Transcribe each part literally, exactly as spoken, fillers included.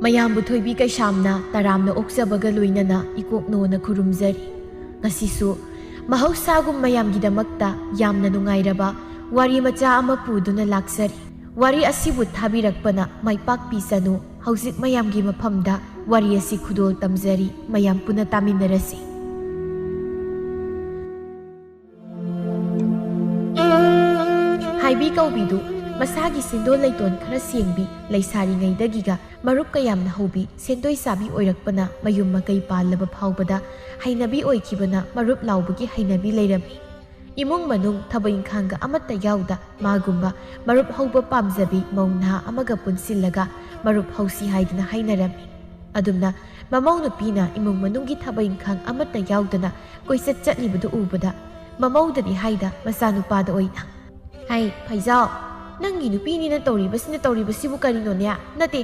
ꯃꯌꯥꯝꯕꯨ ꯊꯣꯏꯕꯤ ꯀꯩꯁꯥꯝꯅ ꯇꯔꯥꯝꯅ ꯑꯣꯛꯆꯕꯒ ꯂꯣꯏꯅꯅ ꯏꯀꯣꯛꯅꯣꯅ ꯈꯨꯔꯨꯝꯖꯔꯤ꯫ ꯉꯁꯤꯁꯨ ꯃꯍꯧꯁꯥꯒꯨꯝ ꯃꯌꯥꯝꯒꯤꯗꯃꯛꯇ ꯌꯥꯝꯅ ꯅꯨꯡꯉꯥꯏꯔꯕ ꯋꯥꯔꯤ ꯃꯆꯥ ꯑꯃ ꯄꯨꯗꯨꯅ ꯂꯥꯛꯆꯔꯤ꯫ ꯋꯥꯔꯤ ꯑꯁꯤꯕꯨ ꯊꯥꯕꯤꯔꯛꯄꯅ ꯃꯥꯏ ꯄꯥꯛꯄꯤꯁꯅꯨ꯫ ꯍꯧꯖꯤꯛ ꯃꯌꯥꯝꯒꯤ ꯃꯐꯝꯗ ꯋꯥꯔꯤ ꯑꯁꯤ ꯈꯨꯗꯣꯜ ꯇꯝꯖꯔꯤ꯫ ꯃꯌꯥꯝ ꯄꯨꯟꯅ ꯇꯥꯃꯤꯟꯅꯔꯁꯤ꯫ ꯍꯥꯏꯕꯤ ꯀꯧꯕꯤꯗꯨ ꯃꯁꯥꯒꯤ ꯁꯦꯟꯗꯣꯟ ꯂꯩꯇꯣꯟ ꯈꯔ ꯁꯦꯡꯕꯤ, ꯂꯩꯁꯥꯔꯤꯉꯩꯗꯒꯤꯒ ꯃꯔꯨꯞ ꯀꯌꯥꯝꯅ ꯍꯧꯕꯤ, ꯁꯦꯟꯗꯣꯏ ꯆꯥꯕꯤ ꯑꯣꯏꯔꯛꯄꯅ ꯃꯌꯨꯝ ꯃꯀꯩ ꯄꯥꯜꯂꯕ ꯐꯥꯎꯕꯗ ꯍꯩꯅꯕꯤ ꯑꯣꯏꯈꯤꯕꯅ ꯃꯔꯨꯞ ꯂꯥꯎꯕꯒꯤ ꯍꯩꯅꯕꯤ ꯂꯩꯔꯝꯃꯤ꯫ ꯏꯃꯨꯡ ꯃꯅꯨꯡ ꯊꯕꯛ ꯏꯪꯈꯥꯡꯒ ꯑꯃꯠꯇ ꯌꯥꯎꯗ ꯃꯥꯒꯨꯝꯕ ꯃꯔꯨꯞ ꯍꯧꯕ ꯄꯥꯝꯖꯕꯤ ꯃꯧ ꯅꯍꯥ ꯑꯃꯒ ꯄꯨꯟꯁꯤꯜꯂꯒ ꯃꯔꯨꯞ ꯍꯧꯁꯤ ꯍꯥꯏꯗꯨꯅ ꯍꯥꯏꯅꯔꯝꯃꯤ꯫ ꯑꯗꯨꯝꯅ ꯃꯃꯧ ꯅꯨꯄꯤꯅ ꯏꯃꯨꯡ ꯃꯅꯨꯡꯒꯤ ꯊꯕꯛ ꯏꯪꯈꯥꯡ ꯑꯃꯠꯇ ꯌꯥꯎꯗꯅ ꯀꯣꯏꯆꯠ ꯆꯠꯂꯤꯕꯗꯨ ꯎꯕꯗ ꯃꯃꯧꯗꯗꯤ ꯍꯥꯏꯗ ꯃꯆꯥꯅꯨꯄꯥꯗ ꯑꯣꯏꯅ, "ꯍꯩ, ꯐꯩꯖꯥꯎ, ꯅꯪꯒꯤ ꯅꯨꯄꯤꯅꯤꯅ ꯇꯧꯔꯤꯕꯁꯤꯅ ꯇꯧꯔꯤꯕꯁꯤꯕꯨ ꯀꯔꯤꯅꯣꯅꯦ? ꯅꯠꯇꯦ,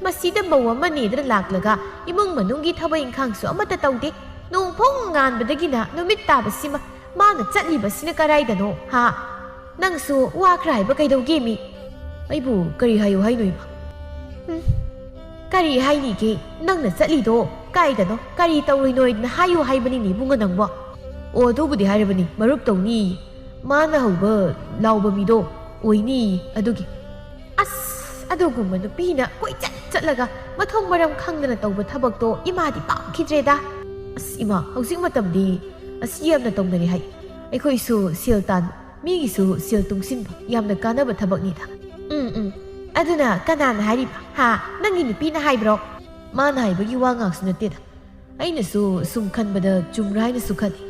ꯃꯁꯤꯗ ꯃꯧ ꯑꯃꯅꯦꯗꯅ ꯂꯥꯛꯂꯒ ꯏꯃꯨꯡ ꯃꯅꯨꯡꯒꯤ ꯊꯕꯛ ꯏꯪꯈꯥꯡꯁꯨ ꯑꯃꯠꯇ ꯇꯧꯗꯦ꯫ ꯅꯣꯡ ꯐꯨꯡ ꯉꯥꯟꯕꯗꯒꯤꯅ ꯅꯨꯃꯤꯠ ꯇꯥꯕꯁꯤꯃ ꯃꯥꯅ ꯆꯠꯂꯤꯕꯁꯤꯅ ꯀꯔꯥꯏꯗꯅꯣ, ꯍꯥ? ꯅꯪꯁꯨ ꯋꯥ ꯈꯔ ꯍꯥꯏꯕ ꯀꯩꯗꯧꯒꯦ ꯃꯤ?" "ꯑꯩꯕꯨ ꯀꯔꯤ ꯍꯥꯏꯌꯨ ꯍꯥꯏꯅꯣ ꯏꯃꯥ?" "ꯎꯝ, ꯀꯔꯤ ꯍꯥꯏꯅꯤꯒꯦ? ꯅꯪꯅ ꯆꯠꯂꯤꯗꯣ ꯀꯥꯏꯗꯅꯣ? ꯀꯔꯤ ꯇꯧꯔꯨꯏꯅꯣꯏꯗꯅ ꯍꯥꯏꯌꯨ ꯍꯥꯏꯕꯅꯤꯅꯦ ꯏꯕꯨꯡꯉꯣ ꯅꯪꯕꯣ?" "ꯑꯣ, ꯑꯗꯨꯕꯨꯗꯤ ꯍꯥꯏꯔꯕꯅꯤ, ꯃꯔꯨꯞ ꯇꯧꯅꯤ꯫ ꯃꯥꯅ ꯍꯧꯕ ꯂꯥꯎꯕ ꯃꯤꯗꯣ ꯑꯣꯏꯅꯤ ꯑꯗꯨꯒꯤ꯫" ꯑꯁ, ꯑꯗꯨꯒꯨꯝꯕ ꯅꯨꯄꯤꯅ ꯀꯣꯏꯆꯠ ꯆꯠꯂꯒ ꯃꯊꯣꯡ ꯃꯔꯝ ꯈꯪꯗꯅ ꯇꯧꯕ ꯊꯕꯛꯇꯣ ꯏꯃꯥꯗꯤ ꯄꯥꯝꯈꯤꯗ꯭ꯔꯦꯗ꯫ ꯑꯁ ꯏꯃꯥ, ꯍꯧꯖꯤꯛ ꯃꯇꯝꯗꯤ ꯑꯁꯤ ꯌꯥꯝꯅ ꯇꯧꯅꯔꯦ ꯍꯥꯏ꯫ ꯑꯩꯈꯣꯏꯁꯨ ꯁꯦꯜ ꯇꯥꯟꯕ, ꯃꯤꯒꯤꯁꯨ ꯁꯦꯜ ꯇꯨꯡꯁꯤꯟꯕ ꯌꯥꯝꯅ ꯀꯥꯟꯅꯕ ꯊꯕꯛꯅꯤꯗ꯫ ꯎꯝ, ꯎꯝ꯫ ꯑꯗꯨꯅ ꯀꯅꯥꯅ ꯍꯥꯏꯔꯤꯕ? ꯍꯥ? ꯅꯪꯒꯤ ꯅꯨꯄꯤꯅ ꯍꯥꯏꯕ꯭ꯔꯣ? ꯃꯥꯅ ꯍꯥꯏꯕꯒꯤ ꯋꯥ ꯉꯥꯛꯁꯨ ꯅꯠꯇꯦꯗ꯫ ꯑꯩꯅꯁꯨ ꯁꯨꯝ ꯈꯟꯕꯗ ꯆꯨꯝꯕ꯭ꯔꯥ ꯍꯥꯏꯅꯁꯨ ꯈꯜꯂꯤ꯫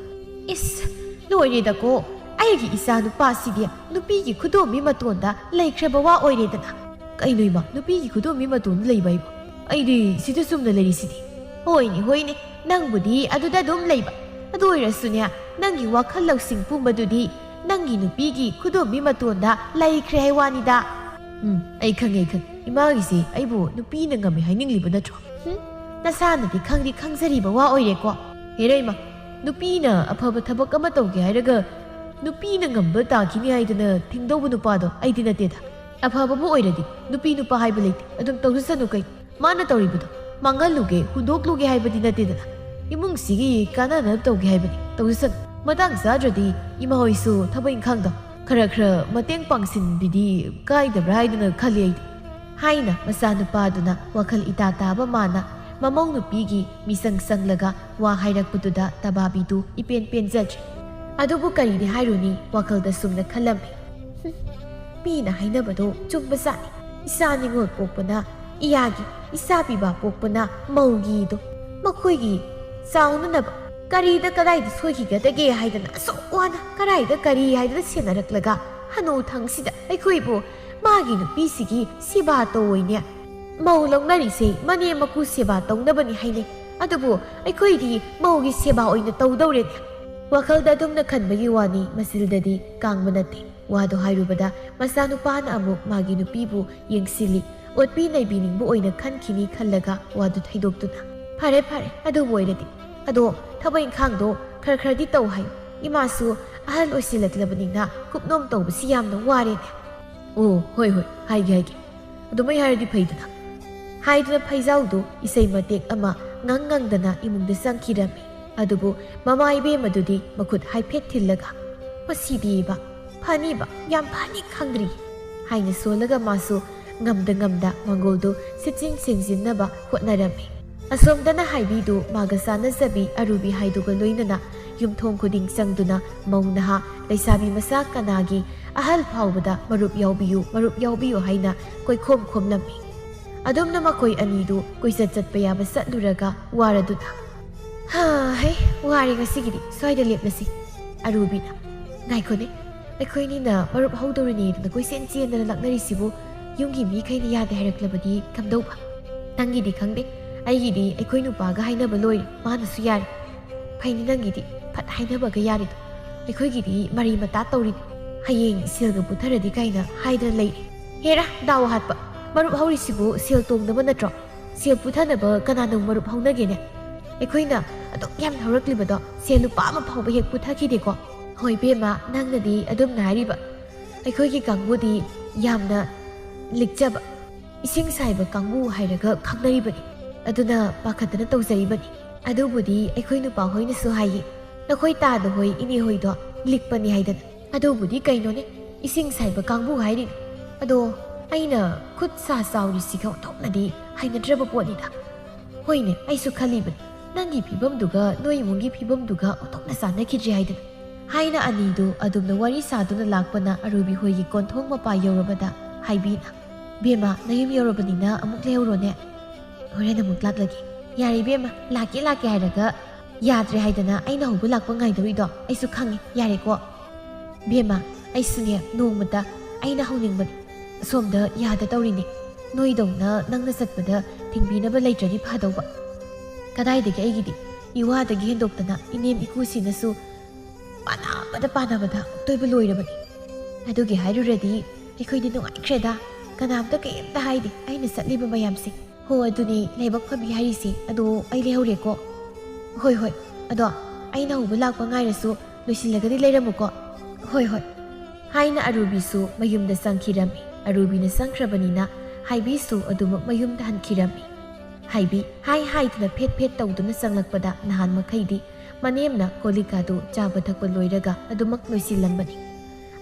ꯏꯁ, ꯂꯣꯏꯔꯦꯗꯀꯣ꯫ ꯑꯩꯒꯤ ꯏꯆꯥ ꯅꯨꯄꯥꯁꯤꯗꯤ ꯅꯨꯄꯤꯒꯤ ꯈꯨꯗꯣꯝꯕꯤ ꯃꯇꯣꯟꯗ ꯂꯩꯈ꯭ꯔꯕ ꯋꯥ ꯑꯣꯏꯔꯦꯗꯅ꯫ ꯀꯩꯅꯣ ꯏꯃꯥ, ꯅꯨꯄꯤꯒꯤ ꯈꯨꯗꯣꯝꯕꯤ ꯃꯇꯣꯟꯗ ꯂꯩꯕ ꯍꯥꯏꯕ? ꯑꯩꯗꯤ ꯁꯤꯗ ꯆꯨꯝꯅ ꯂꯩꯔꯤꯁꯤꯗꯤ꯫ ꯍꯣꯏꯅꯦ, ꯍꯣꯏꯅꯦ, ꯅꯪꯕꯨꯗꯤ ꯑꯗꯨꯗ ꯑꯗꯨꯝ ꯂꯩꯕ꯫ ꯑꯗꯨ ꯑꯣꯏꯔꯁꯨꯅꯦ, ꯅꯪꯒꯤ ꯋꯥꯈꯜ ꯂꯧꯁꯤꯡ ꯄꯨꯝꯕꯗꯨꯗꯤ ꯅꯪꯒꯤ ꯅꯨꯄꯤꯒꯤ ꯈꯨꯗꯣꯝꯕꯤ ꯃꯇꯣꯟꯗ ꯂꯩꯈ꯭ꯔꯦ ꯍꯥꯏ ꯋꯥꯅꯤꯗ꯫ ꯎꯝ, ꯑꯩ ꯈꯪꯉꯦ, ꯑꯩ ꯈꯪꯉꯦ꯫ ꯏꯃꯥꯒꯤꯁꯦ ꯑꯩꯕꯨ ꯅꯨꯄꯤꯅ ꯉꯝꯃꯦ ꯍꯥꯏꯅꯤꯡꯂꯤꯕ ꯅꯠꯇ꯭ꯔꯣ? ꯍꯨꯝ, ꯅꯁꯥꯅꯗꯤ ꯈꯪꯗꯤ ꯈꯪꯖꯔꯤꯕ ꯋꯥ ꯑꯣꯏꯔꯦꯀꯣ꯫ ꯍꯦꯔꯩꯃ, ꯅꯨꯄꯤꯅ ꯑꯐꯕ ꯊꯕꯛ ꯑꯃ ꯇꯧꯒꯦ ꯍꯥꯏꯔꯒ ꯅꯨꯄꯤꯅ ꯉꯝꯕ ꯇꯥꯈꯤꯅꯤ ꯍꯥꯏꯗꯅ ꯊꯤꯡꯗꯧꯕ ꯅꯨꯄꯥꯗꯣ ꯑꯩꯗꯤ ꯅꯠꯇꯦꯗ꯫ ꯑꯐꯕꯕꯨ ꯑꯣꯏꯔꯗꯤ ꯅꯨꯄꯤ ꯅꯨꯄꯥ ꯍꯥꯏꯕ ꯂꯩꯇꯦ, ꯑꯗꯨꯝ ꯇꯧꯖꯁꯅꯨ ꯀꯩꯅꯣ꯫ ꯃꯥꯅ ꯇꯧꯔꯤꯕꯗꯣ ꯃꯥꯡꯍꯜꯂꯨꯒꯦ, ꯍꯨꯟꯗꯣꯛꯂꯨꯒꯦ ꯍꯥꯏꯕꯗꯤ ꯅꯠꯇꯦꯗꯅ꯫ ꯏꯃꯨꯡꯁꯤꯒꯤ ꯀꯥꯟꯅꯅꯕ ꯇꯧꯒꯦ ꯍꯥꯏꯕꯅꯤ, ꯇꯧꯖꯁꯅꯨ꯫ ꯃꯇꯥꯡ ꯆꯥꯗ꯭ꯔꯗꯤ ꯏꯃꯥ ꯍꯣꯏꯁꯨ ꯊꯕꯛ ꯏꯪꯈꯥꯡꯗꯣ ꯈꯔ ꯈꯔ ꯃꯇꯦꯡ ꯄꯥꯡꯁꯤꯟꯕꯤꯗꯤ ꯀꯥꯏꯗꯕ꯭ꯔꯥ ꯍꯥꯏꯗꯅ ꯈꯜꯂꯤ ꯑꯩꯗꯤ꯫ ꯍꯥꯏꯅ ꯃꯆꯥꯅꯨꯄꯥꯗꯨꯅ ꯋꯥꯈꯜ ꯏꯇꯥ ꯇꯥꯕ ꯃꯥꯅ ꯃꯃꯧ ꯅꯨꯄꯤꯒꯤ ꯃꯤꯆꯪ ꯆꯪꯂꯒ ꯋꯥ ꯍꯥꯏꯔꯛꯄꯗꯨꯗ ꯇꯕꯥꯕꯤꯗꯨ ꯏꯄꯦꯟ ꯄꯦꯟꯖꯗ꯭ꯔꯦ꯫ ꯑꯗꯨꯕꯨ ꯀꯔꯤꯗꯤ ꯍꯥꯏꯔꯨꯅꯤ, ꯋꯥꯈꯜꯗ ꯁꯨꯝꯅ ꯈꯜꯂꯝꯃꯤ꯫ "ꯍꯨꯝ, ꯃꯤꯅ ꯍꯥꯏꯅꯕꯗꯣ ꯆꯨꯝꯕꯖꯥꯠꯅꯤ꯫ ꯏꯆꯥ ꯅꯤꯉꯣꯜ ꯄꯣꯛꯄꯅ ꯏꯌꯥꯒꯤ, ꯏꯆꯥ ꯄꯤꯕ ꯄꯣꯛꯄꯅ ꯃꯧꯒꯤꯗꯣ꯫ ꯃꯈꯣꯏꯒꯤ ꯆꯥꯎꯅꯅꯕ ꯀꯔꯤꯗ ꯀꯗꯥꯏꯗ ꯁꯣꯏꯈꯤꯒꯗꯒꯦ ꯍꯥꯏꯗꯅ ꯑꯁꯨꯛ ꯋꯥꯅ ꯀꯗꯥꯏꯗ ꯀꯔꯤ ꯍꯥꯏꯗꯅ ꯁꯦꯟꯅꯔꯛꯂꯒ ꯍꯅꯨ ꯊꯪꯁꯤꯗ ꯑꯩꯈꯣꯏꯕꯨ ꯃꯥꯒꯤ ꯅꯨꯄꯤꯁꯤꯒꯤ ꯁꯦꯕꯥ ꯇꯧꯑꯣꯏꯅꯦ꯫ ꯃꯧ ꯂꯧꯅꯔꯤꯁꯦ ꯃꯅꯦꯝ ꯃꯀꯨ ꯁꯦꯕꯥ ꯇꯧꯅꯕꯅꯤ ꯍꯥꯏꯅꯩ, ꯑꯗꯨꯕꯨ ꯑꯩꯈꯣꯏꯗꯤ ꯃꯧꯒꯤ ꯁꯦꯕꯥ ꯑꯣꯏꯅ ꯇꯧꯗꯧꯔꯦꯅꯦ"꯫ ꯋꯥꯈꯜꯗ ꯑꯗꯨꯝꯅ ꯈꯟꯕꯒꯤ ꯋꯥꯅꯤ, ꯃꯆꯤꯜꯗꯗꯤ ꯀꯥꯡꯕ ꯅꯠꯇꯦ꯫ ꯋꯥꯗꯣ ꯍꯥꯏꯔꯨꯕꯗ ꯃꯆꯥꯅꯨꯄꯥꯅ ꯑꯃꯨꯛ ꯃꯥꯒꯤ ꯅꯨꯄꯤꯕꯨ ꯌꯦꯡꯁꯤꯜꯂꯤ, ꯑꯣꯠꯄꯤ ꯅꯩꯕꯤꯅꯤꯡꯕ ꯑꯣꯏꯅ ꯈꯟꯈꯤꯅꯤ ꯈꯜꯂꯒ ꯋꯥꯗꯨ ꯊꯩꯗꯣꯛꯇꯨꯅ, "ꯐꯔꯦ ꯐꯔꯦ, ꯑꯗꯨꯕꯨ ꯑꯣꯏꯔꯗꯤ꯫ ꯑꯗꯣ ꯊꯕꯛ ꯏꯪꯈꯥꯡꯗꯣ ꯈꯔ ꯈꯔꯗꯤ ꯇꯧ ꯍꯥꯏꯌꯨ꯫ ꯏꯃꯥꯁꯨ ꯑꯍꯜ ꯑꯣꯏꯁꯤꯜꯂꯛꯂꯕꯅꯤꯅ ꯀꯨꯞꯅꯣꯝ ꯇꯧꯕꯁꯤ ꯌꯥꯝꯅ ꯋꯥꯔꯦꯅꯦ"꯫ "ꯑꯣ, ꯍꯣꯏ ꯍꯣꯏ, ꯍꯥꯏꯒꯦ ꯍꯥꯏꯒꯦ꯫ ꯑꯗꯨꯃꯥꯏ ꯍꯥꯏꯔꯗꯤ ꯐꯩꯗꯅ"꯫ ꯍꯥꯏꯗꯨꯅ ꯐꯩꯖꯥꯎꯗꯨ ꯏꯁꯩ ꯃꯇꯦꯛ ꯑꯃ ꯉꯪ ꯉꯪꯗꯅ ꯏꯃꯨꯡꯗ ꯆꯪꯈꯤꯔꯝꯃꯤ꯫ ꯑꯗꯨꯕꯨ ꯃꯃꯥ ꯏꯕꯦꯝꯃꯗꯨꯗꯤ ꯃꯈꯨꯠ ꯍꯥꯏꯐꯦꯠ ꯊꯤꯜꯂꯒ, "ꯃꯁꯤꯗꯤꯕ ꯐꯅꯤꯕ, ꯌꯥꯝ ꯐꯅꯤ ꯈꯪꯗ꯭ꯔꯤ" ꯍꯥꯏꯅ ꯁꯣꯜꯂꯒ ꯃꯥꯁꯨ ꯉꯝꯗ ꯉꯝꯗ ꯃꯪꯒꯣꯜꯗꯨ ꯁꯤꯠꯆꯤꯟ ꯁꯦꯡꯖꯤꯟꯅꯕ ꯍꯣꯠꯅꯔꯝꯃꯤ꯫ ꯑꯁꯣꯝꯗꯅ ꯍꯥꯏꯕꯤꯗꯨ ꯃꯥꯒ ꯆꯥꯟꯅꯖꯕꯤ ꯑꯔꯨꯕꯤ ꯍꯥꯏꯗꯨꯒ ꯂꯣꯏꯅꯅ ꯌꯨꯝꯊꯣꯡ ꯈꯨꯗꯤꯡ ꯆꯪꯗꯨꯅ ꯃꯧ ꯅꯍꯥ, ꯂꯩꯁꯥꯕꯤ ꯃꯆꯥ ꯀꯅꯥꯒꯤ ꯑꯍꯜ ꯐꯥꯎꯕꯗ "ꯃꯔꯨꯞ ꯌꯥꯎꯕꯤꯌꯨ, ꯃꯔꯨꯞ ꯌꯥꯎꯕꯤꯌꯨ" ꯍꯥꯏꯅ ꯀꯣꯏꯈꯣꯝ ꯈꯣꯝꯂꯝꯃꯤ꯫ ꯑꯗꯨꯝꯅ ꯃꯈꯣꯏ ꯑꯅꯤꯗꯨ ꯀꯣꯏꯆꯠ ꯆꯠꯄ ꯌꯥꯕ ꯆꯠꯂꯨꯔꯒ ꯋꯥꯔꯗꯨꯅ, "ꯍꯥ, ꯍꯩ, ꯋꯥꯔꯦ ꯉꯁꯤꯒꯤꯗꯤ, ꯁ꯭ꯋꯥꯏꯗ ꯂꯦꯞꯂꯁꯤ"꯫ ꯑꯔꯨꯕꯤꯅ, "ꯉꯥꯏꯈꯣꯅꯦ, ꯑꯩꯈꯣꯏꯅꯤꯅ ꯃꯔꯨꯞ ꯍꯧꯗꯧꯔꯤꯅꯦꯗꯅ ꯀꯣꯏꯆꯦꯟ ꯆꯦꯟꯗꯅ ꯂꯥꯛꯅꯔꯤꯁꯤꯕꯨ ꯌꯨꯝꯒꯤ ꯃꯤꯈꯩꯅ ꯌꯥꯗꯦ ꯍꯥꯏꯔꯛꯂꯕꯗꯤ ꯀꯝꯗꯧꯕ? ꯅꯪꯒꯤꯗꯤ ꯈꯪꯗꯦ, ꯑꯩꯒꯤꯗꯤ ꯑꯩꯈꯣꯏ ꯅꯨꯄꯥꯒ ꯍꯥꯏꯅꯕ ꯂꯣꯏꯔꯦ, ꯃꯥꯅꯁꯨ ꯌꯥꯔꯦ꯫ ꯐꯩꯅꯤ ꯅꯪꯒꯤꯗꯤ, ꯐꯠ ꯍꯥꯏꯅꯕꯒ ꯌꯥꯔꯤꯗꯣ꯫ ꯑꯩꯈꯣꯏꯒꯤꯗꯤ ꯃꯔꯤ ꯃꯇꯥ ꯇꯧꯔꯤꯅꯤ꯫ ꯍꯌꯦꯡ ꯁꯦꯜꯒ ꯄꯨꯊꯔꯗꯤ ꯀꯥꯏꯅ ꯍꯥꯏꯗꯅ ꯂꯩꯔꯤ꯫ ꯍꯦꯔꯥ, ꯗꯥꯎ ꯍꯥꯠꯄ! ꯃꯔꯨꯞ ꯍꯧꯔꯤꯁꯤꯕꯨ ꯁꯦꯜ ꯇꯣꯡꯅꯕ ꯅꯠꯇ꯭ꯔꯣ? ꯁꯦꯜ ꯄꯨꯊꯅꯕ ꯀꯅꯥꯅ ꯃꯔꯨꯞ ꯍꯧꯅꯒꯦꯅꯦ? ꯑꯩꯈꯣꯏꯅ ꯑꯗꯨꯛ ꯌꯥꯝ ꯍꯧꯔꯛꯂꯤꯕꯗꯣ ꯁꯦꯜ ꯂꯨꯄꯥ ꯑꯃ ꯐꯥꯎꯕ ꯍꯦꯛ ꯄꯨꯊꯈꯤꯗꯦꯀꯣ꯫ ꯍꯣꯏ ꯕꯦꯝꯃ, ꯅꯪꯅꯗꯤ ꯑꯗꯨꯝꯅ ꯍꯥꯏꯔꯤꯕ꯫ ꯑꯩꯈꯣꯏꯒꯤ ꯀꯥꯡꯕꯨꯗꯤ ꯌꯥꯝꯅ ꯂꯤꯛꯆꯕ, ꯏꯁꯤꯡ ꯁꯥꯏꯕ ꯀꯥꯡꯕꯨ ꯍꯥꯏꯔꯒ ꯈꯪꯅꯔꯤꯕꯅꯤ꯫ ꯑꯗꯨꯅ ꯄꯥꯈꯠꯇꯅ ꯇꯧꯖꯔꯤꯕꯅꯤ꯫ ꯑꯗꯨꯕꯨꯗꯤ ꯑꯩꯈꯣꯏ ꯅꯨꯄꯥ ꯍꯣꯏꯅꯁꯨ ꯍꯥꯏꯌꯦ, ꯅꯈꯣꯏ ꯇꯥꯗ ꯍꯣꯏ, ꯏꯅꯦ ꯍꯣꯏꯗꯣ ꯂꯤꯛꯄꯅꯤ ꯍꯥꯏꯗꯅ꯫ ꯑꯗꯨꯕꯨꯗꯤ ꯀꯩꯅꯣꯅꯦ, ꯏꯁꯤꯡ ꯁꯥꯏꯕ ꯀꯥꯡꯕꯨ ꯍꯥꯏꯔꯤꯅꯤ꯫ ꯑꯗꯣ ꯑꯩꯅ ꯈꯨꯠ ꯁꯥ ꯆꯥꯎꯔꯤꯁꯤꯒ ꯑꯣꯟꯊꯣꯛꯅꯗꯤ ꯍꯩꯅꯗ꯭ꯔꯕ ꯄꯣꯠꯅꯤꯗ꯫ ꯍꯣꯏꯅꯦ, ꯑꯩꯁꯨ ꯈꯜꯂꯤꯕꯅꯤ, ꯅꯪꯒꯤ ꯐꯤꯕꯝꯗꯨꯒ ꯅꯣꯏ ꯏꯃꯨꯡꯒꯤ ꯐꯤꯕꯝꯗꯨꯒ ꯑꯣꯟꯊꯣꯛꯅ ꯆꯥꯟꯅꯈꯤꯗ꯭ꯔꯦ ꯍꯥꯏꯗꯅ꯫ ꯍꯥꯏꯅ ꯑꯅꯤꯗꯨ ꯑꯗꯨꯝꯅ ꯋꯥꯔꯤ ꯁꯥꯗꯨꯅ ꯂꯥꯛꯄꯅ ꯑꯔꯨꯕꯤ ꯍꯣꯏꯒꯤ ꯀꯣꯟꯊꯣꯡ ꯃꯄꯥ ꯌꯧꯔꯕꯗ ꯍꯥꯏꯕꯤꯅ, "ꯕꯦꯝꯃ, ꯅꯌꯨꯝ ꯌꯧꯔꯕꯅꯤꯅ ꯑꯃꯨꯛ ꯂꯩꯍꯧꯔꯣꯅꯦ꯫ ꯍꯣꯔꯦꯟ ꯑꯃꯨꯛ ꯂꯥꯛꯂꯒꯦ꯫ ꯌꯥꯔꯦ ꯕꯦꯝꯃ, ꯂꯥꯛꯀꯦ ꯂꯥꯛꯀꯦ ꯍꯥꯏꯔꯒ ꯌꯥꯗ꯭ꯔꯦ ꯍꯥꯏꯗꯅ ꯑꯩꯅ ꯍꯧꯕ ꯂꯥꯛꯄ ꯉꯥꯏꯗꯧꯔꯤꯗꯣ ꯑꯩꯁꯨ ꯈꯪꯉꯦ꯫ ꯌꯥꯔꯦꯀꯣ꯫ ꯕꯦꯝꯃ, ꯑꯩꯁꯨꯅꯦ ꯅꯣꯡꯃꯇ ꯑꯩꯅ ꯍꯧꯅꯤꯡꯕꯅꯤ꯫ ꯑꯁꯣꯝꯗ ꯌꯥꯗ ꯇꯧꯔꯤꯅꯦ꯫ ꯅꯣꯏꯗꯧꯅ ꯅꯪꯅ ꯆꯠꯄꯗ ꯊꯤꯡꯕꯤꯅꯕ ꯂꯩꯇ꯭ꯔꯗꯤ ꯐꯗꯧꯕ꯫ ꯀꯗꯥꯏꯗꯒꯤ ꯑꯩꯒꯤꯗꯤ ꯏꯋꯥꯗꯒꯤ ꯍꯦꯟꯗꯣꯛꯇꯅ ꯏꯅꯦꯝ ꯏꯀꯨꯁꯤꯅꯁꯨ ꯄꯥꯅꯕꯗ ꯄꯥꯅꯕꯗ ꯑꯣꯛꯇꯣꯏꯕ ꯂꯣꯏꯔꯕꯅꯤ꯫ ꯑꯗꯨꯒꯤ ꯍꯥꯏꯔꯨꯔꯗꯤ ꯑꯩꯈꯣꯏꯗꯤ ꯅꯨꯡꯉꯥꯏꯈ꯭ꯔꯦꯗ꯫ ꯀꯅꯥꯝꯇ ꯀꯩꯝꯇ ꯍꯥꯏꯗꯦ ꯑꯩꯅ ꯆꯠꯂꯤꯕ ꯃꯌꯥꯝꯁꯦ꯫ ꯍꯣ, ꯑꯗꯨꯅꯤ ꯂꯥꯏꯕꯛ ꯐꯕꯤ ꯍꯥꯏꯔꯤꯁꯦ꯫ ꯑꯗꯣ ꯑꯩ ꯂꯩꯍꯧꯔꯦꯀꯣ꯫ ꯍꯣꯏ, ꯍꯣꯏ꯫ ꯑꯗꯣ ꯑꯩꯅ ꯍꯧꯕ ꯂꯥꯛꯄ ꯉꯥꯏꯔꯁꯨ ꯂꯣꯏꯁꯤꯜꯂꯒꯗꯤ ꯂꯩꯔꯝꯃꯨꯀꯣ꯫ ꯍꯣꯏ, ꯍꯣꯏ꯫ ꯍꯥꯏꯅ ꯑꯔꯨꯕꯤꯁꯨ ꯃꯌꯨꯝꯗ ꯆꯪꯈꯤꯔꯝꯃꯤ꯫ ꯑꯔꯨꯕꯤꯅ ꯆꯪꯈ꯭ꯔꯕꯅꯤꯅ ꯍꯥꯏꯕꯤꯁꯨ ꯑꯗꯨꯃꯛ ꯃꯌꯨꯝꯗ ꯍꯟꯈꯤꯔꯝꯃꯤ꯫ ꯍꯥꯏꯕꯤ ꯍꯥꯏ ꯍꯥꯏꯗꯨꯅ ꯐꯦꯠ ꯐꯦꯠ ꯇꯧꯗꯨꯅ ꯆꯪꯂꯛꯄꯗ ꯅꯍꯥꯟ ꯃꯈꯩꯗꯤ ꯃꯅꯦꯝꯅ ꯀꯣꯜꯂꯤꯛꯀꯥꯗꯨ ꯆꯥꯕ ꯊꯛꯄ ꯂꯣꯏꯔꯒ ꯑꯗꯨꯃꯛ ꯂꯣꯏꯁꯤꯜꯂꯝꯕꯅꯤ꯫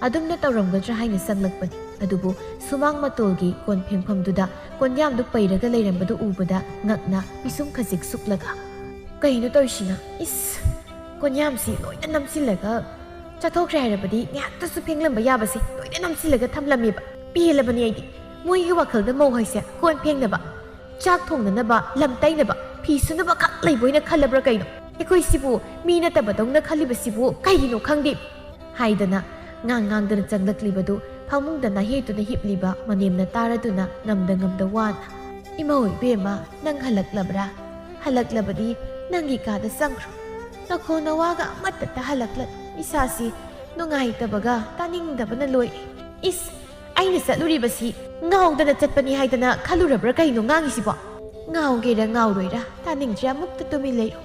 ꯑꯗꯨꯝꯅ ꯇꯧꯔꯝꯒꯗ꯭ꯔꯥ ꯍꯥꯏꯅ ꯆꯪꯂꯛꯄꯅꯤ꯫ ꯑꯗꯨꯕꯨ ꯁꯨꯃꯥꯡ ꯃꯇꯣꯜꯒꯤ ꯀꯣꯟ ꯐꯦꯡꯐꯝꯗꯨꯗ ꯀꯣꯟꯌꯥꯝꯗꯨ ꯄꯩꯔꯒ ꯂꯩꯔꯝꯕꯗꯨ ꯎꯕꯗ ꯉꯛꯅ ꯄꯤꯁꯨꯝ ꯈꯖꯤꯛ ꯁꯨꯛꯂꯒ, "ꯀꯩꯅꯣ ꯇꯧꯔꯤꯁꯤꯅ? ꯏꯁ! ꯀꯣꯟꯌꯥꯝꯁꯤ ꯂꯣꯏꯅ ꯅꯝꯁꯤꯜꯂꯒ ꯆꯥꯊꯣꯛꯈ꯭ꯔꯦ ꯍꯥꯏꯔꯕꯗꯤ ꯉꯥꯏꯍꯥꯛꯇꯁꯨ ꯐꯦꯡꯂꯝꯕ ꯌꯥꯕꯁꯦ ꯂꯣꯏꯅ ꯅꯝꯁꯤꯜꯂꯒ ꯊꯝꯂꯝꯃꯦꯕ꯫ ꯄꯦꯜꯂꯕꯅꯤ ꯑꯩꯗꯤ꯫ ꯃꯣꯏꯒꯤ ꯋꯥꯈꯜꯗ ꯃꯧ ꯍꯥꯏꯁꯦ ꯀꯣꯟ ꯐꯦꯡꯅꯕ, ꯆꯥꯛ ꯊꯣꯡꯅꯅꯕ, ꯂꯝ ꯇꯩꯅꯕ, ꯐꯤ ꯁꯨꯅꯕ ꯈꯛ ꯂꯩꯕ ꯑꯣꯏꯅ ꯈꯜꯂꯕ꯭ꯔꯥ ꯀꯩꯅꯣ? ꯑꯩꯈꯣꯏꯁꯤꯕꯨ ꯃꯤ ꯅꯠꯇꯕꯗꯧꯅ ꯈꯜꯂꯤꯕꯁꯤꯕꯨ ꯀꯩꯒꯤꯅꯣ ꯈꯪꯗꯦ" ꯍꯥꯏꯗꯅ ꯉꯥꯡ ꯉꯥꯡꯗꯅ ꯆꯪꯂꯛꯂꯤꯕꯗꯨ ꯐꯃꯨꯡꯗ ꯅꯥꯍꯦꯗꯨꯅ ꯍꯤꯞꯂꯤꯕ ꯃꯅꯦꯝꯅ ꯇꯥꯔꯗꯨꯅ ꯉꯝꯗ ꯉꯝꯗ ꯋꯥꯅ, "ꯏꯃꯧ ꯏꯕꯦꯝꯃ, ꯅꯪ ꯍꯜꯂꯛꯂꯕ꯭ꯔꯥ? ꯍꯜꯂꯛꯂꯕꯗꯤ ꯅꯪꯒꯤ ꯀꯥꯗ ꯆꯪꯈ꯭ꯔꯣ꯫ ꯅꯈꯣꯟ ꯅꯋꯥꯒ ꯑꯃꯠꯇ ꯇꯥꯍꯜꯂꯛꯂꯅꯨ꯫ ꯏꯁꯥꯁꯤ ꯅꯨꯡꯉꯥꯏꯇꯕꯒ ꯇꯥꯅꯤꯡꯗꯕꯅ ꯂꯣꯏꯔꯦ꯫ ꯏꯁ, ꯑꯩꯅ ꯆꯠꯂꯨꯔꯤꯕꯁꯤ ꯉꯥꯎꯗꯅ ꯆꯠꯄꯅꯤ ꯍꯥꯏꯗꯅ ꯈꯜꯂꯨꯔꯕ꯭ꯔꯥ ꯀꯩꯅꯣ ꯉꯥꯡꯉꯤꯁꯤꯕꯣ? "ꯉꯥꯎꯒꯦꯔꯥ ꯉꯥꯎꯔꯣꯏꯔꯥ ꯇꯥꯅꯤꯡꯗ꯭ꯔꯦ, ꯑꯃꯨꯛꯇ ꯇꯨꯃꯤꯟ ꯂꯩꯔꯣ꯫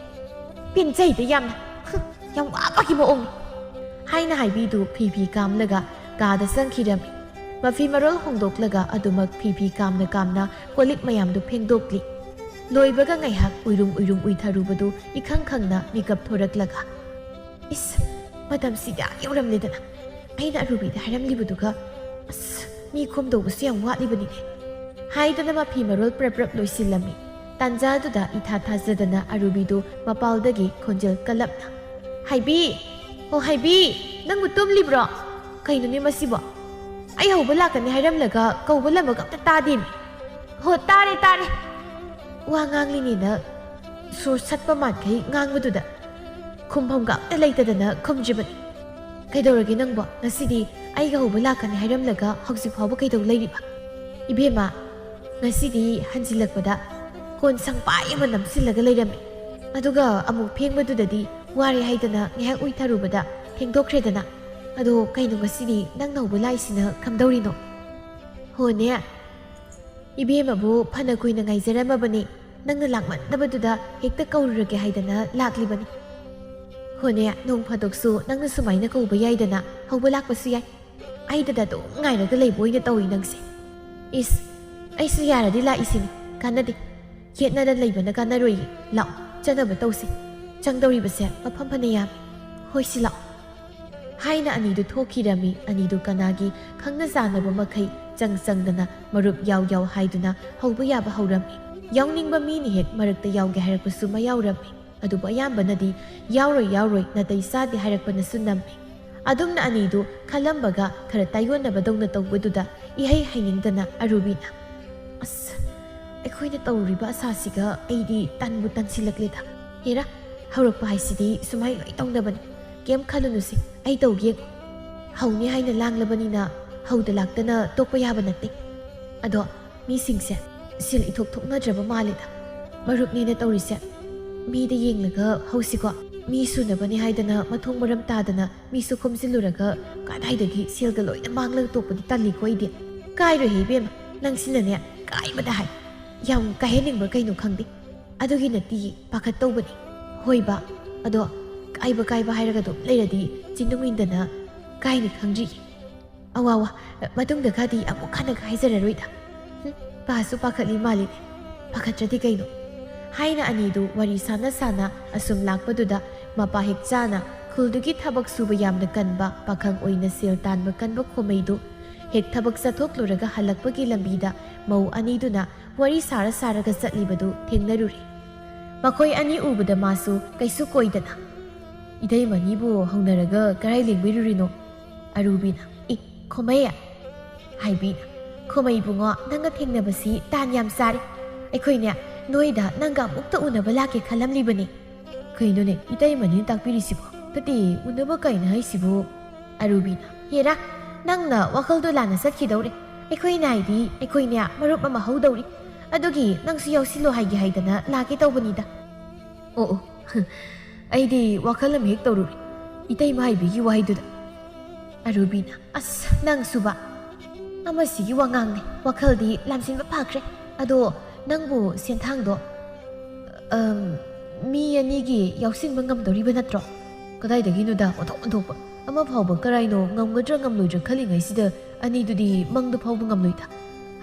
ꯄꯦꯟꯖꯩꯗ ꯌꯥꯝꯅ꯫ ꯍꯨꯝ, ꯌꯥꯝ ꯋꯥꯕꯒꯤ ꯃꯑꯣꯡꯅꯤ"꯫ ꯍꯥꯏꯅ ꯍꯥꯏꯕꯤꯗꯨ ꯐꯤ ꯐꯤ ꯀꯥꯝꯂꯒ ꯀꯥꯗ ꯆꯪꯈꯤꯔꯝꯃꯤ꯫ ꯃꯐꯤ ꯃꯔꯣꯜ ꯍꯣꯡꯗꯣꯛꯂꯒ ꯑꯗꯨꯃꯛ ꯐꯤ ꯐꯤ ꯀꯥꯝꯅ ꯀꯥꯝꯅ ꯀꯣꯜꯂꯤꯛ ꯃꯌꯥꯝꯗꯨ ꯐꯦꯡꯗꯣꯛꯂꯤ꯫ ꯂꯣꯏꯕꯒ ꯉꯥꯏꯍꯥꯛ ꯎꯏꯔꯨꯝ ꯎꯏꯔꯨꯝ ꯎꯏꯊꯔꯨꯕꯗꯨ ꯏꯈꯪ ꯈꯪꯅ ꯃꯤꯀꯞ ꯊꯣꯔꯛꯂꯒ, "ꯏꯁ, ꯃꯇꯝꯁꯤꯗꯤ ꯑꯥ ꯌꯧꯔꯝꯂꯦꯗꯅ꯫ ꯑꯩꯅ ꯑꯔꯨꯕꯤꯗ ꯍꯥꯏꯔꯝꯂꯤꯕꯗꯨꯒ, ꯑꯁ, ꯃꯤ ꯈꯣꯝꯗꯧꯕꯁꯨ ꯌꯥꯝ ꯋꯥꯠꯂꯤꯕꯅꯤꯅꯦ" ꯍꯥꯏꯗꯅ ꯃꯐꯤ ꯃꯔꯣꯜ ꯄ꯭ꯔꯞ ꯄ꯭ꯔꯞ ꯂꯣꯏꯁꯤꯜꯂꯝꯃꯤ꯫ ꯇꯥꯟꯖꯥꯗꯨꯗ ꯏꯊꯥ ꯊꯥꯖꯗꯅ ꯑꯔꯨꯕꯤꯗꯨ ꯃꯄꯥꯜꯗꯒꯤ ꯈꯣꯟꯖꯦꯜ ꯀꯜꯂꯞꯅ, "ꯍꯥꯏꯕꯤ! ꯑꯣ ꯍꯥꯏꯕꯤ! ꯅꯪꯕꯨ ꯇꯨꯝꯂꯤꯕ꯭ꯔꯣ? ꯀꯩꯅꯣꯅꯦ ꯃꯁꯤꯕꯣ? ꯑꯩ ꯍꯧꯕ ꯂꯥꯛꯀꯅꯤ ꯍꯥꯏꯔꯝꯂꯒ ꯀꯧꯕ ꯂꯝꯕꯒ ꯑꯝꯇ ꯇꯥꯗꯦꯃꯤ꯫ ꯍꯣ, ꯇꯥꯔꯦ, ꯇꯥꯔꯦ!" ꯋꯥ ꯉꯥꯡꯂꯤꯅꯦꯅ ꯁꯣꯔ ꯁꯠꯄ ꯃꯥꯟꯈꯩ ꯉꯥꯡꯕꯗꯨꯗ ꯈꯨꯝꯐꯝꯒ ꯑꯝꯇ ꯂꯩꯇꯗꯅ ꯈꯨꯝꯗ꯭ꯔꯤꯕꯅꯤ꯫ "ꯀꯩꯗꯧꯔꯒꯦ ꯅꯪꯕꯣ? ꯉꯁꯤꯗꯤ ꯑꯩꯒ ꯍꯧꯕ ꯂꯥꯛꯀꯅꯤ ꯍꯥꯏꯔꯝꯂꯒ ꯍꯧꯖꯤꯛ ꯐꯥꯎꯕ ꯀꯩꯗꯧ ꯂꯩꯔꯤꯕ?" "ꯏꯕꯦꯝꯃ, ꯉꯁꯤꯗꯤ ꯍꯟꯖꯤꯜꯂꯛꯄꯗ ꯀꯣꯟ ꯁꯪꯄꯥꯏ ꯑꯃ ꯅꯝꯁꯤꯜꯂꯒ ꯂꯩꯔꯝꯃꯤ꯫ ꯑꯗꯨꯒ ꯑꯃꯨꯛ ꯐꯦꯡꯕꯗꯨꯗꯗꯤ ꯋꯥꯔꯦ ꯍꯥꯏꯗꯅ ꯉꯥꯏꯍꯥꯛ ꯎꯏꯊꯔꯨꯕꯗ ꯐꯦꯡꯗꯣꯛꯈ꯭ꯔꯦꯗꯅ꯫ ꯑꯗꯣ ꯀꯩꯅꯣ ꯉꯁꯤꯗꯤ ꯅꯪꯅ ꯍꯧꯕ ꯂꯥꯛꯏꯁꯤꯅ ꯀꯝꯗꯧꯔꯤꯅꯣ?" "ꯍꯣꯅꯦ, ꯏꯕꯦꯝꯃꯕꯨ ꯐꯅ ꯀꯨꯏꯅ ꯉꯥꯏꯖꯔꯝꯃꯕꯅꯤ꯫ ꯅꯪꯅ ꯂꯥꯛꯃꯟꯗꯕꯗꯨꯗ ꯍꯦꯛꯇ ꯀꯧꯔꯨꯔꯒꯦ ꯍꯥꯏꯗꯅ ꯂꯥꯛꯂꯤꯕꯅꯤ꯫ ꯍꯣꯅꯦ, ꯅꯣꯡ ꯐꯥꯗꯣꯛꯁꯨ ꯅꯪꯅ ꯁꯨꯃꯥꯏꯅ ꯀꯧꯕ ꯌꯥꯏꯗꯅ ꯍꯧꯕ ꯂꯥꯛꯄꯁꯨ ꯌꯥꯏ꯫ ꯑꯩꯗꯗ ꯑꯗꯨꯝ ꯉꯥꯏꯔꯒ ꯂꯩꯕ ꯑꯣꯏꯅ ꯇꯧꯏ ꯅꯪꯁꯦ꯫ ꯏꯁ, ꯑꯩꯁꯨ ꯌꯥꯔꯗꯤ ꯂꯥꯛꯏꯁꯤꯅꯤ꯫ ꯀꯥꯟꯅꯗꯦ꯫ ꯌꯦꯠꯅꯔ ꯂꯩꯕꯅ ꯀꯥꯟꯅꯔꯣꯏꯌꯦ꯫ ꯂꯥꯛꯑꯣ, ꯆꯠꯅꯕ ꯇꯧꯁꯤ꯫ ꯆꯪꯗꯧꯔꯤꯕꯁꯦ ꯃꯐꯝ ꯐꯅ ꯌꯥꯝꯃꯤ꯫ ꯍꯣꯏꯁꯤ ꯂꯥꯛꯑꯣ" ꯍꯥꯏꯅ ꯑꯅꯤꯗꯨ ꯊꯣꯛꯈꯤꯔꯝꯃꯤ꯫ ꯑꯅꯤꯗꯨ ꯀꯅꯥꯒꯤ ꯈꯪꯅ ꯆꯥꯟꯅꯕ ꯃꯈꯩ ꯆꯪ ꯆꯪꯗꯅ ꯃꯔꯨꯞ ꯌꯥꯎ ꯌꯥꯎ ꯍꯥꯏꯗꯨꯅ ꯍꯧꯕ ꯌꯥꯕ ꯍꯧꯔꯝꯃꯤ꯫ ꯌꯥꯎꯅꯤꯡꯕ ꯃꯤꯅ ꯍꯦꯛ ꯃꯔꯛꯇ ꯌꯥꯎꯒꯦ ꯍꯥꯏꯔꯛꯄꯁꯨ ꯃꯌꯥꯎꯔꯝꯃꯤ꯫ ꯑꯗꯨꯕꯨ ꯑꯌꯥꯝꯕꯅꯗꯤ "ꯌꯥꯎꯔꯣꯏ, ꯌꯥꯎꯔꯣꯏ, ꯅꯥꯇꯩ ꯆꯥꯗꯦ" ꯍꯥꯏꯔꯛꯄꯅꯁꯨ ꯅꯝꯃꯤ꯫ ꯑꯗꯨꯝꯅ ꯑꯅꯤꯗꯨ ꯈꯜꯂꯝꯕꯒ ꯈꯔ ꯇꯥꯏꯌꯣꯟꯅꯕꯗꯧꯅ ꯇꯧꯕꯗꯨꯗ ꯏꯍꯩ ꯍꯩꯅꯤꯡꯗꯅ ꯑꯔꯨꯕꯤꯅ, "ꯑꯁ, ꯑꯩꯈꯣꯏꯅ ꯇꯧꯔꯤꯕ ꯑꯁꯥꯁꯤꯒ ꯑꯩꯗꯤ ꯇꯟꯕꯨ ꯇꯟꯁꯤꯜꯂꯛꯂꯦꯗ꯫ ꯍꯦꯔꯥ, ꯍꯧꯔꯛꯄ ꯍꯥꯏꯁꯤꯗꯤ ꯁꯨꯃꯥꯏ ꯂꯣꯏ ꯇꯧꯅꯕꯅꯤ꯫ ꯀꯩꯝ ꯈꯜꯂꯨꯅꯨꯁꯦ, ꯑꯩ ꯇꯧꯒꯦ꯫ ꯍꯧꯅꯤ ꯍꯥꯏꯅ ꯂꯥꯡꯂꯕꯅꯤꯅ ꯍꯧꯗ ꯂꯥꯛꯇꯅ ꯇꯣꯛꯄ ꯌꯥꯕ ꯅꯠꯇꯦ꯫ ꯑꯗꯣ ꯃꯤꯁꯤꯡꯁꯦ ꯁꯤꯜ ꯏꯊꯣꯛ ꯊꯣꯛꯅꯗ꯭ꯔꯕ ꯃꯥꯜꯂꯦꯗ꯫ ꯃꯔꯨꯞꯅꯦꯅ ꯇꯧꯔꯤꯁꯦ꯫ ꯃꯤꯗ ꯌꯦꯡꯂꯒ ꯍꯧꯁꯤꯀꯣ꯫ ꯃꯤ ꯁꯨꯅꯕꯅꯦ ꯍꯥꯏꯗꯅ ꯃꯊꯣꯡ ꯃꯔꯝ ꯇꯥꯗꯅ ꯃꯤꯁꯨ ꯈꯣꯝꯖꯤꯜꯂꯨꯔꯒ ꯀꯗꯥꯏꯗꯒꯤ ꯁꯦꯜꯒ ꯂꯣꯏꯅ ꯃꯥꯡꯂꯒ ꯇꯣꯛꯄꯗꯤ ꯇꯜꯂꯤꯀꯣ ꯑꯩꯗꯤ꯫ ꯀꯥꯏꯔꯣꯏꯍꯦ ꯏꯕꯦꯝꯃ, ꯅꯪꯁꯤꯅꯅꯦ ꯀꯥꯏꯕꯗ ꯍꯥꯏ꯫ ꯌꯥꯝ ꯀꯥꯏꯍꯟꯅꯤꯡꯕ꯭ꯔꯥ ꯀꯩꯅꯣ ꯈꯪꯗꯦ꯫ ꯑꯗꯨꯒꯤ ꯅꯠꯇꯤꯌꯦ, ꯄꯥꯈꯠꯇꯧꯕꯅꯤ꯫ ꯍꯣꯏꯕ, ꯑꯗꯣ ꯀꯥꯏꯕ ꯀꯥꯏꯕ ꯍꯥꯏꯔꯒ ꯑꯗꯨꯝ ꯂꯩꯔꯗꯤ ꯆꯤꯟꯗꯨꯡ ꯏꯟꯗꯅ ꯀꯥꯏꯅꯤ ꯈꯪꯗ꯭ꯔꯤꯌꯦ꯫ ꯑꯋꯥ ꯋꯥ, ꯃꯇꯨꯡꯗ ꯈꯔꯗꯤ ꯑꯃꯨꯛ ꯍꯟꯅ ꯍꯥꯏꯖꯔꯔꯣꯏꯗ꯫ ꯍꯨꯝ, ꯄꯥꯁꯨ ꯄꯥꯈꯠꯂꯤ ꯃꯥꯜꯂꯤꯅꯦ꯫ ꯄꯥꯈꯠꯇ꯭ꯔꯗꯤ ꯀꯩꯅꯣ? ꯍꯥꯏꯅ ꯑꯅꯤꯗꯨ ꯋꯥꯔꯤ ꯁꯥꯟꯅ ꯁꯥꯟꯅ ꯑꯁꯨꯝ ꯂꯥꯛꯄꯗꯨꯗ ꯃꯄꯥ ꯍꯦꯛ ꯆꯥꯅ ꯈꯨꯜꯗꯨꯒꯤ ꯊꯕꯛ ꯁꯨꯕ ꯌꯥꯝꯅ ꯀꯟꯕ ꯄꯥꯈꯪ ꯑꯣꯏꯅ ꯁꯦꯜ ꯇꯥꯟꯕ ꯀꯟꯕ ꯈꯣꯃꯩꯗꯨ ꯍꯦꯛ ꯊꯕꯛ ꯆꯠꯊꯣꯛꯂꯨꯔꯒ ꯍꯜꯂꯛꯄꯒꯤ ꯂꯝꯕꯤꯗ ꯃꯧ ꯑꯅꯤꯗꯨꯅ ꯋꯥꯔꯤ ꯁꯥꯔ ꯁꯥꯔꯒ ꯆꯠꯂꯤꯕꯗꯨ ꯊꯦꯡꯅꯔꯨꯔꯦ꯫ ꯃꯈꯣꯏ ꯑꯅꯤ ꯎꯕꯗ ꯃꯥꯁꯨ ꯀꯩꯁꯨ ꯀꯣꯏꯗꯅ, "ꯏꯇꯩꯃꯅꯤꯕꯨ ꯍꯧꯅꯔꯒ ꯀꯔꯥꯏ ꯂꯦꯡꯕꯤꯔꯨꯔꯤꯅꯣ?" ꯑꯔꯨꯕꯤꯅ, "ꯏ, ꯈꯣꯃꯩ!" ꯍꯥꯏꯕꯤꯅ, "ꯈꯣꯃꯩ ꯏꯕꯨꯡꯉꯣ, ꯅꯪꯒ ꯊꯦꯡꯅꯕꯁꯤ ꯇꯥꯟ ꯌꯥꯝ ꯆꯥꯔꯦ꯫ ꯑꯩꯈꯣꯏꯅꯦ, ꯅꯣꯏꯗ ꯅꯪꯒ ꯑꯃꯨꯛꯇ ꯎꯅꯕ ꯂꯥꯛꯀꯦ ꯈꯜꯂꯝꯂꯤꯕꯅꯤ꯫" "ꯀꯩꯅꯣꯅꯦ, ꯏꯇꯩꯃꯅꯤꯅ ꯇꯥꯛꯄꯤꯔꯤꯁꯤꯕꯣ? ꯅꯠꯇꯦ, ꯎꯅꯕ ꯀꯥꯏꯅ ꯍꯥꯏꯁꯤꯕꯨ?" ꯑꯔꯨꯕꯤꯅ, "ꯍꯦꯔꯥ, ꯅꯪꯅ ꯋꯥꯈꯜꯗꯣ ꯂꯥꯟꯅ ꯆꯠꯈꯤꯗꯧꯔꯦ꯫ ꯑꯩꯈꯣꯏꯅ ꯍꯥꯏꯗꯤ ꯑꯩꯈꯣꯏꯅꯦ ꯃꯔꯨꯞ ꯑꯃ ꯍꯧꯗꯧꯔꯤ꯫ ꯑꯗꯨꯒꯤ ꯅꯪꯁꯨ ꯌꯥꯎꯁꯤꯜꯂꯣ ꯍꯥꯏꯒꯦ ꯍꯥꯏꯗꯅ ꯂꯥꯛꯀꯦ ꯇꯧꯕꯅꯤꯗ꯫" "ꯑꯣ, ꯑꯣ, ꯑꯩꯗꯤ ꯋꯥꯈꯜ ꯑꯃ ꯍꯦꯛ ꯇꯧꯔꯨꯔꯦ, ꯏꯇꯩꯃ ꯍꯥꯏꯕꯤꯒꯤ ꯋꯥꯍꯩꯗꯨꯗ꯫" ꯑꯔꯨꯕꯤꯅ, "ꯑꯁ, ꯅꯪꯁꯨꯕ! ꯑꯃꯁꯤꯒꯤ ꯋꯥꯉꯥꯡꯅꯦ, ꯋꯥꯈꯜꯗꯤ ꯂꯥꯝꯁꯤꯟꯕ ꯐꯥꯈ꯭ꯔꯦ꯫ ꯑꯗꯣ ꯅꯪꯕꯨ ꯁꯦꯟꯊꯥꯡꯗꯣ, ꯑꯝ, ꯃꯤ ꯑꯅꯤꯒꯤ ꯌꯥꯎꯁꯤꯟꯕ ꯉꯝꯗꯧꯔꯤꯕ ꯅꯠꯇ꯭ꯔꯣ?" "ꯀꯗꯥꯏꯗꯒꯤꯅꯣꯗ, ꯑꯣꯟꯊꯣꯛ ꯑꯣꯟꯊꯣꯛꯄ! ꯑꯃ ꯐꯥꯎꯕ ꯀꯔꯥꯏꯅꯣ ꯉꯝꯒꯗ꯭ꯔꯥ ꯉꯝꯂꯣꯏꯗ꯭ꯔꯥ ꯈꯜꯂꯤꯉꯩꯁꯤꯗ ꯑꯅꯤꯗꯨꯗꯤ ꯃꯪꯗ ꯐꯥꯎꯕ ꯉꯝꯂꯣꯏꯗ꯫"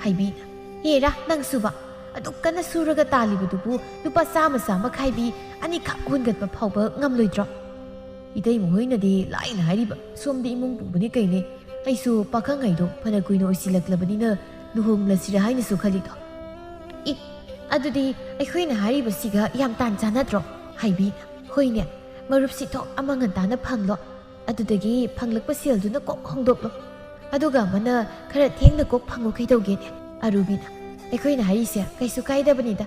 ꯍꯥꯏꯕꯤꯅ, "ꯍꯦꯔꯥ, ꯅꯪꯁꯨꯕ! ꯑꯗꯨꯛ ꯀꯟꯅ ꯁꯨꯔꯒ ꯇꯥꯜꯂꯤꯕꯗꯨꯕꯨ ꯂꯨꯄꯥ ꯆꯥꯝꯃ ꯆꯥꯝꯃ ꯈꯥꯏꯕꯤ ꯑꯅꯤꯈꯛ ꯍꯨꯟꯒꯠꯄ ꯐꯥꯎꯕ ꯉꯝꯂꯣꯏꯗ꯭ꯔꯣ?" "ꯏꯇꯩꯃ ꯍꯣꯏꯅꯗꯤ ꯂꯥꯏꯅ ꯍꯥꯏꯔꯤꯕ, ꯁꯣꯝꯗ ꯏꯃꯨꯡ ꯄꯨꯕꯅꯤ ꯀꯩꯅꯦ꯫ ꯑꯩꯁꯨ ꯄꯥꯈꯪ ꯍꯥꯏꯗꯣ ꯐꯅ ꯀꯨꯏꯅ ꯑꯣꯏꯁꯤꯜꯂꯛꯂꯕꯅꯤꯅ ꯂꯨꯍꯣꯡꯂꯁꯤꯔ ꯍꯥꯏꯅꯁꯨ ꯈꯜꯂꯤꯗꯣ꯫" "ꯏ, ꯑꯗꯨꯗꯤ ꯑꯩꯈꯣꯏꯅ ꯍꯥꯏꯔꯤꯕꯁꯤꯒ ꯌꯥꯝ ꯇꯥꯟ ꯆꯥꯟꯅꯗ꯭ꯔꯣ?" ꯍꯥꯏꯕꯤꯅ, "ꯍꯣꯏꯅꯦ, ꯃꯔꯨꯞꯁꯤ ꯊꯣꯛ ꯑꯃ ꯉꯟꯇꯥꯅ ꯐꯪꯂꯣ꯫ ꯑꯗꯨꯗꯒꯤ ꯐꯪꯂꯛꯄ ꯁꯦꯜꯗꯨꯅ ꯀꯣꯛ ꯍꯣꯡꯗꯣꯛꯂꯣ꯫ ꯑꯗꯨꯒ ꯑꯃꯅ ꯈꯔ ꯊꯦꯡꯅ ꯀꯣꯛ ꯐꯪꯉꯨ ꯀꯩꯗꯧꯒꯦꯅꯦ?" ꯑꯔꯨꯕꯤꯅ, "ꯑꯩꯈꯣꯏꯅ ꯍꯥꯏꯔꯤꯁꯦ ꯀꯩꯁꯨ ꯀꯥꯏꯗꯕꯅꯤꯗ꯫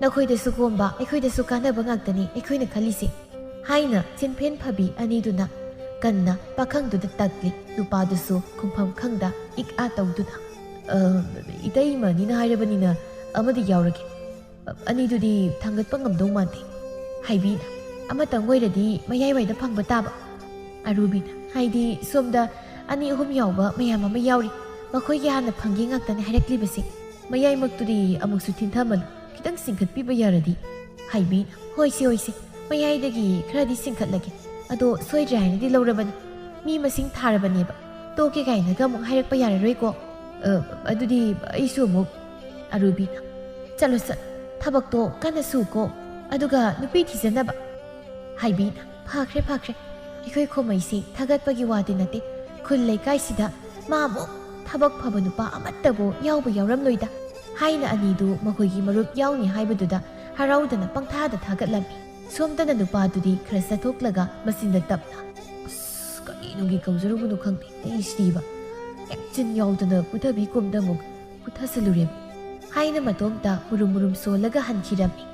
ꯅꯈꯣꯏꯗꯁꯨ ꯀꯣꯝꯕ, ꯑꯩꯈꯣꯏꯗꯁꯨ ꯀꯥꯟꯅꯕ ꯉꯥꯛꯇꯅꯤ ꯑꯩꯈꯣꯏꯅ ꯈꯜꯂꯤꯁꯦ꯫" ꯍꯥꯏꯅ ꯆꯤꯟꯐꯦꯟ ꯐꯕꯤ ꯑꯅꯤꯗꯨꯅ ꯀꯟꯅ ꯄꯥꯈꯪꯗꯨꯗ ꯇꯛꯂꯤ꯫ ꯅꯨꯄꯥꯗꯨꯁꯨ ꯈꯨꯝꯐꯝ ꯈꯪꯗ ꯏꯛ ꯑꯥ ꯇꯧꯗꯨꯅ, "ꯑ, ꯏꯇꯩꯃꯅꯤꯅ ꯍꯥꯏꯔꯕꯅꯤꯅ ꯑꯃꯗꯤ ꯌꯥꯎꯔꯒꯦ꯫ ꯑꯅꯤꯗꯨꯗꯤ ꯊꯥꯡꯒꯠꯄ ꯉꯝꯗꯧ ꯃꯥꯟꯗꯦ꯫" ꯍꯥꯏꯕꯤꯅ, "ꯑꯃꯇꯪ ꯑꯣꯏꯔꯗꯤ ꯃꯌꯥꯏꯋꯥꯏꯗ ꯐꯪꯕ ꯇꯥꯕ꯫" ꯑꯔꯨꯕꯤꯅ, "ꯍꯥꯏꯗꯤ ꯁꯣꯝꯗ ꯑꯅꯤ ꯑꯍꯨꯝ ꯌꯥꯎꯕ ꯃꯌꯥꯝ ꯑꯃ ꯌꯥꯎꯔꯤ꯫ ꯃꯈꯣꯏꯒꯤ ꯍꯥꯟꯅ ꯐꯪꯒꯦ ꯉꯥꯛꯇꯅꯤ ꯍꯥꯏꯔꯛꯂꯤꯕꯁꯦ꯫ ꯃꯌꯥꯏꯃꯛꯇꯨꯗꯤ ꯑꯃꯨꯛꯁꯨ ꯊꯤꯟꯊꯃꯜꯂꯨ, ꯈꯤꯇꯪ ꯆꯤꯡꯈꯠꯄꯤꯕ ꯌꯥꯔꯗꯤ꯫ ꯍꯥꯏꯕꯤ, ꯍꯣꯏꯁꯦ, ꯍꯣꯏꯁꯦ, ꯃꯌꯥꯏꯗꯒꯤ ꯈꯔꯗꯤ ꯆꯤꯡꯈꯠꯂꯒꯦ꯫ ꯑꯗꯣ ꯁꯣꯏꯗ꯭ꯔꯦ ꯍꯥꯏꯅꯗꯤ ꯂꯧꯔꯕꯅꯤ꯫ ꯃꯤ ꯃꯁꯤꯡ ꯊꯥꯔꯕꯅꯦꯕ꯫ ꯇꯣꯛꯀꯦ ꯀꯥꯏꯅꯒ ꯑꯃꯨꯛ ꯍꯥꯏꯔꯛꯄ ꯌꯥꯔꯔꯣꯏꯀꯣ꯫ ꯑ, ꯑꯗꯨꯗꯤ ꯑꯩꯁꯨ ꯑꯃꯨꯛ꯫ ꯑꯔꯨꯕꯤꯅ, ꯆꯠꯂꯣ, ꯆꯠ, ꯊꯕꯛꯇꯣ ꯀꯟꯅ ꯁꯨꯀꯣ꯫ ꯑꯗꯨꯒ ꯅꯨꯄꯤ ꯊꯤꯖꯅꯕ꯫ ꯍꯥꯏꯕꯤꯅ, ꯐꯈ꯭ꯔꯦ, ꯐꯈ꯭ꯔꯦ꯫ ꯑꯩꯈꯣꯏ ꯈꯣꯃꯩꯁꯤ ꯊꯥꯒꯠꯄꯒꯤ ꯋꯥꯗꯤ ꯅꯠꯇꯦ꯫ ꯈꯨꯜ ꯂꯩꯀꯥꯏꯁꯤꯗ ꯃꯥꯃꯨꯛ ꯊꯕꯛ ꯐꯕ ꯅꯨꯄꯥ ꯑꯃꯠꯇꯕꯨ ꯌꯥꯎꯕ ꯌꯥꯎꯔꯝꯂꯣꯏꯗ꯫ ꯍꯥꯏꯅ ꯑꯅꯤꯗꯨ ꯃꯈꯣꯏꯒꯤ ꯃꯔꯨꯞ ꯌꯥꯎꯅꯤ ꯍꯥꯏꯕꯗꯨꯗ ꯍꯔꯥꯎꯗꯅ ꯄꯪꯊꯥꯗ ꯊꯥꯒꯠꯂꯝꯃꯤ꯫ ꯁꯣꯝꯗꯅ ꯅꯨꯄꯥꯗꯨꯗꯤ ꯈꯔ ꯆꯠꯊꯣꯛꯂꯒ ꯃꯆꯤꯟꯗ ꯇꯞꯅ, "ꯑꯁ, ꯀꯔꯤꯅꯨꯡꯒꯤ ꯀꯧꯖꯔꯨꯕꯅꯣ ꯈꯪꯗꯦ, ꯑꯩꯁꯤꯗꯤꯕ꯫ ꯍꯦꯛ ꯆꯤꯟ ꯌꯥꯎꯗꯅ ꯄꯨꯊꯕꯤ ꯀꯨꯝꯗ ꯑꯃꯨꯛ ꯄꯨꯊꯁꯜꯂꯨꯔꯦꯕ" ꯍꯥꯏꯅ ꯃꯇꯣꯝꯇ ꯃꯨꯔꯨꯝ ꯃꯨꯔꯨꯝ ꯁꯣꯜꯂꯒ ꯍꯟꯈꯤꯔꯝꯃꯤ꯫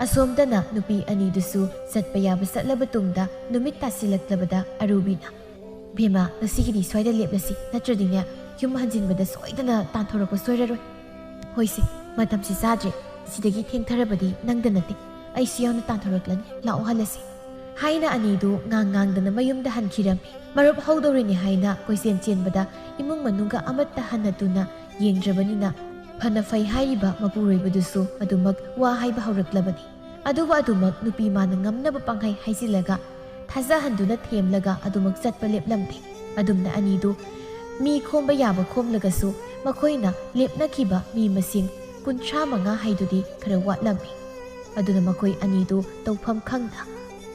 ꯑꯁꯣꯝꯗꯅ ꯅꯨꯄꯤ ꯑꯅꯤꯗꯨꯁꯨ ꯆꯠꯄ ꯌꯥꯕ ꯆꯠꯂꯕ ꯇꯨꯡꯗ ꯅꯨꯃꯤꯠ ꯇꯥꯁꯤꯜꯂꯛꯂꯕꯗ ꯑꯔꯨꯕꯤꯅ, "ꯕꯦꯝꯃ, ꯉꯁꯤꯒꯤꯗꯤ ꯁ꯭ꯋꯥꯏꯗ ꯂꯦꯞꯂꯁꯤ, ꯅꯠꯇ꯭ꯔꯗꯤꯅꯦ, ꯌꯨꯝ ꯍꯟꯖꯤꯟꯕꯗ ꯁꯣꯏꯗꯅ ꯇꯥꯟꯊꯣꯔꯛꯄ ꯁꯣꯏꯔꯔꯣꯏ"꯫ "ꯍꯣꯏꯁꯦ, ꯃꯇꯝꯁꯤ ꯆꯥꯗ꯭ꯔꯦ, ꯁꯤꯗꯒꯤ ꯊꯦꯡꯊꯔꯕꯗꯤ ꯅꯪꯗ ꯅꯠꯇꯦ, ꯑꯩꯁꯨ ꯌꯥꯎꯅ ꯇꯥꯟꯊꯣꯔꯛꯂꯅꯤ, ꯂꯥꯛꯑꯣ ꯍꯜꯂꯁꯤ"꯫ ꯍꯥꯏꯅ ꯑꯅꯤꯗꯨ ꯉꯥꯡ ꯉꯥꯡꯗꯅ ꯃꯌꯨꯝꯗ ꯍꯟꯈꯤꯔꯝꯃꯤ꯫ ꯃꯔꯨꯞ ꯍꯧꯗꯧꯔꯤꯅꯤ ꯍꯥꯏꯅ ꯀꯣꯏꯆꯦꯟ ꯆꯦꯟꯕꯗ ꯏꯃꯨꯡ ꯃꯅꯨꯡꯒ ꯑꯃꯠꯇ ꯍꯟꯅ ꯇꯨꯅ ꯌꯦꯡꯗ꯭ꯔꯕꯅꯤꯅ ꯐꯅ ꯐꯩ ꯍꯥꯏꯔꯤꯕ ꯃꯄꯨꯔꯣꯏꯕꯗꯨꯁꯨ ꯑꯗꯨꯃꯛ ꯋꯥ ꯍꯥꯏꯕ ꯍꯧꯔꯛꯂꯕꯅꯤ꯫ ꯑꯗꯨꯕꯨ ꯑꯗꯨꯃꯛ ꯅꯨꯄꯤ ꯃꯥꯅ ꯉꯝꯅꯕ ꯄꯥꯡꯍꯩ ꯍꯥꯏꯖꯤꯜꯂꯒ ꯊꯥꯖꯍꯟꯗꯨꯅ ꯊꯦꯝꯂꯒ ꯑꯗꯨꯃꯛ ꯆꯠꯄ ꯂꯦꯞꯂꯝꯗꯦ꯫ ꯑꯗꯨꯝꯅ ꯑꯅꯤꯗꯨ ꯃꯤ ꯈꯣꯝꯕ ꯌꯥꯕ ꯈꯣꯝꯂꯒꯁꯨ ꯃꯈꯣꯏꯅ ꯂꯦꯞꯅꯈꯤꯕ ꯃꯤ ꯃꯁꯤꯡ ꯀꯨꯟꯊ꯭ꯔꯥ ꯃꯉꯥ ꯍꯥꯏꯗꯨꯗꯤ ꯈꯔ ꯋꯥꯠꯂꯝꯃꯤ꯫ ꯑꯗꯨꯅ ꯃꯈꯣꯏ ꯑꯅꯤꯗꯨ ꯇꯧꯐꯝ ꯈꯪꯗ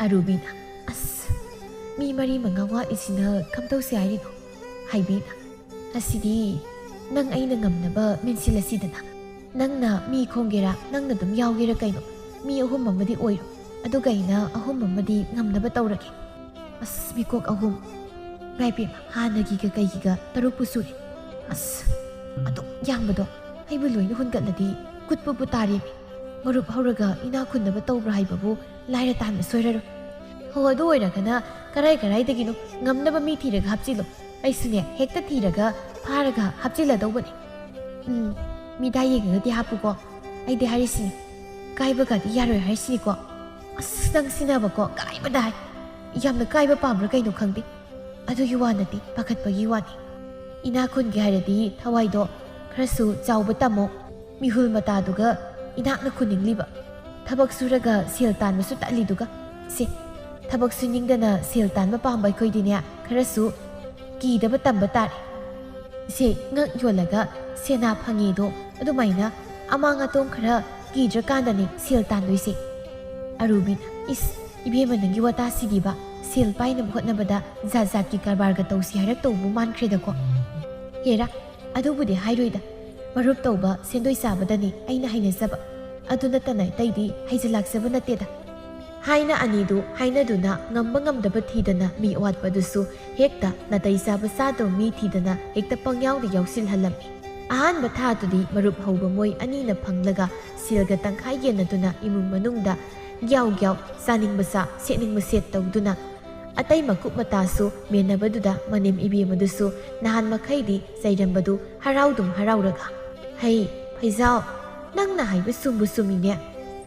ꯑꯔꯨꯕꯤꯅ, "ꯑꯁ, ꯃꯤ ꯃꯔꯤ ꯃꯉꯥ ꯋꯥꯠꯂꯤꯁꯤꯅ ꯀꯝꯗꯧꯁꯦ ꯍꯥꯏꯔꯤꯅꯣ?" ꯍꯥꯏꯕꯤꯅ, "ꯑꯁꯤꯗꯤ ꯅꯪ ꯑꯩꯅ ꯉꯝꯅꯕ ꯃꯦꯟꯁꯤꯜꯂꯁꯤꯗꯅ꯫ ꯅꯪꯅ ꯃꯤ ꯈꯣꯝꯒꯦꯔꯥ, ꯅꯪꯅ ꯑꯗꯨꯝ ꯌꯥꯎꯒꯦꯔꯥ ꯀꯩꯅꯣ, ꯃꯤ ꯑꯍꯨꯝ ꯑꯃꯗꯤ ꯑꯣꯏꯔꯣ꯫ ꯑꯗꯨꯒ ꯑꯩꯅ ꯑꯍꯨꯝ ꯑꯃꯗꯤ ꯉꯝꯅꯕ ꯇꯧꯔꯒꯦ"꯫ ꯑꯁ, ꯃꯤꯀꯣꯛ ꯑꯍꯨꯝ! ꯏꯃꯥꯏ ꯄꯦꯝꯃ, ꯍꯥꯟꯅꯒꯤꯒ ꯀꯩꯒꯤꯒ ꯇꯔꯨꯛꯄꯨ ꯁꯨꯔꯦ꯫ ꯑꯁ, ꯑꯗꯨꯛ ꯌꯥꯝꯕꯗꯣ ꯑꯩꯕꯨ ꯂꯣꯏꯅ ꯍꯨꯟꯒꯠꯂꯗꯤ ꯀꯨꯠꯄꯕꯨ ꯇꯥꯔꯦꯃꯤ꯫ ꯃꯔꯨꯞ ꯍꯧꯔꯒ ꯏꯅꯥ ꯈꯨꯟꯅꯕ ꯇꯧꯕ꯭ꯔꯥ ꯍꯥꯏꯕꯕꯨ ꯂꯥꯏꯔ ꯇꯥꯟꯕ ꯁꯣꯏꯔꯔꯣꯏ꯫ ꯍꯣ, ꯑꯗꯨ ꯑꯣꯏꯔꯒꯅ ꯀꯔꯥꯏ ꯀꯔꯥꯏꯗꯒꯤꯅꯣ ꯉꯝꯅꯕ ꯃꯤ ꯊꯤꯔꯒ ꯍꯥꯞꯆꯤꯜꯂꯣ꯫ ꯑꯩꯁꯨꯅꯦ, ꯍꯦꯛꯇ ꯊꯤꯔꯒ ꯐꯥꯔꯒ ꯍꯥꯞꯆꯤꯜꯂꯗꯧꯕꯅꯦ꯫ ꯎꯝ, ꯃꯤꯗꯥ ꯌꯦꯡꯉꯒꯗꯤ ꯍꯥꯞꯄꯨꯀꯣ꯫ ꯑꯩꯗꯤ ꯍꯥꯏꯔꯤꯁꯤꯅꯤ, ꯀꯥꯏꯕꯒꯗꯤ ꯌꯥꯔꯣꯏ ꯍꯥꯏꯔꯤꯁꯤꯅꯤꯀꯣ꯫ ꯑꯁ, ꯅꯪ ꯁꯤꯟꯅꯕꯀꯣ, ꯀꯥꯏꯕꯗ ꯍꯥꯏ꯫ ꯌꯥꯝꯅ ꯀꯥꯏꯕ ꯄꯥꯝꯕ꯭ꯔꯥ ꯀꯩꯅꯣ ꯈꯪꯗꯦ꯫ ꯑꯗꯨꯒꯤ ꯋꯥ ꯅꯠꯇꯦ, ꯄꯥꯈꯠꯄꯒꯤ ꯋꯥꯅꯤ꯫ ꯏꯅꯥ ꯈꯨꯟꯒꯦ ꯍꯥꯏꯔꯗꯤ ꯊꯋꯥꯏꯗꯣ ꯈꯔꯁꯨ ꯆꯥꯎꯕ ꯇꯝꯃꯣ꯫ ꯃꯤꯍꯨꯜ ꯃꯇꯥꯗꯨꯒ ꯏꯅꯥꯛꯅ ꯈꯨꯅꯤꯡꯂꯤꯕ꯫ ꯊꯕꯛ ꯁꯨꯔꯒ ꯁꯦꯜ ꯇꯥꯟꯕꯁꯨ ꯇꯜꯂꯤꯗꯨꯒ꯫ ꯁꯦ, ꯊꯕꯛ ꯁꯨꯅꯤꯡꯗꯅ ꯁꯦꯜ ꯇꯥꯟꯕ ꯄꯥꯝꯕ ꯑꯩꯈꯣꯏꯗꯤꯅꯦ, ꯈꯔꯁꯨ ꯀꯤꯗꯕ ꯇꯝꯕ ꯇꯥꯔꯦ꯫ ꯁꯦ, ꯉꯛ ꯌꯣꯜꯂꯒ ꯁꯦꯅꯥ ꯐꯪꯉꯦꯗꯣ, ꯑꯗꯨꯃꯥꯏꯅ ꯑꯃꯥꯡ ꯑꯇꯣꯡ ꯈꯔ ꯀꯤꯗ꯭ꯔꯀꯥꯟꯗꯅꯦ ꯁꯦꯜ ꯇꯥꯟꯗꯣꯏꯁꯦ꯫ ꯑꯔꯨꯕꯤꯅ, "ꯏꯁ, ꯏꯕꯦꯝꯃ, ꯅꯪꯒꯤ ꯋꯥꯇꯥꯁꯤꯗꯤꯕ, ꯁꯦꯜ ꯄꯥꯏꯅꯕ ꯍꯣꯠꯅꯕꯗ ꯖꯥꯠ ꯖꯥꯠꯀꯤ ꯀꯔꯕꯥꯔꯒ ꯇꯧꯁꯤ ꯍꯥꯏꯔꯛꯇꯧꯕꯨ ꯃꯥꯟꯈ꯭ꯔꯦꯗꯀꯣ꯫ ꯍꯦꯔꯥ, ꯑꯗꯨꯕꯨꯗꯤ ꯍꯥꯏꯔꯣꯏꯗ꯫ ꯃꯔꯨꯞ ꯇꯧꯕ, ꯁꯦꯟꯗꯣꯏ ꯆꯥꯕꯗꯅꯤ ꯑꯩꯅ ꯍꯩꯅꯖꯕ꯫ ꯑꯗꯨ ꯅꯠꯇꯅ ꯑꯇꯩꯗꯤ ꯍꯩꯖꯤꯜꯂꯥꯛꯆꯕ ꯅꯠꯇꯦꯗ"꯫ ꯍꯥꯏꯅ ꯑꯅꯤꯗꯨ ꯍꯥꯏꯅꯗꯨꯅ ꯉꯝꯕ ꯉꯝꯗꯕ ꯊꯤꯗꯅ ꯃꯤ ꯑꯋꯥꯠꯄꯗꯨꯁꯨ ꯍꯦꯛꯇ ꯅꯥꯇꯩ ꯆꯥꯕ ꯆꯥꯗꯕ ꯃꯤ ꯊꯤꯗꯅ ꯍꯦꯛꯇ ꯄꯪꯌꯥꯎꯗ ꯌꯥꯎꯁꯤꯜꯍꯜꯂꯝꯃꯤ꯫ ꯑꯍꯥꯟꯕ ꯊꯥꯗꯨꯗꯤ ꯃꯔꯨꯞ ꯍꯧꯕ ꯃꯣꯏ ꯑꯅꯤꯅ ꯐꯪꯂꯒ ꯁꯦꯜꯒ ꯇꯪꯈꯥꯏ ꯌꯦꯟꯅꯗꯨꯅ ꯏꯃꯨꯡ ꯃꯅꯨꯡꯗ ꯒ꯭ꯌꯥꯎ ꯒ꯭ꯌꯥꯎ, ꯆꯥꯅꯤꯡꯕ ꯆꯥ, ꯁꯦꯠꯅꯤꯡꯕ ꯁꯦꯠ ꯇꯧꯗꯨꯅ ꯑꯇꯩ ꯃꯀꯨꯞ ꯃꯇꯥꯁꯨ ꯃꯦꯟꯅꯕꯗꯨꯗ ꯃꯅꯦꯝ ꯏꯕꯦꯝꯃꯗꯨꯁꯨ ꯅꯍꯥꯟ ꯃꯈꯩꯗꯤ ꯆꯩꯔꯝꯕꯗꯨ ꯍꯔꯥꯎꯗꯨꯝ ꯍꯔꯥꯎꯔꯒ, "ꯍꯩ, ꯐꯩꯖꯥꯎ, ꯅꯪꯅ ꯍꯥꯏꯕ ꯆꯨꯝꯕꯨ ꯆꯨꯝꯃꯤꯅꯦ꯫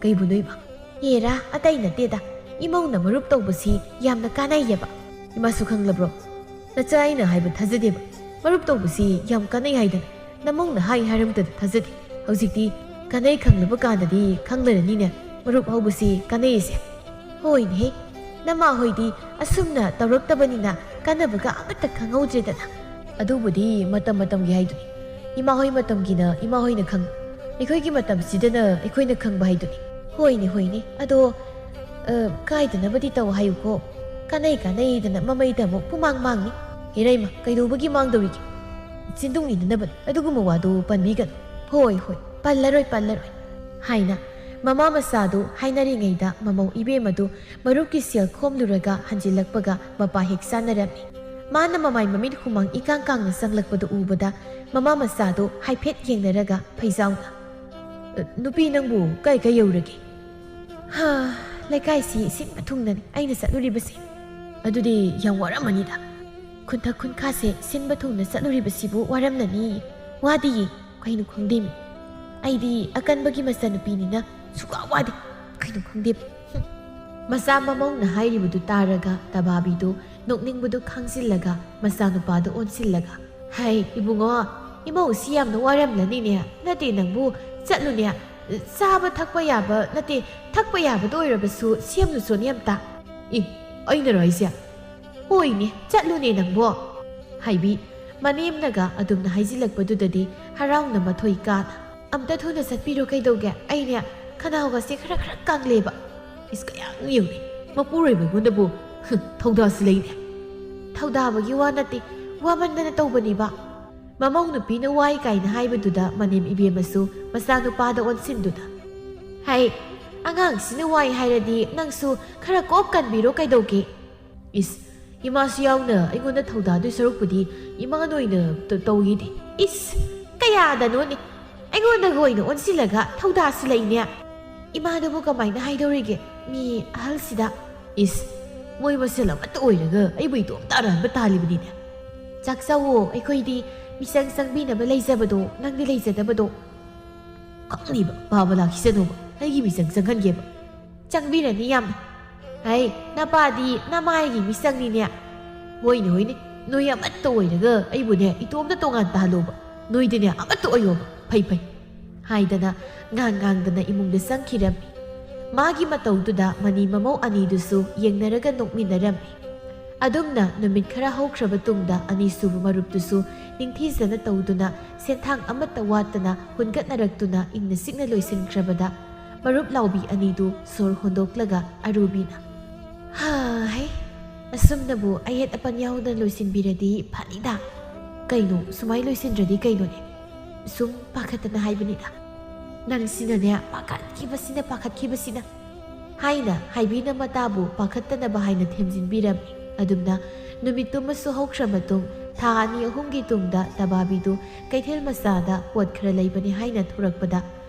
ꯀꯩꯕꯨꯅꯣ ꯏꯃꯥ?" "ꯍꯦꯔꯥ, ꯑꯇꯩ ꯅꯠꯇꯦꯗ, ꯏꯃꯧꯅ ꯃꯔꯨꯞ ꯇꯧꯕꯁꯤ ꯌꯥꯝꯅ ꯀꯥꯟꯅꯩꯌꯦꯕ"꯫ "ꯏꯃꯥꯁꯨ ꯈꯪꯂꯕ꯭ꯔꯣ? ꯅꯆꯥ ꯑꯩꯅ ꯍꯥꯏꯕ ꯊꯥꯖꯗꯦꯕ꯫ ꯃꯔꯨꯞ ꯇꯧꯕꯁꯤ ꯌꯥꯝ ꯀꯥꯟꯅꯩ ꯍꯥꯏꯗꯅ ꯅꯃꯧꯅ ꯍꯥꯏ ꯍꯥꯏꯔꯝꯕꯗ ꯊꯥꯖꯗꯦ꯫ ꯍꯧꯖꯤꯛꯇꯤ ꯀꯥꯟꯅꯩ ꯈꯪꯂꯕ ꯀꯥꯟꯗꯗꯤ ꯈꯪꯂꯔꯅꯤꯅꯦ ꯃꯔꯨꯞ ꯍꯧꯕꯁꯤ ꯀꯥꯟꯅꯩꯁꯦ"꯫ "ꯍꯣꯏꯅꯦꯍꯦ, ꯅꯃꯥ ꯍꯣꯏꯗꯤ ꯑꯁꯨꯝꯅ ꯇꯧꯔꯛꯇꯕꯅꯤꯅ ꯀꯥꯟꯅꯕꯒ ꯑꯃꯠꯇ ꯈꯪꯍꯧꯗ꯭ꯔꯦꯗꯅ"꯫ "ꯑꯗꯨꯕꯨꯗꯤ ꯃꯇꯝ ꯃꯇꯝꯒꯤ ꯍꯥꯏꯗꯨꯅꯤ꯫ ꯏꯃꯥ ꯍꯣꯏ ꯃꯇꯝꯒꯤꯅ ꯏꯃꯥ ꯍꯣꯏꯅ ꯈꯪꯕ, ꯑꯩꯈꯣꯏꯒꯤ ꯃꯇꯝꯁꯤꯗꯅ ꯑꯩꯈꯣꯏꯅ ꯈꯪꯕ ꯍꯥꯏꯗꯨꯅꯤ"꯫ "ꯍꯣꯏꯅꯦ, ꯍꯣꯏꯅꯦ, ꯑꯗꯣ, ꯑ, ꯀꯥꯏꯗꯅꯕꯗꯤ ꯇꯧ ꯍꯥꯏꯌꯨꯀꯣ꯫ ꯀꯥꯟꯅꯩ ꯀꯥꯟꯅꯩꯗꯅ ꯃꯃꯩꯗ ꯑꯃꯨꯛ ꯄꯨꯃꯥꯡ ꯃꯥꯡꯅꯤ"꯫ "ꯍꯦꯔꯩꯃ, ꯀꯩꯗꯧꯕꯒꯤ ꯃꯥꯡꯗꯧꯔꯤꯒꯦ? ꯁꯤꯟꯗꯨꯡ ꯏꯟꯅꯅꯕꯅꯤ, ꯑꯗꯨꯒꯨꯝꯕ ꯋꯥꯗꯨ ꯄꯟꯕꯤꯒꯅꯨ"꯫ "ꯍꯣꯏ, ꯍꯣꯏ, ꯄꯜꯂꯔꯣꯏ, ꯄꯜꯂꯔꯣꯏ" ꯍꯥꯏꯅ ꯃꯃꯥ ꯃꯆꯥꯗꯨ ꯍꯥꯏꯅꯔꯤꯉꯩꯗ ꯃꯃꯧ ꯏꯕꯦꯝꯃꯗꯨ ꯃꯔꯨꯞꯀꯤ ꯁꯦꯜ ꯈꯣꯝꯂꯨꯔꯒ ꯍꯟꯖꯤꯜꯂꯛꯄꯒ ꯃꯄꯥ ꯍꯦꯛ ꯆꯥꯅꯔꯝꯃꯤ꯫ ꯃꯥꯅ ꯃꯃꯥꯏ ꯃꯃꯤꯠ ꯍꯨꯃꯥꯡ ꯏꯀꯥꯡ ꯀꯥꯡꯅ ꯆꯪꯂꯛꯄꯗꯨ ꯎꯕꯗ ꯃꯃꯥ ꯃꯆꯥꯗꯨ ꯍꯥꯏꯐꯦꯠ ꯌꯦꯡꯅꯔꯒ ꯐꯩꯖꯥꯎꯅ, "ꯑ, ꯅꯨꯄꯤ, ꯅꯪꯕꯨ ꯀꯥꯏ ꯀꯥꯏ ꯌꯧꯔꯒꯦ?" "ꯍꯥ, ꯂꯩꯀꯥꯏꯁꯤ ꯁꯤꯟꯕ ꯊꯨꯡꯅꯅꯤ ꯑꯩꯅ ꯆꯠꯂꯨꯔꯤꯕꯁꯦ"꯫ "ꯑꯗꯨꯗꯤ ꯌꯥꯝ ꯋꯥꯔꯝꯃꯅꯤꯗ"꯫ "ꯈꯨꯟꯊꯛ ꯈꯨꯟꯈꯥꯁꯦ ꯁꯤꯟꯕ ꯊꯨꯡꯅ ꯆꯠꯂꯨꯔꯤꯕꯁꯤꯕꯨ ꯋꯥꯔꯝꯂꯅꯤ"꯫ "ꯋꯥꯗꯤꯌꯦ, ꯀꯩꯅꯣ ꯈꯪꯗꯦꯃꯤ꯫ ꯑꯩꯗꯤ ꯑꯀꯟꯕꯒꯤ ꯃꯆꯥꯅꯨꯄꯤꯅꯤꯅ ꯁꯨꯛꯋꯥ ꯋꯥꯗꯦ꯫ ꯀꯩꯅꯣ ꯈꯪꯗꯦ"꯫ ꯍꯨꯝ꯫ ꯃꯆꯥ ꯃꯃꯧꯅ ꯍꯥꯏꯔꯤꯕꯗꯨ ꯇꯥꯔꯒ ꯇꯕꯥꯕꯤꯗꯨ ꯅꯣꯛꯅꯤꯡꯕꯗꯨ ꯈꯥꯡꯖꯤꯜꯂꯒ ꯃꯆꯥꯅꯨꯄꯥꯗꯨ ꯑꯣꯟꯁꯤꯜꯂꯒ, "ꯍꯩ, ꯏꯕꯨꯡꯉꯣ, "ꯏꯃꯧꯁꯤ ꯌꯥꯝꯅ ꯋꯥꯔꯝꯂꯅꯤꯅꯦ꯫ ꯅꯠꯇꯦ, ꯅꯪꯕꯨ ꯆꯠꯂꯨꯅꯦ, ꯆꯥꯕ ꯊꯛꯄ ꯌꯥꯕ ꯅꯠꯇꯦ, ꯊꯛꯄ ꯌꯥꯕꯗ ꯑꯣꯏꯔꯕꯁꯨ ꯁꯦꯝꯂꯨꯆꯣꯅꯦ ꯑꯝꯇ꯫" "ꯏ, ꯑꯩꯅꯔꯣ ꯍꯥꯏꯁꯦ?" "ꯍꯣꯏꯅꯦ, ꯆꯠꯂꯨꯅꯦ ꯅꯪꯕꯣ꯫" ꯍꯥꯏꯕꯤ ꯃꯅꯦꯝꯅꯒ ꯑꯗꯨꯝꯅ ꯍꯥꯏꯖꯤꯜꯂꯛꯄꯗꯨꯗꯗꯤ ꯍꯔꯥꯎꯅ ꯃꯊꯣꯏ ꯀꯥꯅ, "ꯑꯝꯇ ꯊꯨꯅ ꯆꯠꯄꯤꯔꯣ ꯀꯩꯗꯧꯒꯦ? ꯑꯩꯅꯦ ꯈꯅꯥꯎꯒꯁꯦ ꯈꯔ ꯈꯔ ꯀꯪꯂꯦꯕ꯫" ꯏꯁ, ꯀꯌꯥ ꯌꯦꯡꯅꯤ ꯃꯄꯨꯔꯣꯏꯕ ꯑꯩꯉꯣꯟꯗꯕꯨ꯫ ꯍꯨꯝ, ꯊꯧꯗꯥꯁꯨ ꯂꯩꯅꯦ꯫ ꯊꯧꯗꯥꯕꯒꯤ ꯋꯥ ꯅꯠꯇꯦ, ꯋꯥꯃꯟꯗꯅ ꯇꯧꯕꯅꯤꯕ꯫ ꯃꯃꯧ ꯅꯨꯄꯤꯅ ꯋꯥꯏ ꯀꯥꯏꯅ ꯍꯥꯏꯕꯗꯨꯗ ꯃꯅꯦꯝ ꯏꯕꯦꯝꯃꯁꯨ ꯃꯆꯥꯅꯨꯄꯥꯗ ꯑꯣꯟꯁꯤꯟꯗꯨꯅ, "ꯍꯩ, ꯑꯉꯥꯡꯁꯤꯅ ꯋꯥꯏ ꯍꯥꯏꯔꯗꯤ ꯅꯪꯁꯨ ꯈꯔ ꯀꯣꯛ ꯀꯟꯕꯤꯔꯣ ꯀꯩꯗꯧꯒꯦ?" "ꯏꯁ, ꯏꯃꯥꯁꯨ ꯌꯥꯎꯅ ꯑꯩꯉꯣꯟꯗ ꯊꯧꯗꯥꯗꯣꯏ ꯁꯔꯨꯛꯄꯨꯗꯤ ꯏꯃꯥꯅ ꯑꯣꯏꯅ ꯇ-, ꯇꯧꯏꯅꯦ꯫" "ꯏꯁ, ꯀꯌꯥꯗꯅꯣꯅꯦ ꯑꯩꯉꯣꯟꯗꯒ ꯑꯣꯏꯅ ꯑꯣꯟꯁꯤꯜꯂꯒ ꯊꯧꯗꯥꯁꯤ ꯂꯩꯅꯦ꯫ ꯏꯃꯥꯗꯕꯨ ꯀꯃꯥꯏꯅ ꯍꯥꯏꯗꯧꯔꯤꯒꯦ ꯃꯤ ꯑꯍꯜꯁꯤꯗ?" "ꯏꯁ, ꯃꯣꯏ ꯃꯁꯦꯜ ꯑꯃꯠꯇ ꯑꯣꯏꯔꯒ ꯑꯩꯕꯨ ꯏꯇꯣꯝ ꯇꯥꯔꯟꯕ ꯇꯥꯜꯂꯤꯕꯅꯤꯅꯦ꯫" "ꯆꯥꯛ ꯆꯥꯋꯣ, ꯑꯩꯈꯣꯏꯗꯤ ꯃꯤꯆꯪ ꯆꯪꯕꯤꯅꯕ ꯂꯩꯖꯕꯗꯣ ꯅꯪꯗꯤ ꯂꯩꯖꯗꯕꯗꯣ꯫" "ꯈꯪꯅꯤꯕ, ꯄꯥꯕ ꯂꯥꯛꯈꯤꯁꯅꯨꯕ, ꯑꯩꯒꯤ ꯃꯤꯆꯪ ꯆꯪꯍꯟꯒꯦꯕ꯫" "ꯆꯪꯕꯤꯔꯅꯤ ꯌꯥꯝꯅ꯫" "ꯍꯩ, ꯅꯄꯥꯗꯤ ꯅꯃꯥꯏꯒꯤ ꯃꯤꯆꯪꯅꯤꯅꯦ꯫" "ꯍꯣꯏꯅꯦ, ꯍꯣꯏꯅꯦ, ꯅꯣꯏ ꯑꯃꯠꯇ ꯑꯣꯏꯔꯒ ꯑꯩꯕꯨꯅꯦ ꯏꯇꯣꯝꯇ ꯇꯣꯉꯥꯟ ꯇꯥꯍꯜꯂꯣꯕ꯫ ꯅꯣꯏꯗꯤꯅꯦ ꯑꯃꯠꯇ ꯑꯣꯏꯌꯣꯕ, ꯐꯩ ꯐꯩ꯫" ꯍꯥꯏꯗꯅ ꯉꯥꯡ ꯉꯥꯡꯗꯅ ꯏꯃꯨꯡꯗ ꯆꯪꯈꯤꯔꯝꯃꯤ꯫ ꯃꯥꯒꯤ ꯃꯇꯧꯗꯨꯗ ꯃꯅꯤ ꯃꯃꯧ ꯑꯅꯤꯗꯨꯁꯨ ꯌꯦꯡꯅꯔꯒ ꯅꯣꯛꯃꯤꯟꯅꯔꯝꯃꯤ꯫ ꯑꯗꯨꯝꯅ ꯅꯨꯃꯤꯠ ꯈꯔ ꯍꯧꯈ꯭ꯔꯕ ꯇꯨꯡꯗ ꯑꯅꯤꯁꯨꯕ ꯃꯔꯨꯞꯇꯨꯁꯨ ꯅꯤꯡꯊꯤꯖꯅ ꯇꯧꯗꯨꯅ ꯁꯦꯟꯊꯥꯡ ꯑꯃꯠꯇ ꯋꯥꯠꯇꯅ ꯍꯨꯟꯒꯠꯅꯔꯛꯇꯨꯅ ꯏꯪꯅ ꯆꯤꯛꯅ ꯂꯣꯏꯁꯤꯟꯈ꯭ꯔꯕꯗ ꯃꯔꯨꯞ ꯂꯥꯎꯕꯤ ꯑꯅꯤꯗꯨ ꯁꯣꯔ ꯍꯣꯟꯗꯣꯛꯂꯒ ꯑꯔꯨꯕꯤꯅ, "ꯍꯥ, ꯍꯩ, ꯑꯁꯨꯝꯅꯕꯨ ꯑꯌꯦꯠ ꯑꯄꯟ ꯌꯥꯎꯗꯅ ꯂꯣꯏꯁꯤꯟꯕꯤꯔꯗꯤ ꯐꯅꯤꯗ꯫ ꯀꯩꯅꯣ, ꯁꯨꯃꯥꯏ ꯂꯣꯏꯁꯤꯟꯗ꯭ꯔꯗꯤ ꯀꯩꯅꯣꯅꯦ? ꯁꯨꯝ ꯄꯥꯈꯠꯇꯅ ꯍꯥꯏꯕꯅꯤꯗ꯫ ꯅꯪꯁꯤꯅꯅꯦ ꯄꯥꯈꯠꯈꯤꯕꯁꯤꯅ, ꯄꯥꯈꯠꯈꯤꯕꯁꯤꯅ" ꯍꯥꯏꯅ ꯍꯥꯏꯕꯤꯅ ꯃꯇꯥꯕꯨ ꯄꯥꯈꯠꯇꯅꯕ ꯍꯥꯏꯅ ꯊꯦꯝꯖꯤꯟꯕꯤꯔꯝꯃꯤ꯫ ꯑꯗꯨꯝꯅ ꯅꯨꯃꯤꯠꯇꯨꯃꯁꯨ ꯍꯧꯈ꯭ꯔ ꯃꯇꯨꯡ ꯊꯥ ꯑꯅꯤ ꯑꯍꯨꯝꯒꯤ ꯇꯨꯡꯗ ꯇꯕꯥꯕꯤꯗꯨ ꯀꯩꯊꯦꯜ ꯃꯆꯥꯗ ꯄꯣꯠ ꯈꯔ ꯂꯩꯕꯅꯤ ꯍꯥꯏꯅ ꯊꯣꯔꯛꯄꯗ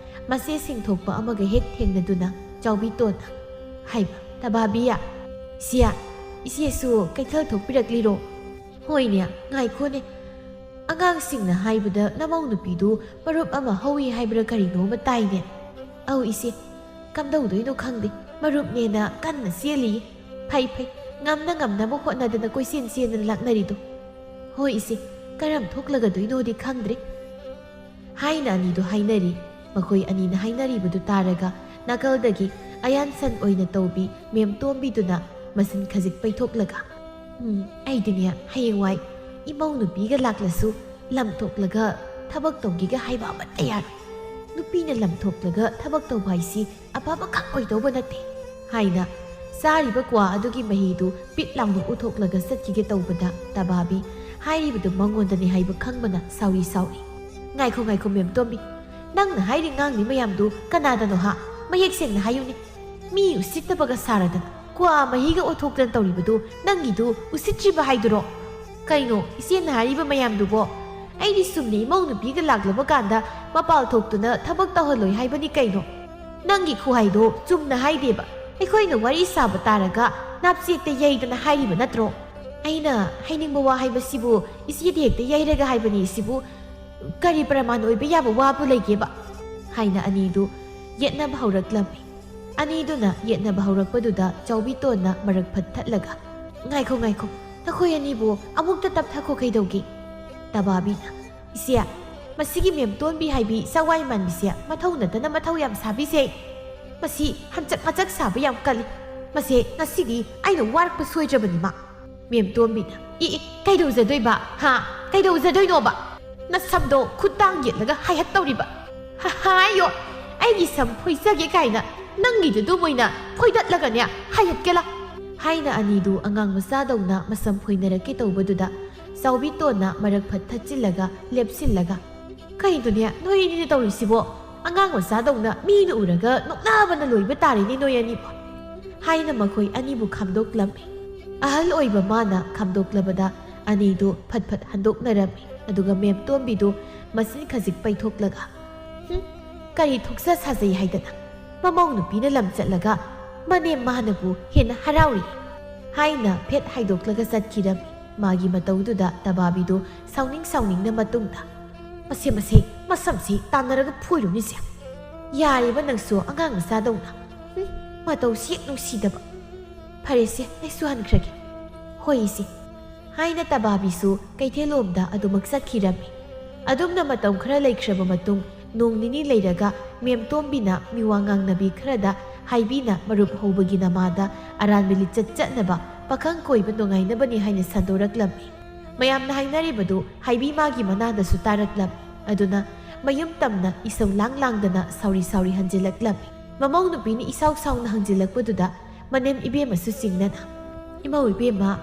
ꯃꯆꯦ ꯁꯤꯡꯊꯣꯛꯄ ꯑꯃꯒ ꯍꯦꯛ ꯊꯦꯡꯅꯗꯨꯅ ꯆꯥꯎꯕꯤꯇꯣꯟꯅ, "ꯍꯩꯃ, ꯇꯕꯥꯕꯤ, ꯁꯤꯌꯥ, ꯏꯆꯦꯁꯨ ꯀꯩꯊꯦꯜ ꯊꯣꯛꯄꯤꯔꯛꯂꯤꯔꯣ?" "ꯍꯣꯏꯅꯦ, ꯉꯥꯏꯈꯣꯅꯦ, ꯑꯉꯥꯡꯁꯤꯡꯅ ꯍꯥꯏꯕꯗ ꯅꯃꯧ ꯅꯨꯄꯤꯗꯨ ꯃꯔꯨꯞ ꯑꯃ ꯍꯧꯏ ꯍꯥꯏꯕ꯭ꯔꯥ ꯀꯔꯤꯅꯣ ꯑꯃ ꯇꯥꯏꯅꯦ꯫" "ꯑꯧ ꯏꯆꯦ, ꯀꯝꯗꯧꯗꯣꯏꯅꯣ ꯈꯪꯗꯦ, ꯃꯔꯨꯞꯅꯦꯅ ꯀꯟꯅ ꯆꯦꯜꯂꯤꯌꯦ꯫ ꯐꯩ ꯐꯩ, ꯉꯝꯅ ꯉꯝꯅꯕ ꯍꯣꯠꯅꯗꯅ ꯀꯣꯏꯆꯦꯟ ꯆꯦꯟꯗꯅ ꯂꯥꯛꯅꯔꯤꯗꯣ꯫" "ꯍꯣꯏ ꯏꯆꯦ, ꯀꯔꯝ ꯊꯣꯛꯂꯒꯗꯣꯏꯅꯣꯗꯤ ꯈꯪꯗ꯭ꯔꯦ" ꯍꯥꯏꯅ ꯑꯅꯤꯗꯨ ꯍꯥꯏꯅꯔꯤ꯫ ꯃꯈꯣꯏ ꯑꯅꯤꯅ ꯍꯥꯏꯅꯔꯤꯕꯗꯨ ꯇꯥꯔꯒ ꯅꯥꯀꯜꯗꯒꯤ ꯑꯌꯥꯟꯁꯟ ꯑꯣꯏꯅ ꯇꯧꯕꯤ ꯃꯦꯝꯇꯣꯝꯕꯤꯗꯨꯅ ꯃꯁꯤꯟ ꯈꯖꯤꯛ ꯄꯩꯊꯣꯛꯂꯒ, "ꯎꯝ, ꯑꯩꯗꯤꯅꯦ, ꯍꯌꯦꯡꯋꯥꯏ ꯏꯃꯧ ꯅꯨꯄꯤꯒ ꯂꯥꯛꯂꯁꯨ ꯂꯝ ꯊꯣꯛꯂꯒ ꯊꯕꯛ ꯇꯧꯒꯦꯒ ꯍꯥꯏꯕ ꯑꯃꯠꯇ ꯌꯥꯔꯣꯏ꯫ ꯅꯨꯄꯤꯅ ꯂꯝ ꯊꯣꯛꯂꯒ ꯊꯕꯛ ꯇꯧꯕ ꯍꯥꯏꯁꯤ ꯑꯐꯕꯈꯛ ꯑꯣꯏꯗꯧꯕ ꯅꯠꯇꯦ" ꯍꯥꯏꯅ ꯆꯥꯔꯤꯕ ꯀ꯭ꯋꯥ ꯑꯗꯨꯒꯤ ꯃꯍꯤꯗꯨ ꯄꯤꯠ ꯂꯥꯎꯅ ꯎꯊꯣꯛꯂꯒ ꯆꯠꯈꯤꯒꯦ ꯇꯧꯕꯗ, ꯇꯕꯥꯕꯤ ꯍꯥꯏꯔꯤꯕꯗꯨ ꯃꯉꯣꯟꯗꯅꯤ ꯍꯥꯏꯕ ꯈꯪꯕꯅ ꯁꯥꯎꯔꯤ ꯁꯥꯎꯔꯤ꯫ "ꯉꯥꯏꯈꯣ, ꯉꯥꯏꯈꯣ, ꯃꯦꯝꯇꯣꯝꯕꯤ, ꯅꯪꯅ ꯍꯥꯏꯔꯤ ꯉꯥꯡꯂꯤ ꯃꯌꯥꯝꯗꯨ ꯀꯅꯥꯗꯅꯣ ꯍꯥ? ꯃꯌꯦꯛ ꯁꯦꯡꯅ ꯍꯥꯏꯌꯨꯅꯦ꯫ ꯃꯤ ꯎꯁꯤꯠꯇꯕꯒ ꯁꯥꯔꯗꯅ ꯀ꯭ꯋꯥ ꯃꯍꯤꯒ ꯎꯊꯣꯛꯇꯅ ꯇꯧꯔꯤꯕꯗꯨ ꯅꯪꯒꯤꯗꯨ ꯎꯁꯤꯠꯇ꯭ꯔꯤꯕ ꯍꯥꯏꯗꯨꯔꯣ?" "ꯀꯩꯅꯣ ꯏꯆꯦꯅ ꯍꯥꯏꯔꯤꯕ ꯃꯌꯥꯝꯗꯨꯕꯣ? ꯑꯩꯗꯤ ꯁꯨꯝꯅ ꯏꯃꯧ ꯅꯨꯄꯤꯒ ꯂꯥꯛꯂꯕ ꯀꯥꯟꯗ ꯃꯄꯥꯜ ꯊꯣꯛꯇꯨꯅ ꯊꯕꯛ ꯇꯧꯍꯜꯂꯣꯏ ꯍꯥꯏꯕꯅꯤ ꯀꯩꯅꯣ꯫ ꯅꯪꯒꯤ ꯈꯨꯍꯥꯏꯗꯣ ꯆꯨꯝꯅ ꯍꯥꯏꯗꯦꯕ꯫ ꯑꯩꯈꯣꯏꯅ ꯋꯥꯔꯤ ꯁꯥꯕ ꯇꯥꯔꯒ ꯅꯥꯞꯆꯦꯠꯇ ꯌꯩꯗꯅ ꯍꯥꯏꯔꯤꯕ ꯅꯠꯇ꯭ꯔꯣ? ꯑꯩꯅ ꯍꯥꯏꯅꯤꯡꯕ ꯋꯥ ꯍꯥꯏꯕꯁꯤꯕꯨ ꯏꯆꯦꯗ ꯍꯦꯛꯇ ꯌꯩꯔꯒ ꯍꯥꯏꯕꯅꯤ ꯁꯤꯕꯨ ꯀꯔꯤ ꯄ꯭ꯔꯃꯥꯟ ꯑꯣꯏꯕ ꯌꯥꯕ ꯋꯥꯕꯨ ꯂꯩꯒꯦꯕ?" ꯍꯥꯏꯅ ꯑꯅꯤꯗꯨ ꯌꯦꯠꯅꯕ ꯍꯧꯔꯛꯂꯝꯃꯤ꯫ ꯑꯅꯤꯗꯨꯅ ꯌꯦꯠꯅꯕ ꯍꯧꯔꯛꯄꯗꯨꯗ ꯆꯥꯎꯕꯤꯇꯣꯟꯅ ꯃꯔꯛ ꯐꯠ ꯊꯠꯂꯒ, "ꯉꯥꯏꯈꯣ, ꯉꯥꯏꯈꯣ, ꯅꯈꯣꯏ ꯑꯅꯤꯕꯨ ꯑꯃꯨꯛꯇ ꯇꯞꯊꯈꯣ ꯀꯩꯗꯧꯒꯦ?" ꯇꯕꯥꯕꯤꯅ, "ꯏꯆꯦ, ꯃꯁꯤꯒꯤ ꯃꯦꯝꯇꯣꯟꯕꯤ ꯍꯥꯏꯕꯤ ꯆꯋꯥꯏ ꯃꯥꯟꯕꯤꯁꯦ ꯃꯊꯧ ꯅꯠꯇꯅ ꯃꯊꯧ ꯌꯥꯝ ꯁꯥꯕꯤꯁꯦ꯫ ꯃꯁꯤ ꯍꯟꯆꯛ ꯃꯆꯛ ꯁꯥꯕ ꯌꯥꯝ ꯀꯜꯂꯤ꯫ ꯃꯁꯦ ꯉꯁꯤꯗꯤ ꯑꯩꯅ ꯋꯥꯔꯛꯄ ꯁꯣꯏꯗ꯭ꯔꯕꯅꯤ ꯃꯥ꯫" ꯃꯦꯝꯇꯣꯟꯕꯤꯅ, "ꯏ, ꯏ, ꯀꯩꯗꯧꯖꯗꯣꯏꯕ? ꯍꯥ? ꯀꯩꯗꯧꯖꯗꯣꯏꯅꯣꯕ? ꯅꯁꯝꯗꯣ ꯈꯨꯠꯇꯥꯡ ꯌꯦꯠꯂꯒ ꯍꯥꯏꯍꯠꯇꯧꯔꯤꯕ? ꯍ-, ꯍꯥꯏꯌꯣ, ꯑꯩꯒꯤ ꯁꯝ ꯐꯣꯏꯖꯒꯦ ꯀꯥꯏꯅ ꯅꯪꯒꯤꯗꯨ ꯑꯗꯨꯝ ꯑꯣꯏꯅ ꯐꯣꯏꯗꯠꯂꯒꯅꯦ ꯍꯥꯏꯍꯠꯀꯦꯂꯥ?" ꯍꯥꯏꯅ ꯑꯅꯤꯗꯨ ꯑꯉꯥꯡ ꯃꯆꯥꯗꯧꯅ ꯃꯁꯝ ꯐꯣꯏꯅꯔꯛꯀꯦ ꯇꯧꯕꯗꯨꯗ ꯆꯥꯎꯕꯤꯇꯣꯟꯅ ꯃꯔꯛ ꯐꯠ ꯊꯠꯆꯤꯜꯂꯒ ꯂꯦꯞꯁꯤꯜꯂꯒ, "ꯀꯩꯅꯣꯅꯦ ꯅꯣꯏ ꯑꯅꯤꯅ ꯇꯧꯔꯤꯁꯤꯕꯣ? ꯑꯉꯥꯡ ꯃꯆꯥꯗꯧꯅ ꯃꯤꯅ ꯎꯔꯒ ꯅꯣꯛꯅꯕꯅ ꯂꯣꯏꯕ ꯇꯥꯔꯦꯅꯦ ꯅꯣꯏ ꯑꯅꯤꯕꯣ?" ꯍꯥꯏꯅ ꯃꯈꯣꯏ ꯑꯅꯤꯕꯨ ꯈꯥꯝꯗꯣꯛꯂꯝꯃꯤ꯫ ꯑꯍꯜ ꯑꯣꯏꯕ ꯃꯥꯅ ꯈꯥꯝꯗꯣꯛꯂꯕꯗ ꯑꯅꯤꯗꯨ ꯐꯠ ꯐꯠ ꯍꯟꯗꯣꯛꯅꯔꯝꯃꯤ꯫ ꯑꯗꯨꯒ ꯃꯦꯝꯇꯣꯝꯕꯤꯗꯨ ꯃꯆꯤꯟ ꯈꯖꯤꯛ ꯄꯩꯊꯣꯛꯂꯒ, "ꯍꯨꯝ, ꯀꯔꯤ ꯊꯣꯛꯆ ꯁꯥꯖꯩ ꯍꯥꯏꯗꯅ? ꯃꯃꯧ ꯅꯨꯄꯤꯅ ꯂꯝ ꯆꯠꯂꯒ ꯃꯅꯦꯝ ꯃꯥꯅꯕꯨ ꯍꯦꯟꯅ ꯍꯔꯥꯎꯔꯤ" ꯍꯥꯏꯅ ꯐꯦꯠ ꯍꯥꯏꯗꯣꯛꯂꯒ ꯆꯠꯈꯤꯔꯝꯃꯤ꯫ ꯃꯥꯒꯤ ꯃꯇꯧꯗꯨꯗ ꯇꯕꯥꯕꯤꯗꯨ ꯁꯥꯎꯅꯤꯡ ꯁꯥꯎꯅꯤꯡꯅ ꯃꯇꯨꯡꯗ, "ꯃꯁꯦ, ꯃꯁꯦ, ꯃꯁꯝꯁꯤ ꯇꯥꯟꯅꯔꯒ ꯐꯣꯏꯔꯨꯅꯤꯁꯦ꯫ ꯌꯥꯔꯦꯕ ꯅꯪꯁꯨ ꯑꯉꯥꯡ ꯃꯆꯥꯗꯧꯅ꯫ ꯍꯨꯝ, ꯃꯇꯧꯁꯤ ꯍꯦꯛ ꯅꯨꯡꯁꯤꯗꯕ꯫ ꯐꯔꯦꯁꯦ, ꯑꯩꯁꯨ ꯍꯟꯈ꯭ꯔꯒꯦ꯫ ꯍꯣꯏ, ꯏꯆꯦ꯫ ꯍꯥꯏꯅ ꯇꯕꯥꯕꯤꯁꯨ ꯀꯩꯊꯦꯜꯂꯣꯝꯗ ꯑꯗꯨꯃꯛ ꯆꯠꯈꯤꯔꯝꯃꯤ꯫ ꯑꯗꯨꯝꯅ ꯃꯇꯝ ꯈꯔ ꯂꯩꯈ꯭ꯔꯕ ꯃꯇꯨꯡ, ꯅꯣꯡ ꯅꯤꯅꯤ ꯂꯩꯔꯒ ꯃꯦꯝꯇꯣꯝꯕꯤꯅ ꯃꯤꯋꯥ ꯉꯥꯡꯅꯕꯤ ꯈꯔꯗ ꯍꯥꯏꯕꯤꯅ ꯃꯔꯨꯞ ꯍꯧꯕꯒꯤ ꯅꯃꯥꯗ ꯑꯔꯥꯟꯕ ꯂꯤꯆꯠ ꯆꯠꯅꯕ, ꯄꯥꯈꯪ ꯀꯣꯏꯕ ꯅꯨꯡꯉꯥꯏꯅꯕꯅꯤ ꯍꯥꯏꯅ ꯁꯟꯗꯣꯔꯛꯂꯝꯃꯤ꯫ ꯃꯌꯥꯝꯅ ꯍꯥꯏꯅꯔꯤꯕꯗꯨ ꯍꯥꯏꯕꯤ ꯃꯥꯒꯤ ꯃꯅꯥꯗꯁꯨ ꯇꯥꯔꯛꯂꯝꯃꯤ꯫ ꯑꯗꯨꯅ ꯃꯌꯨꯝ ꯇꯝꯅ ꯏꯁꯧ ꯂꯥꯡ ꯂꯥꯡꯗꯅ ꯁꯥꯎꯔꯤ ꯁꯥꯎꯔꯤ ꯍꯟꯖꯤꯜꯂꯛꯂꯝꯃꯤ꯫ ꯃꯃꯧ ꯅꯨꯄꯤꯅ ꯏꯁꯥꯎ ꯁꯥꯎꯅ ꯍꯪꯖꯤꯜꯂꯛꯄꯗꯨꯗ ꯃꯅꯦꯝ ꯏꯕꯦꯝꯃꯁꯨ ꯆꯤꯡꯅꯅ, "ꯏꯃꯧ ꯏꯕꯦꯝꯃ,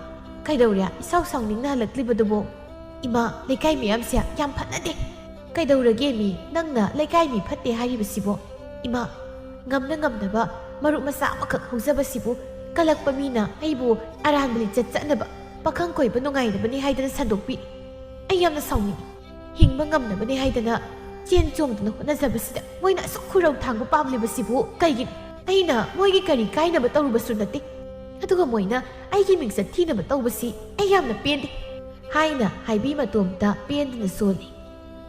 ꯀꯩꯗꯧꯔꯦ ꯏꯁꯥꯎ ꯁꯥꯎꯅꯤꯡꯅ ꯍꯜꯂꯛꯂꯤꯕꯗꯨꯕꯣ?" "ꯏꯃꯥ, ꯂꯩꯀꯥꯏ ꯃꯤꯌꯥꯝꯁꯦ ꯌꯥꯝ ꯐꯠꯅꯗꯦ꯫ ꯀꯩꯗꯧꯔꯒꯦ ꯃꯤ, ꯅꯪꯅ ꯂꯩꯀꯥꯏ ꯃꯤ ꯐꯠꯇꯦ ꯍꯥꯏꯔꯤꯕꯁꯤꯕꯣ? ꯏꯃꯥ, ꯉꯝꯅ ꯉꯝꯅꯕ ꯃꯔꯨꯞ ꯃꯆꯥ ꯑꯃꯈꯛ ꯍꯧꯖꯕꯁꯤꯕꯨ ꯀꯂꯛꯄ ꯃꯤꯅ ꯑꯩꯕꯨ ꯑꯔꯥꯟꯕ ꯂꯤꯆꯠ ꯆꯠꯅꯕ, ꯄꯥꯈꯪ ꯀꯣꯏꯕ ꯅꯨꯡꯉꯥꯏꯅꯕꯅꯤ ꯍꯥꯏꯗꯅ ꯁꯟꯗꯣꯛꯄꯤꯔꯤ꯫ ꯑꯩ ꯌꯥꯝꯅ ꯁꯥꯎꯅꯤꯡꯏ꯫ ꯍꯤꯡꯕ ꯉꯝꯅꯕꯅꯤ ꯍꯥꯏꯗꯅ ꯆꯦꯟ ꯆꯣꯡꯗꯨꯅ ꯍꯣꯠꯅꯖꯕꯁꯤꯗ ꯃꯣꯏꯅ ꯑꯁꯨꯛ ꯈꯨꯔꯧ ꯊꯥꯡꯕ ꯄꯥꯝꯂꯤꯕꯁꯤꯕꯨ ꯀꯩꯒꯤꯅꯣ? ꯑꯩꯅ ꯃꯣꯏꯒꯤ ꯀꯔꯤ ꯀꯥꯏꯅꯕ ꯇꯧꯔꯨꯕꯁꯨ ꯅꯠꯇꯦ꯫ ꯑꯗꯨꯒ ꯃꯣꯏꯅ ꯑꯩꯒꯤ ꯃꯤꯡꯆꯠ ꯊꯤꯅꯕ ꯇꯧꯕꯁꯤ ꯑꯩ ꯌꯥꯝꯅ ꯄꯦꯟꯗꯦ" ꯍꯥꯏꯅ ꯍꯥꯏꯕꯤ ꯃꯇꯣꯝꯇ ꯄꯦꯟꯗꯅ ꯁꯣꯜꯂꯤ꯫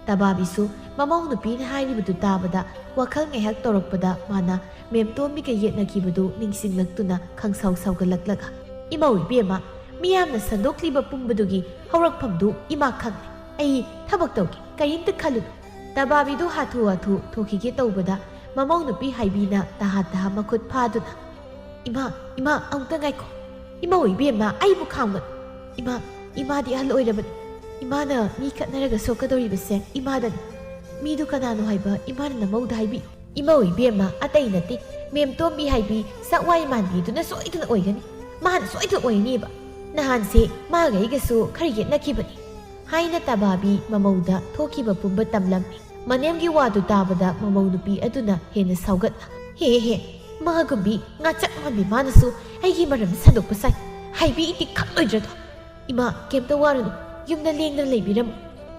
ꯇꯕꯥꯕꯤꯁꯨ ꯃꯃꯧ ꯅꯨꯄꯤꯅ ꯍꯥꯏꯔꯤꯕꯗꯨ ꯇꯥꯕꯗ ꯋꯥꯈꯜ ꯉꯥꯏꯍꯥꯛ ꯇꯧꯔꯛꯄꯗ ꯃꯥꯅ ꯃꯦꯝꯇꯣꯝꯕꯤꯒ ꯌꯦꯠꯅꯈꯤꯕꯗꯨ ꯅꯤꯡꯁꯤꯡꯂꯛꯇꯨꯅ ꯈꯪꯁꯥꯎ ꯁꯥꯎꯒꯠꯂꯛꯂꯒ, "ꯏꯃꯧ ꯏꯕꯦꯝꯃ, ꯃꯤꯌꯥꯝꯅ ꯁꯟꯗꯣꯛꯂꯤꯕ ꯄꯨꯝꯕꯗꯨꯒꯤ ꯍꯧꯔꯛꯐꯝꯗꯨ ꯏꯃꯥ ꯈꯪꯂꯦ꯫ ꯑꯩ ꯊꯕꯛ ꯇꯧꯒꯦ, ꯀꯔꯤꯝꯇ ꯈꯜꯂꯨꯅꯨ꯫" ꯇꯕꯥꯕꯤꯗꯨ ꯍꯥꯊꯨ ꯍꯥꯊꯨ ꯊꯣꯛꯈꯤꯒꯦ ꯇꯧꯕꯗ ꯃꯃꯧ ꯅꯨꯄꯤ ꯍꯥꯏꯕꯤꯅ ꯇꯍꯥ ꯇꯍꯥ ꯃꯈꯨꯠ ꯐꯥꯗꯨꯅ, "ꯏꯃꯥ, ꯏꯃꯥ, ꯑꯃꯨꯛꯇ ꯉꯥꯏꯈꯣ꯫ ꯏꯃꯧ ꯏꯕꯦꯝꯃ, ꯑꯩꯕꯨ ꯈꯥꯝꯒꯅꯨ꯫ ꯏꯃꯥ, ꯏꯃꯥꯗꯤ ꯑꯍꯜ ꯑꯣꯏꯔꯕꯅꯤ꯫ ꯏꯃꯥꯅ ꯃꯤ ꯈꯠꯅꯔꯒ ꯁꯣꯛꯀꯗꯧꯔꯤꯕꯁꯦ ꯏꯃꯥꯗꯅꯤ꯫ ꯃꯤꯗꯨ ꯀꯅꯥꯅꯣ ꯍꯥꯏꯕ ꯏꯃꯥꯅ ꯅꯃꯧꯗ ꯍꯥꯏꯕꯤꯌꯨ꯫" "ꯏꯃꯧ ꯏꯕꯦꯝꯃ, ꯑꯇꯩ ꯅꯠꯇꯦ, ꯃꯦꯝꯇꯣꯝꯕꯤ ꯍꯥꯏꯕꯤ ꯆꯥꯛꯋꯥꯏ ꯃꯥꯟꯕꯤꯗꯨꯅ ꯁꯣꯏꯗꯅ ꯑꯣꯏꯒꯅꯤ꯫ ꯃꯥꯅ ꯁꯣꯏꯗꯅ ꯑꯣꯏꯅꯤꯕ꯫ ꯅꯍꯥꯟꯁꯦ ꯃꯥꯒ ꯑꯩꯒꯁꯨ ꯈꯔ ꯌꯦꯠꯅꯈꯤꯕꯅꯤ" ꯍꯥꯏꯅ ꯇꯕꯥꯕꯤ ꯃꯃꯧꯗ ꯊꯣꯛꯈꯤꯕ ꯄꯨꯝꯕ ꯇꯝꯂꯝꯃꯤ꯫ ꯃꯅꯦꯝꯒꯤ ꯋꯥꯗꯨ ꯇꯥꯕꯗ ꯃꯃꯧ ꯅꯨꯄꯤ ꯑꯗꯨꯅ ꯍꯦꯟꯅ ꯁꯥꯎꯒꯠꯅ, "ꯍꯦ ꯍꯦ, ꯃꯥꯒꯨꯝꯕꯤ ꯉꯥꯆꯛ ꯃꯥꯟꯕꯤ ꯃꯥꯅꯁꯨ ꯑꯩꯒꯤ ꯃꯔꯝꯗ ꯁꯟꯗꯣꯛꯄ ꯁꯥꯏ꯫ ꯍꯥꯏꯕꯤ, ꯏꯗꯤ ꯈꯪꯂꯣꯏꯗ꯭ꯔꯗꯣ? ꯏꯃꯥ, ꯀꯩꯝꯇ ꯋꯥꯔꯨꯅꯨ, ꯌꯨꯝꯗ ꯂꯦꯡꯗꯅ ꯂꯩꯕꯤꯔꯝꯃꯨ꯫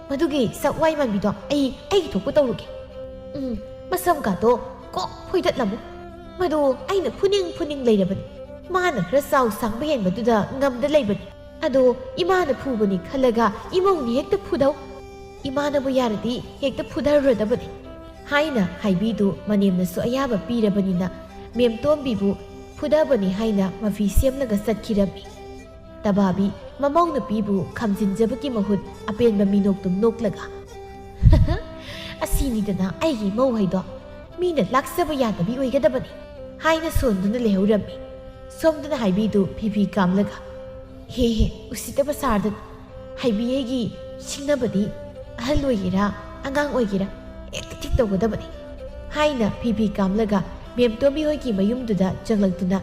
ꯃꯗꯨꯒꯤ ꯆꯥꯛꯋꯥꯏ ꯃꯥꯟꯕꯤꯗꯣ ꯑꯩ ꯑꯩꯒꯤ ꯊꯣꯛꯄ ꯇꯧꯔꯨꯒꯦ꯫ ꯎꯝ, ꯃꯁꯝ ꯀꯥꯗꯣ ꯀꯣꯛ ꯐꯣꯏꯗꯠꯂꯝꯃꯨ꯫ ꯃꯗꯨ ꯑꯩꯅ ꯐꯨꯅꯤꯡ ꯐꯨꯅꯤꯡ ꯂꯩꯔꯕꯅꯤ꯫ ꯃꯥꯅ ꯈꯔ ꯆꯥꯎ ꯁꯥꯡꯕ ꯍꯦꯟꯕꯗꯨꯗ ꯉꯝꯗ ꯂꯩꯕꯅꯤ꯫ ꯑꯗꯣ ꯏꯃꯥꯅ ꯐꯨꯕꯅꯤ ꯈꯜꯂꯒ ꯏꯃꯧꯅꯤ ꯍꯦꯛꯇ ꯐꯨꯗꯧ꯫ ꯏꯃꯥꯅꯕꯨ ꯌꯥꯔꯗꯤ ꯍꯦꯛꯇ ꯐꯨꯗꯔꯨꯔꯗꯕꯅꯤ" ꯍꯥꯏꯅ ꯍꯥꯏꯕꯤꯗꯨ ꯃꯅꯦꯝꯅꯁꯨ ꯑꯌꯥꯕ ꯄꯤꯔꯕꯅꯤꯅ ꯃꯦꯝꯇꯣꯝꯕꯤꯕꯨ ꯐꯨꯗꯕꯅꯤ ꯍꯥꯏꯅ ꯃꯐꯤ ꯁꯦꯝꯂꯒ ꯆꯠꯈꯤꯔꯝꯃꯤ꯫ ꯇꯕꯥꯕꯤ ꯃꯃꯧ ꯅꯨꯄꯤꯕꯨ ꯈꯝꯖꯤꯟꯖꯕꯒꯤ ꯃꯍꯨꯠ ꯑꯄꯦꯟꯕ ꯃꯤꯅꯣꯛꯇꯨꯝ ꯅꯣꯛꯂꯒ, "ꯑꯁꯤꯅꯤꯗꯅ ꯑꯩꯒꯤ ꯏꯃꯧ ꯍꯥꯏꯗꯣ꯫ ꯃꯤꯅ ꯂꯥꯛꯆꯕ ꯌꯥꯗꯕꯤ ꯑꯣꯏꯒꯗꯕꯅꯤ" ꯍꯥꯏꯅ ꯁꯣꯟꯗꯨꯅ ꯂꯩꯍꯧꯔꯝꯃꯤ꯫ ꯁꯣꯝꯗꯅ ꯍꯥꯏꯕꯤꯗꯨ ꯐꯤ ꯐꯤ ꯀꯥꯝꯂꯒ, "ꯍꯦ ꯍꯦ, ꯎꯁꯤꯠꯇꯕ ꯁꯥꯔꯗꯅ꯫ ꯍꯥꯏꯕꯤ ꯑꯩꯒꯤ ꯁꯤꯡꯅꯕꯗꯤ ꯑꯍꯜ ꯑꯣꯏꯒꯦꯔꯥ ꯑꯉꯥꯡ ꯑꯣꯏꯒꯦꯔꯥ ꯍꯦꯛꯇ ꯊꯤꯛ ꯇꯧꯒꯗꯕꯅꯤ" ꯍꯥꯏꯅ ꯐꯤ ꯐꯤ ꯀꯥꯝꯂꯒ ꯃꯦꯝꯇꯣꯝꯕꯤ ꯍꯣꯏꯒꯤ ꯃꯌꯨꯝꯗꯨꯗ ꯆꯪꯂꯛꯇꯨꯅ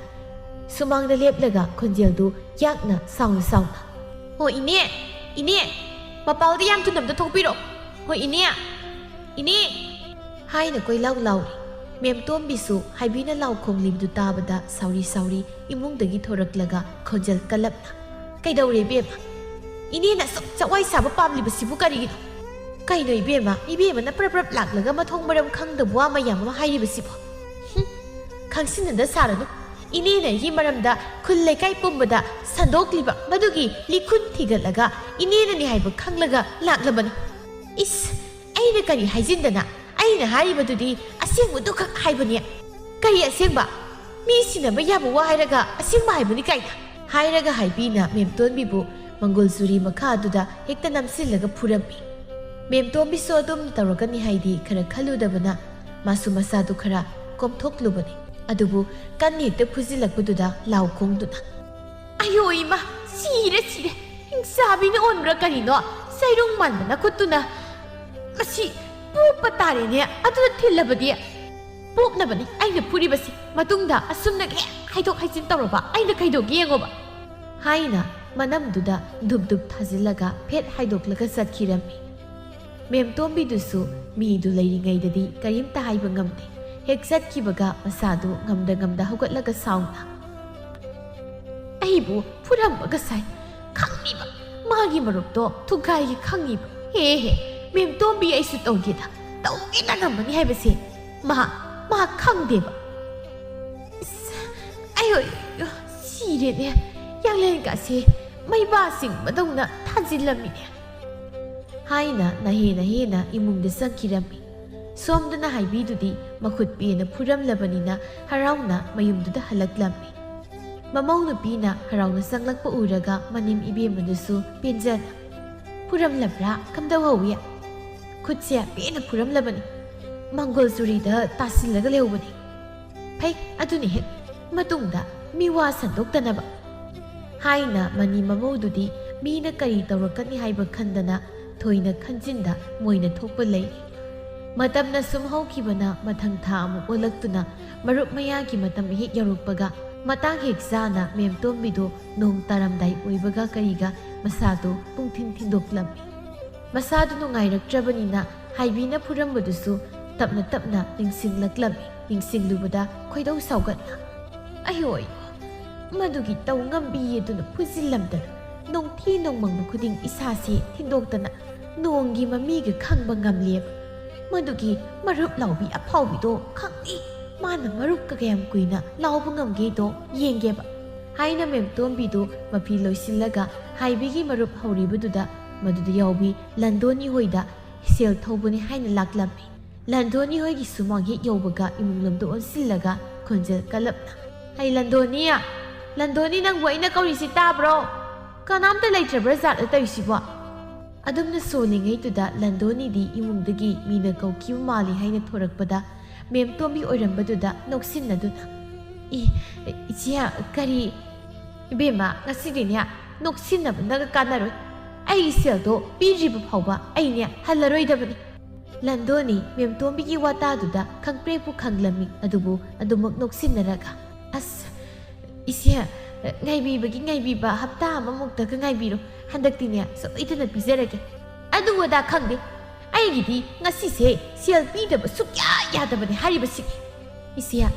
ꯁꯨꯃꯥꯡꯗ ꯂꯦꯞꯂꯒ ꯈꯣꯟꯖꯦꯜꯗꯨ ꯌꯥꯛꯅ ꯁꯥꯎꯅ ꯁꯥꯎꯅ, "ꯍꯣ ꯏꯅꯦ, ꯏꯅꯦ, ꯃꯄꯥꯜꯗ ꯌꯥꯝ ꯊꯨꯅ ꯑꯝꯇ ꯊꯣꯛꯄꯤꯔꯣ꯫ ꯍꯣ ꯏꯅꯦ, ꯏꯅꯦ" ꯍꯥꯏꯅ ꯀꯣꯏꯂꯥꯎ ꯂꯥꯎꯔꯤ꯫ ꯃꯦꯝꯇꯣꯝꯕꯤꯁꯨ ꯍꯥꯏꯕꯤꯅ ꯂꯥꯎ ꯈꯣꯡꯂꯤꯕꯗꯨ ꯇꯥꯕꯗ ꯁꯥꯎꯔꯤ ꯁꯥꯎꯔꯤ ꯏꯃꯨꯡꯗꯒꯤ ꯊꯣꯔꯛꯂꯒ ꯈꯣꯟꯖꯦꯜ ꯀꯜꯂꯞꯅ, "ꯀꯩꯗꯧꯔꯦ ꯏꯕꯦꯝꯃ? ꯏꯅꯦꯅ ꯑꯁꯨꯛ ꯆꯋꯥꯏ ꯁꯥꯕ ꯄꯥꯝꯂꯤꯕꯁꯤꯕꯨ ꯀꯔꯤꯒꯤꯅꯣ? ꯀꯩꯅꯣ ꯏꯕꯦꯝꯃ, ꯏꯕꯦꯝꯃꯅ ꯄ꯭ꯔꯞ ꯄ꯭ꯔꯞ ꯂꯥꯛꯂꯒ ꯃꯊꯣꯡ ꯃꯔꯝ ꯈꯪꯗꯕ ꯋꯥ ꯃꯌꯥꯝ ꯑꯃ ꯍꯥꯏꯔꯤꯕꯁꯤꯕꯣ? ꯍꯨꯝ, ꯈꯪꯁꯤꯟꯅꯗ ꯁꯥꯔꯅꯨ꯫ ꯏꯅꯦꯅ ꯑꯩꯒꯤ ꯃꯔꯝꯗ ꯈꯨꯜ ꯂꯩꯀꯥꯏ ꯄꯨꯝꯕꯗ ꯁꯟꯗꯣꯛꯂꯤꯕ ꯃꯗꯨꯒꯤ ꯂꯤꯈꯨꯟ ꯊꯤꯒꯠꯂꯒ ꯏꯅꯦꯅꯅꯤ ꯍꯥꯏꯕ ꯈꯪꯂꯒ ꯂꯥꯛꯂꯕꯅꯤ꯫ ꯏꯁ, ꯑꯩꯅ ꯀꯔꯤ ꯍꯥꯏꯖꯤꯟꯗꯅ? ꯑꯩꯅ ꯍꯥꯏꯔꯤꯕꯗꯨꯗꯤ ꯑꯁꯦꯡꯕꯗꯨꯈꯛ ꯍꯥꯏꯕꯅꯤ꯫ ꯀꯔꯤ ꯑꯁꯦꯡꯕ? ꯃꯤ ꯁꯤꯟꯅꯕ ꯌꯥꯕ ꯋꯥ ꯍꯥꯏꯔꯒ ꯑꯁꯦꯡꯕ ꯍꯥꯏꯕꯅꯤ ꯀꯥꯏꯅ?" ꯍꯥꯏꯔꯒ ꯍꯥꯏꯕꯤꯅ ꯃꯦꯝꯇꯣꯟꯕꯤꯕꯨ ꯃꯪꯒꯣꯜ ꯆꯨꯔꯤ ꯃꯈꯥ ꯑꯗꯨꯗ ꯍꯦꯛꯇ ꯅꯝꯁꯤꯜꯂꯒ ꯐꯨꯔꯝꯃꯤ꯫ ꯃꯦꯝꯇꯣꯝꯕꯤꯁꯨ ꯑꯗꯨꯝ ꯇꯧꯔꯛꯀꯅꯤ ꯍꯥꯏꯗꯤ ꯈꯔ ꯈꯜꯂꯨꯗꯕꯅ ꯃꯥꯁꯨ ꯃꯁꯥꯗꯨ ꯈꯔ ꯀꯣꯝꯊꯣꯛꯂꯨꯕꯅꯤ꯫ ꯑꯗꯨꯕꯨ ꯀꯟꯅ ꯍꯦꯛꯇ ꯐꯨꯖꯤꯜꯂꯛꯄꯗꯨꯗ ꯂꯥꯎ ꯈꯣꯡꯗꯨꯅ, "ꯑꯌꯣ ꯏꯃꯥ, ꯁꯤꯔꯦ, ꯁꯤꯔꯦ! ꯍꯤꯡꯆꯥꯕꯤꯅ ꯑꯣꯟꯕ꯭ꯔꯥ ꯀꯔꯤꯅꯣ? ꯆꯩꯔꯨꯡ ꯃꯥꯟꯕ ꯅꯈꯨꯠꯇꯨꯅ ꯃꯁꯤ ꯄꯣꯞꯄ ꯇꯥꯔꯦꯅꯦ꯫ ꯑꯗꯨꯗ ꯊꯤꯜꯂꯕꯗꯤ ꯄꯣꯞꯅꯕꯅꯤ ꯑꯩꯅ ꯐꯨꯔꯤꯕꯁꯤ꯫ ꯃꯇꯨꯡꯗ ꯑꯁꯨꯝꯅꯒ ꯍꯦꯛ ꯍꯥꯏꯗꯣꯛ ꯍꯥꯏꯖꯤꯟ ꯇꯧꯔꯕ ꯑꯩꯅ ꯀꯩꯗꯧꯒꯦ ꯌꯦꯡꯉꯣꯕ" ꯍꯥꯏꯅ ꯃꯅꯝꯗꯨꯗ ꯙꯨꯞ ꯙꯨꯞ ꯊꯥꯖꯤꯜꯂꯒ ꯐꯦꯠ ꯍꯥꯏꯗꯣꯛꯂꯒ ꯆꯠꯈꯤꯔꯝꯃꯤ꯫ ꯃꯦꯝꯇꯣꯝꯕꯤꯗꯨꯁꯨ ꯃꯤꯗꯨ ꯂꯩꯔꯤꯉꯩꯗꯗꯤ ꯀꯔꯤꯝꯇ ꯍꯥꯏꯕ ꯉꯝꯗꯦ꯫ ꯍꯦꯛ ꯆꯠꯈꯤꯕꯒ ꯃꯁꯥꯗꯨ ꯉꯝꯗ ꯉꯝꯗ ꯍꯧꯒꯠꯂꯒ ꯁꯥꯎꯅ, "ꯑꯩꯕꯨ ꯐꯨꯔꯝꯕꯒ ꯁꯥꯏ꯫ ꯈꯪꯉꯤꯕ, ꯃꯥꯒꯤ ꯃꯔꯨꯞꯇꯣ ꯊꯨꯒꯥꯏꯒꯦ ꯈꯪꯉꯤꯕ꯫ ꯍꯦ ꯍꯦ, ꯃꯦꯝꯇꯣꯝꯕꯤ ꯑꯩꯁꯨ ꯇꯧꯒꯦꯗ, ꯇꯧꯒꯦꯅ ꯉꯝꯃꯅꯤ ꯍꯥꯏꯕꯁꯦ ꯃꯥ, ꯃꯥ ꯈꯪꯗꯦꯕ꯫ ꯏꯁ, ꯑꯩ ꯍꯣꯏ, ꯁꯤꯔꯦꯅꯦ꯫ ꯌꯥꯡꯂꯦꯟꯒꯥꯁꯦ ꯃꯩꯕꯥ ꯆꯤꯡꯕꯗꯧꯅ ꯊꯥꯖꯤꯜꯂꯝꯃꯤꯅꯦ" ꯍꯥꯏꯅ ꯅꯍꯦ ꯅꯍꯦꯅ ꯏꯃꯨꯡꯗ ꯆꯪꯈꯤꯔꯝꯃꯤ꯫ ꯁꯣꯝꯗꯅ ꯍꯥꯏꯕꯤꯗꯨꯗꯤ ꯃꯈꯨꯠ ꯄꯦꯟꯅ ꯐꯨꯔꯝꯂꯕꯅꯤꯅ ꯍꯔꯥꯎꯅ ꯃꯌꯨꯝꯗꯨꯗ ꯍꯜꯂꯛꯂꯝꯃꯤ꯫ ꯃꯃꯧ ꯅꯨꯄꯤꯅ ꯍꯔꯥꯎꯅ ꯆꯪꯂꯛꯄ ꯎꯔꯒ ꯃꯅꯦꯝ ꯏꯕꯦꯝꯃꯗꯨꯁꯨ ꯄꯦꯟꯖꯅ, "ꯐꯨꯔꯝꯂꯕ꯭ꯔꯥ? ꯀꯝꯗꯧꯍꯧꯋꯤ?" "ꯈꯨꯠꯁꯦ ꯄꯦꯟꯅ ꯐꯨꯔꯝꯂꯕꯅꯤ꯫ ꯃꯪꯒꯣꯜ ꯆꯨꯔꯤꯗ ꯇꯥꯁꯤꯜꯂꯒ ꯂꯩꯍꯧꯕꯅꯤ꯫ ꯐꯩ, ꯑꯗꯨꯅ ꯍꯦꯛ ꯃꯇꯨꯡꯗ ꯃꯤꯋꯥ ꯁꯟꯗꯣꯛꯇꯅꯕ" ꯍꯥꯏꯅ ꯃꯅꯤ ꯃꯃꯧꯗꯨꯗꯤ ꯃꯤꯅ ꯀꯔꯤ ꯇꯧꯔꯛꯀꯅꯤ ꯍꯥꯏꯕ ꯈꯟꯗꯅ ꯊꯣꯏꯅ ꯈꯟꯖꯤꯟꯗ ꯃꯣꯏꯅ ꯊꯣꯛꯄ ꯂꯩ꯫ ꯃꯇꯝꯅ ꯁꯨꯝ ꯍꯧꯈꯤꯕꯅ ꯃꯊꯪ ꯊꯥ ꯑꯃꯨꯛ ꯑꯣꯜꯂꯛꯇꯨꯅ ꯃꯔꯨꯞ ꯃꯌꯥꯒꯤ ꯃꯇꯝ ꯍꯦꯛ ꯌꯧꯔꯛꯄꯒ ꯃꯇꯥꯡ ꯍꯦꯛ ꯆꯥꯅ ꯃꯦꯝꯇꯣꯝꯕꯤꯗꯨ ꯅꯣꯡ ꯇꯥꯔꯝꯗꯥꯏ ꯑꯣꯏꯕꯒ ꯀꯔꯤꯒ ꯃꯁꯥꯗꯨ ꯄꯨꯡꯊꯤꯟ ꯊꯤꯟꯗꯣꯛꯂꯝꯃꯤ꯫ ꯃꯁꯥꯗꯨ ꯅꯨꯡꯉꯥꯏꯔꯛꯇ꯭ꯔꯕꯅꯤꯅ ꯍꯥꯏꯕꯤꯅ ꯐꯨꯔꯝꯕꯗꯨꯁꯨ ꯇꯞꯅ ꯇꯞꯅ ꯅꯤꯡꯁꯤꯡꯂꯛꯂꯝꯃꯤ꯫ ꯅꯤꯡꯁꯤꯡꯂꯨꯕꯗ ꯈꯣꯏꯗꯧ ꯁꯥꯎꯒꯠꯅ, "ꯑꯌꯣ ꯑꯌꯣ, ꯃꯗꯨꯒꯤ ꯇꯧ ꯉꯝꯕꯤ ꯑꯗꯨꯅ ꯐꯨꯖꯤꯜꯂꯝꯗꯅ ꯅꯣꯡꯊꯤ ꯅꯣꯡꯃꯪꯕ ꯈꯨꯗꯤꯡ ꯏꯁꯥꯁꯦ ꯊꯤꯟꯗꯣꯛꯇꯅ ꯅꯣꯡꯒꯤ ꯃꯃꯤꯒ ꯈꯪꯕ ꯉꯝꯂꯦꯕ꯫ ꯃꯗꯨꯒꯤ ꯃꯔꯨꯞ ꯂꯥꯎꯕꯤ ꯑꯐꯥꯎꯕꯤꯗꯣ ꯈꯪꯗꯦ, ꯃꯥꯅ ꯃꯔꯨꯞꯀ ꯀꯌꯥꯝ ꯀꯨꯏꯅ ꯂꯥꯎꯕ ꯉꯝꯒꯦꯗꯣ ꯌꯦꯡꯒꯦꯕ" ꯍꯥꯏꯅ ꯃꯦꯝꯇꯣꯝꯕꯤꯗꯨ ꯃꯐꯤ ꯂꯣꯏꯁꯤꯜꯂꯒ ꯍꯥꯏꯕꯤꯒꯤ ꯃꯔꯨꯞ ꯍꯧꯔꯤꯕꯗꯨꯗ ꯃꯗꯨꯗ ꯌꯥꯎꯕꯤ ꯂꯟꯗꯣꯅꯤ ꯍꯣꯏꯗ ꯁꯦꯜ ꯊꯧꯕꯅꯤ ꯍꯥꯏꯅ ꯂꯥꯛꯂꯝꯃꯤ꯫ ꯂꯟꯗꯣꯅꯤ ꯍꯣꯏꯒꯤ ꯁꯨꯃꯥꯡ ꯍꯦꯛ ꯌꯧꯕꯒ ꯏꯃꯨꯡ ꯂꯣꯝꯗ ꯑꯣꯟꯁꯤꯜꯂꯒ ꯈꯣꯟꯖꯦꯜ ꯀꯜꯂꯞꯅ, "ꯍꯩ ꯂꯟꯗꯣꯅꯤ! ꯂꯟꯗꯣꯅꯤ, ꯅꯪꯕꯨ ꯑꯩꯅ ꯀꯧꯔꯤꯁꯤ ꯇꯥꯕ꯭ꯔꯣ? ꯀꯅꯥꯝꯇ ꯂꯩꯇ꯭ꯔꯕ꯭ꯔꯥ ꯖꯥꯠꯂ ꯇꯧꯔꯤꯁꯤꯕꯣ?" ꯑꯗꯨꯝꯅ ꯁꯣꯜꯂꯤꯉꯩꯗꯨꯗ ꯂꯟꯗꯣꯅꯤꯗꯤ ꯏꯃꯨꯡꯗꯒꯤ ꯃꯤꯅ ꯀꯧꯈꯤꯕ ꯃꯥꯜꯂꯤ ꯍꯥꯏꯅ ꯊꯣꯔꯛꯄꯗ ꯃꯦꯝꯇꯣꯝꯕꯤ ꯑꯣꯏꯔꯝꯕꯗꯨꯗ ꯅꯣꯛꯁꯤꯟꯅꯗꯨꯅ, "ꯏ, ꯏꯆꯦ, ꯀꯔꯤ?" "ꯏꯕꯦꯝꯃ, ꯉꯁꯤꯗꯤꯅꯦ ꯅꯣꯛꯁꯤꯟꯅꯕꯅꯒ ꯀꯥꯟꯅꯔꯣꯏ꯫ ꯑꯩꯒꯤ ꯁꯦꯜꯗꯣ ꯄꯤꯗ꯭ꯔꯤꯕ ꯐꯥꯎꯕ ꯑꯩꯅꯦ ꯍꯜꯂꯔꯣꯏꯗꯕꯅꯤ꯫" ꯂꯟꯗꯣꯅꯤ ꯃꯦꯝꯇꯣꯝꯕꯤꯒꯤ ꯋꯥꯇꯥꯗꯨꯗ ꯈꯪꯄ꯭ꯔꯦꯛꯄꯨ ꯈꯪꯂꯝꯃꯤ, ꯑꯗꯨꯕꯨ ꯑꯗꯨꯃꯛ ꯅꯣꯛꯁꯤꯟꯅꯔꯒ, "ꯑꯁ, ꯏꯆꯦ, ꯉꯥꯏꯕꯤꯕꯒꯤ ꯉꯥꯏꯕꯤꯕ, ꯍꯞꯇꯥ ꯑꯃꯃꯨꯛꯇꯒ ꯉꯥꯏꯕꯤꯔꯣ꯫ ꯍꯟꯗꯛꯇꯤꯅꯦ ꯁꯣꯏꯗꯅ ꯄꯤꯖꯔꯒꯦ꯫" "ꯑꯗꯨ ꯑꯗꯥ ꯈꯪꯗꯦ, ꯑꯩꯒꯤꯗꯤ ꯉꯁꯤꯁꯦ ꯁꯦꯜ ꯄꯤꯗꯕ ꯁꯨꯛꯌꯥ ꯌꯥꯗꯕꯅꯦ ꯍꯥꯏꯔꯤꯕꯁꯤꯅꯤ꯫" "ꯏꯆꯦ,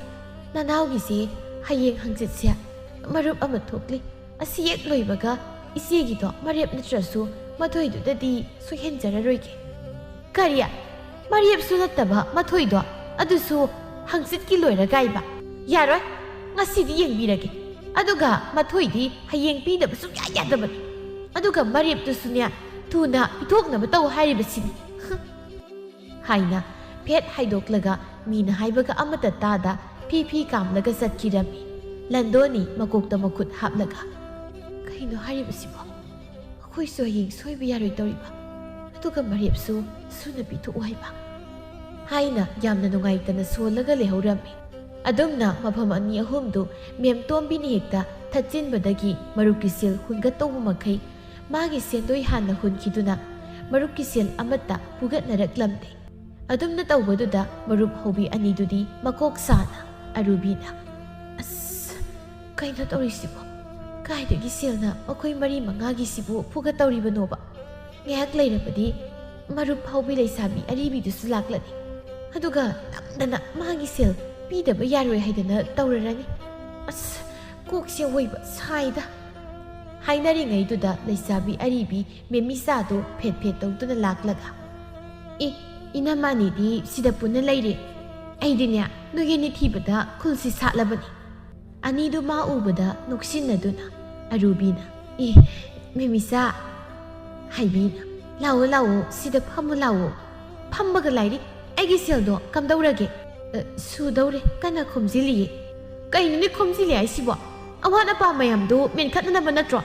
ꯅꯅꯥꯎꯒꯤꯁꯦ ꯍꯌꯦꯡ ꯍꯪꯆꯤꯠꯁꯦ ꯃꯔꯨꯞ ꯑꯃ ꯊꯣꯛꯂꯤ꯫ ꯑꯁꯤ ꯍꯦꯛ ꯂꯣꯏꯕꯒ ꯏꯆꯦꯒꯤꯗꯣ ꯃꯔꯦꯞ ꯅꯠꯇ꯭ꯔꯁꯨ ꯃꯊꯣꯏꯗꯨꯗꯗꯤ ꯁꯣꯏꯍꯟꯖꯔꯔꯣꯏꯒꯦ꯫" "ꯀꯔꯤ? ꯃꯔꯦꯞꯁꯨ ꯅꯠꯇꯕ ꯃꯊꯣꯏꯗꯣ? ꯑꯗꯨꯁꯨ ꯍꯪꯆꯤꯠꯀꯤ ꯂꯣꯏꯔꯒ ꯍꯥꯏꯕ? ꯌꯥꯔꯣꯏ, ꯉꯁꯤꯗꯤ ꯌꯦꯡꯕꯤꯔꯒꯦ꯫ ꯑꯗꯨꯒ ꯃꯊꯣꯏꯗꯤ ꯍꯌꯦꯡ ꯄꯤꯗꯕ ꯁꯨꯛꯌꯥ ꯌꯥꯗꯕꯅꯤ꯫ ꯑꯗꯨꯒ ꯃꯔꯦꯞꯇꯨꯁꯨꯅꯦ ꯊꯨꯅ ꯄꯤꯊꯣꯛꯅꯕ ꯇꯧ ꯍꯥꯏꯔꯤꯕꯁꯤꯅꯤ꯫" ꯍꯥꯏꯅ ꯐꯦꯠ ꯍꯥꯏꯗꯣꯛꯂꯒ ꯃꯤꯅ ꯍꯥꯏꯕꯒ ꯑꯃꯠꯇ ꯇꯥꯗ ꯐꯤ ꯐꯤ ꯀꯥꯝꯂꯒ ꯆꯠꯈꯤꯔꯝꯃꯤ꯫ ꯂꯟꯗꯣꯅꯤ ꯃꯀꯣꯛꯇ ꯃꯈꯨꯠ ꯍꯥꯞꯂꯒ, "ꯀꯩꯅꯣ ꯍꯥꯏꯔꯤꯕꯁꯤꯕꯣ? ꯑꯩꯈꯣꯏꯁꯨ ꯍꯌꯦꯡ ꯁꯣꯏꯕ ꯌꯥꯔꯣꯏꯗꯧꯔꯤꯕ, ꯑꯗꯨꯒ ꯃꯔꯦꯞꯁꯨ ꯁꯨꯅ ꯄꯤꯊꯣꯛꯎ ꯍꯥꯏꯕ?" ꯍꯥꯏꯅ ꯌꯥꯝꯅ ꯅꯨꯡꯉꯥꯏꯇꯅ ꯁꯣꯜꯂꯒ ꯂꯩꯍꯧꯔꯝꯃꯤ꯫ ꯑꯗꯨꯝꯅ ꯃꯐꯝ ꯑꯅꯤ ꯑꯍꯨꯝꯗꯨ ꯃꯦꯝ ꯇꯣꯝꯕꯤꯅ ꯍꯦꯛꯇ ꯊꯠꯆꯤꯟꯕꯗꯒꯤ ꯃꯔꯨꯞꯀꯤ ꯁꯦꯜ ꯍꯨꯟꯒꯠꯇꯧꯕ ꯃꯈꯩ ꯃꯥꯒꯤ ꯁꯦꯟꯗꯣꯏ ꯍꯥꯟꯅ ꯍꯨꯟꯈꯤꯗꯨꯅ ꯃꯔꯨꯞꯀꯤ ꯁꯦꯜ ꯑꯃꯠꯇ ꯍꯨꯒꯠꯅꯔꯛꯂꯝꯗꯦ꯫ ꯑꯗꯨꯝꯅ ꯇꯧꯕꯗꯨꯗ ꯃꯔꯨꯞ ꯍꯧꯕꯤ ꯑꯅꯤꯗꯨꯗꯤ ꯃꯀꯣꯛ ꯁꯥꯅ ꯑꯔꯨꯕꯤꯅ, "ꯑꯁ, ꯀꯩꯅꯣ ꯇꯧꯔꯤꯁꯤꯕꯣ? ꯀꯥꯏꯗꯒꯤ ꯁꯦꯜꯅ ꯃꯈꯣꯏ ꯃꯔꯤ ꯃꯉꯥꯒꯤꯁꯤꯕꯨ ꯐꯨꯒꯠꯇꯧꯔꯤꯕꯅꯣꯕ? ꯉꯥꯏꯍꯥꯛ ꯂꯩꯔꯕꯗꯤ ꯃꯔꯨꯞ ꯍꯧꯕꯤ ꯂꯩꯁꯥꯕꯤ ꯑꯔꯤꯕꯤꯗꯨꯁꯨ ꯂꯥꯛꯂꯅꯤ꯫ ꯑꯗꯨꯒ ꯅꯝꯗꯅ ꯃꯥꯒꯤ ꯁꯦꯜ ꯄꯤꯗꯕ ꯌꯥꯔꯣꯏ ꯍꯥꯏꯗꯅ ꯇꯧꯔꯔꯅꯤ꯫ ꯑꯁ, ꯀꯣꯛꯁꯦ ꯑꯣꯏꯕ ꯁꯥꯏꯗ"꯫ ꯍꯥꯏꯅꯔꯤꯉꯩꯗꯨꯗ ꯂꯩꯁꯥꯕꯤ ꯑꯔꯤꯕꯤ ꯃꯦꯃꯤꯆꯥꯗꯨ ꯐꯦꯠ ꯐꯦꯠ ꯇꯧꯗꯨꯅ ꯂꯥꯛꯂꯒ, "ꯑꯦ, ꯏꯅꯝꯃꯅꯤꯗꯤ ꯁꯤꯗ ꯄꯨꯟꯅ ꯂꯩꯔꯦ꯫ ꯑꯩꯗꯤꯅꯦ, ꯅꯣꯏꯒꯤ ꯅꯤꯊꯤꯕꯗ ꯈꯨꯜꯁꯤ ꯁꯥꯠꯂꯕꯅꯤ"꯫ ꯑꯅꯤꯗꯨ ꯃꯥ ꯎꯕꯗ ꯅꯣꯛꯁꯤꯟꯅꯗꯨꯅ ꯑꯔꯨꯕꯤꯅ, "ꯑꯦ, ꯃꯦꯃꯤꯆꯥ", ꯍꯥꯏꯕꯤꯅ, "ꯂꯥꯛꯑꯣ, ꯂꯥꯛꯑꯣ, ꯁꯤꯗ ꯐꯝꯃꯨ ꯂꯥꯛꯑꯣ꯫ ꯐꯝꯕꯒ ꯂꯥꯏꯔꯤ, ꯑꯩꯒꯤ ꯁꯦꯜꯗꯣ ꯀꯝꯗꯧꯔꯒꯦ?" "ꯑ, ꯁꯨꯗꯧꯔꯦ, ꯀꯟꯅ ꯈꯣꯝꯖꯤꯜꯂꯤꯌꯦ"꯫ "ꯀꯩꯅꯣꯅꯦ ꯈꯣꯝꯖꯤꯜꯂꯤ ꯍꯥꯏꯁꯤꯕꯣ? ꯑꯋꯥꯠ ꯑꯄꯥ ꯃꯌꯥꯝꯗꯣ ꯃꯦꯟꯈꯠꯅꯅꯕ ꯅꯠꯇ꯭ꯔꯣ?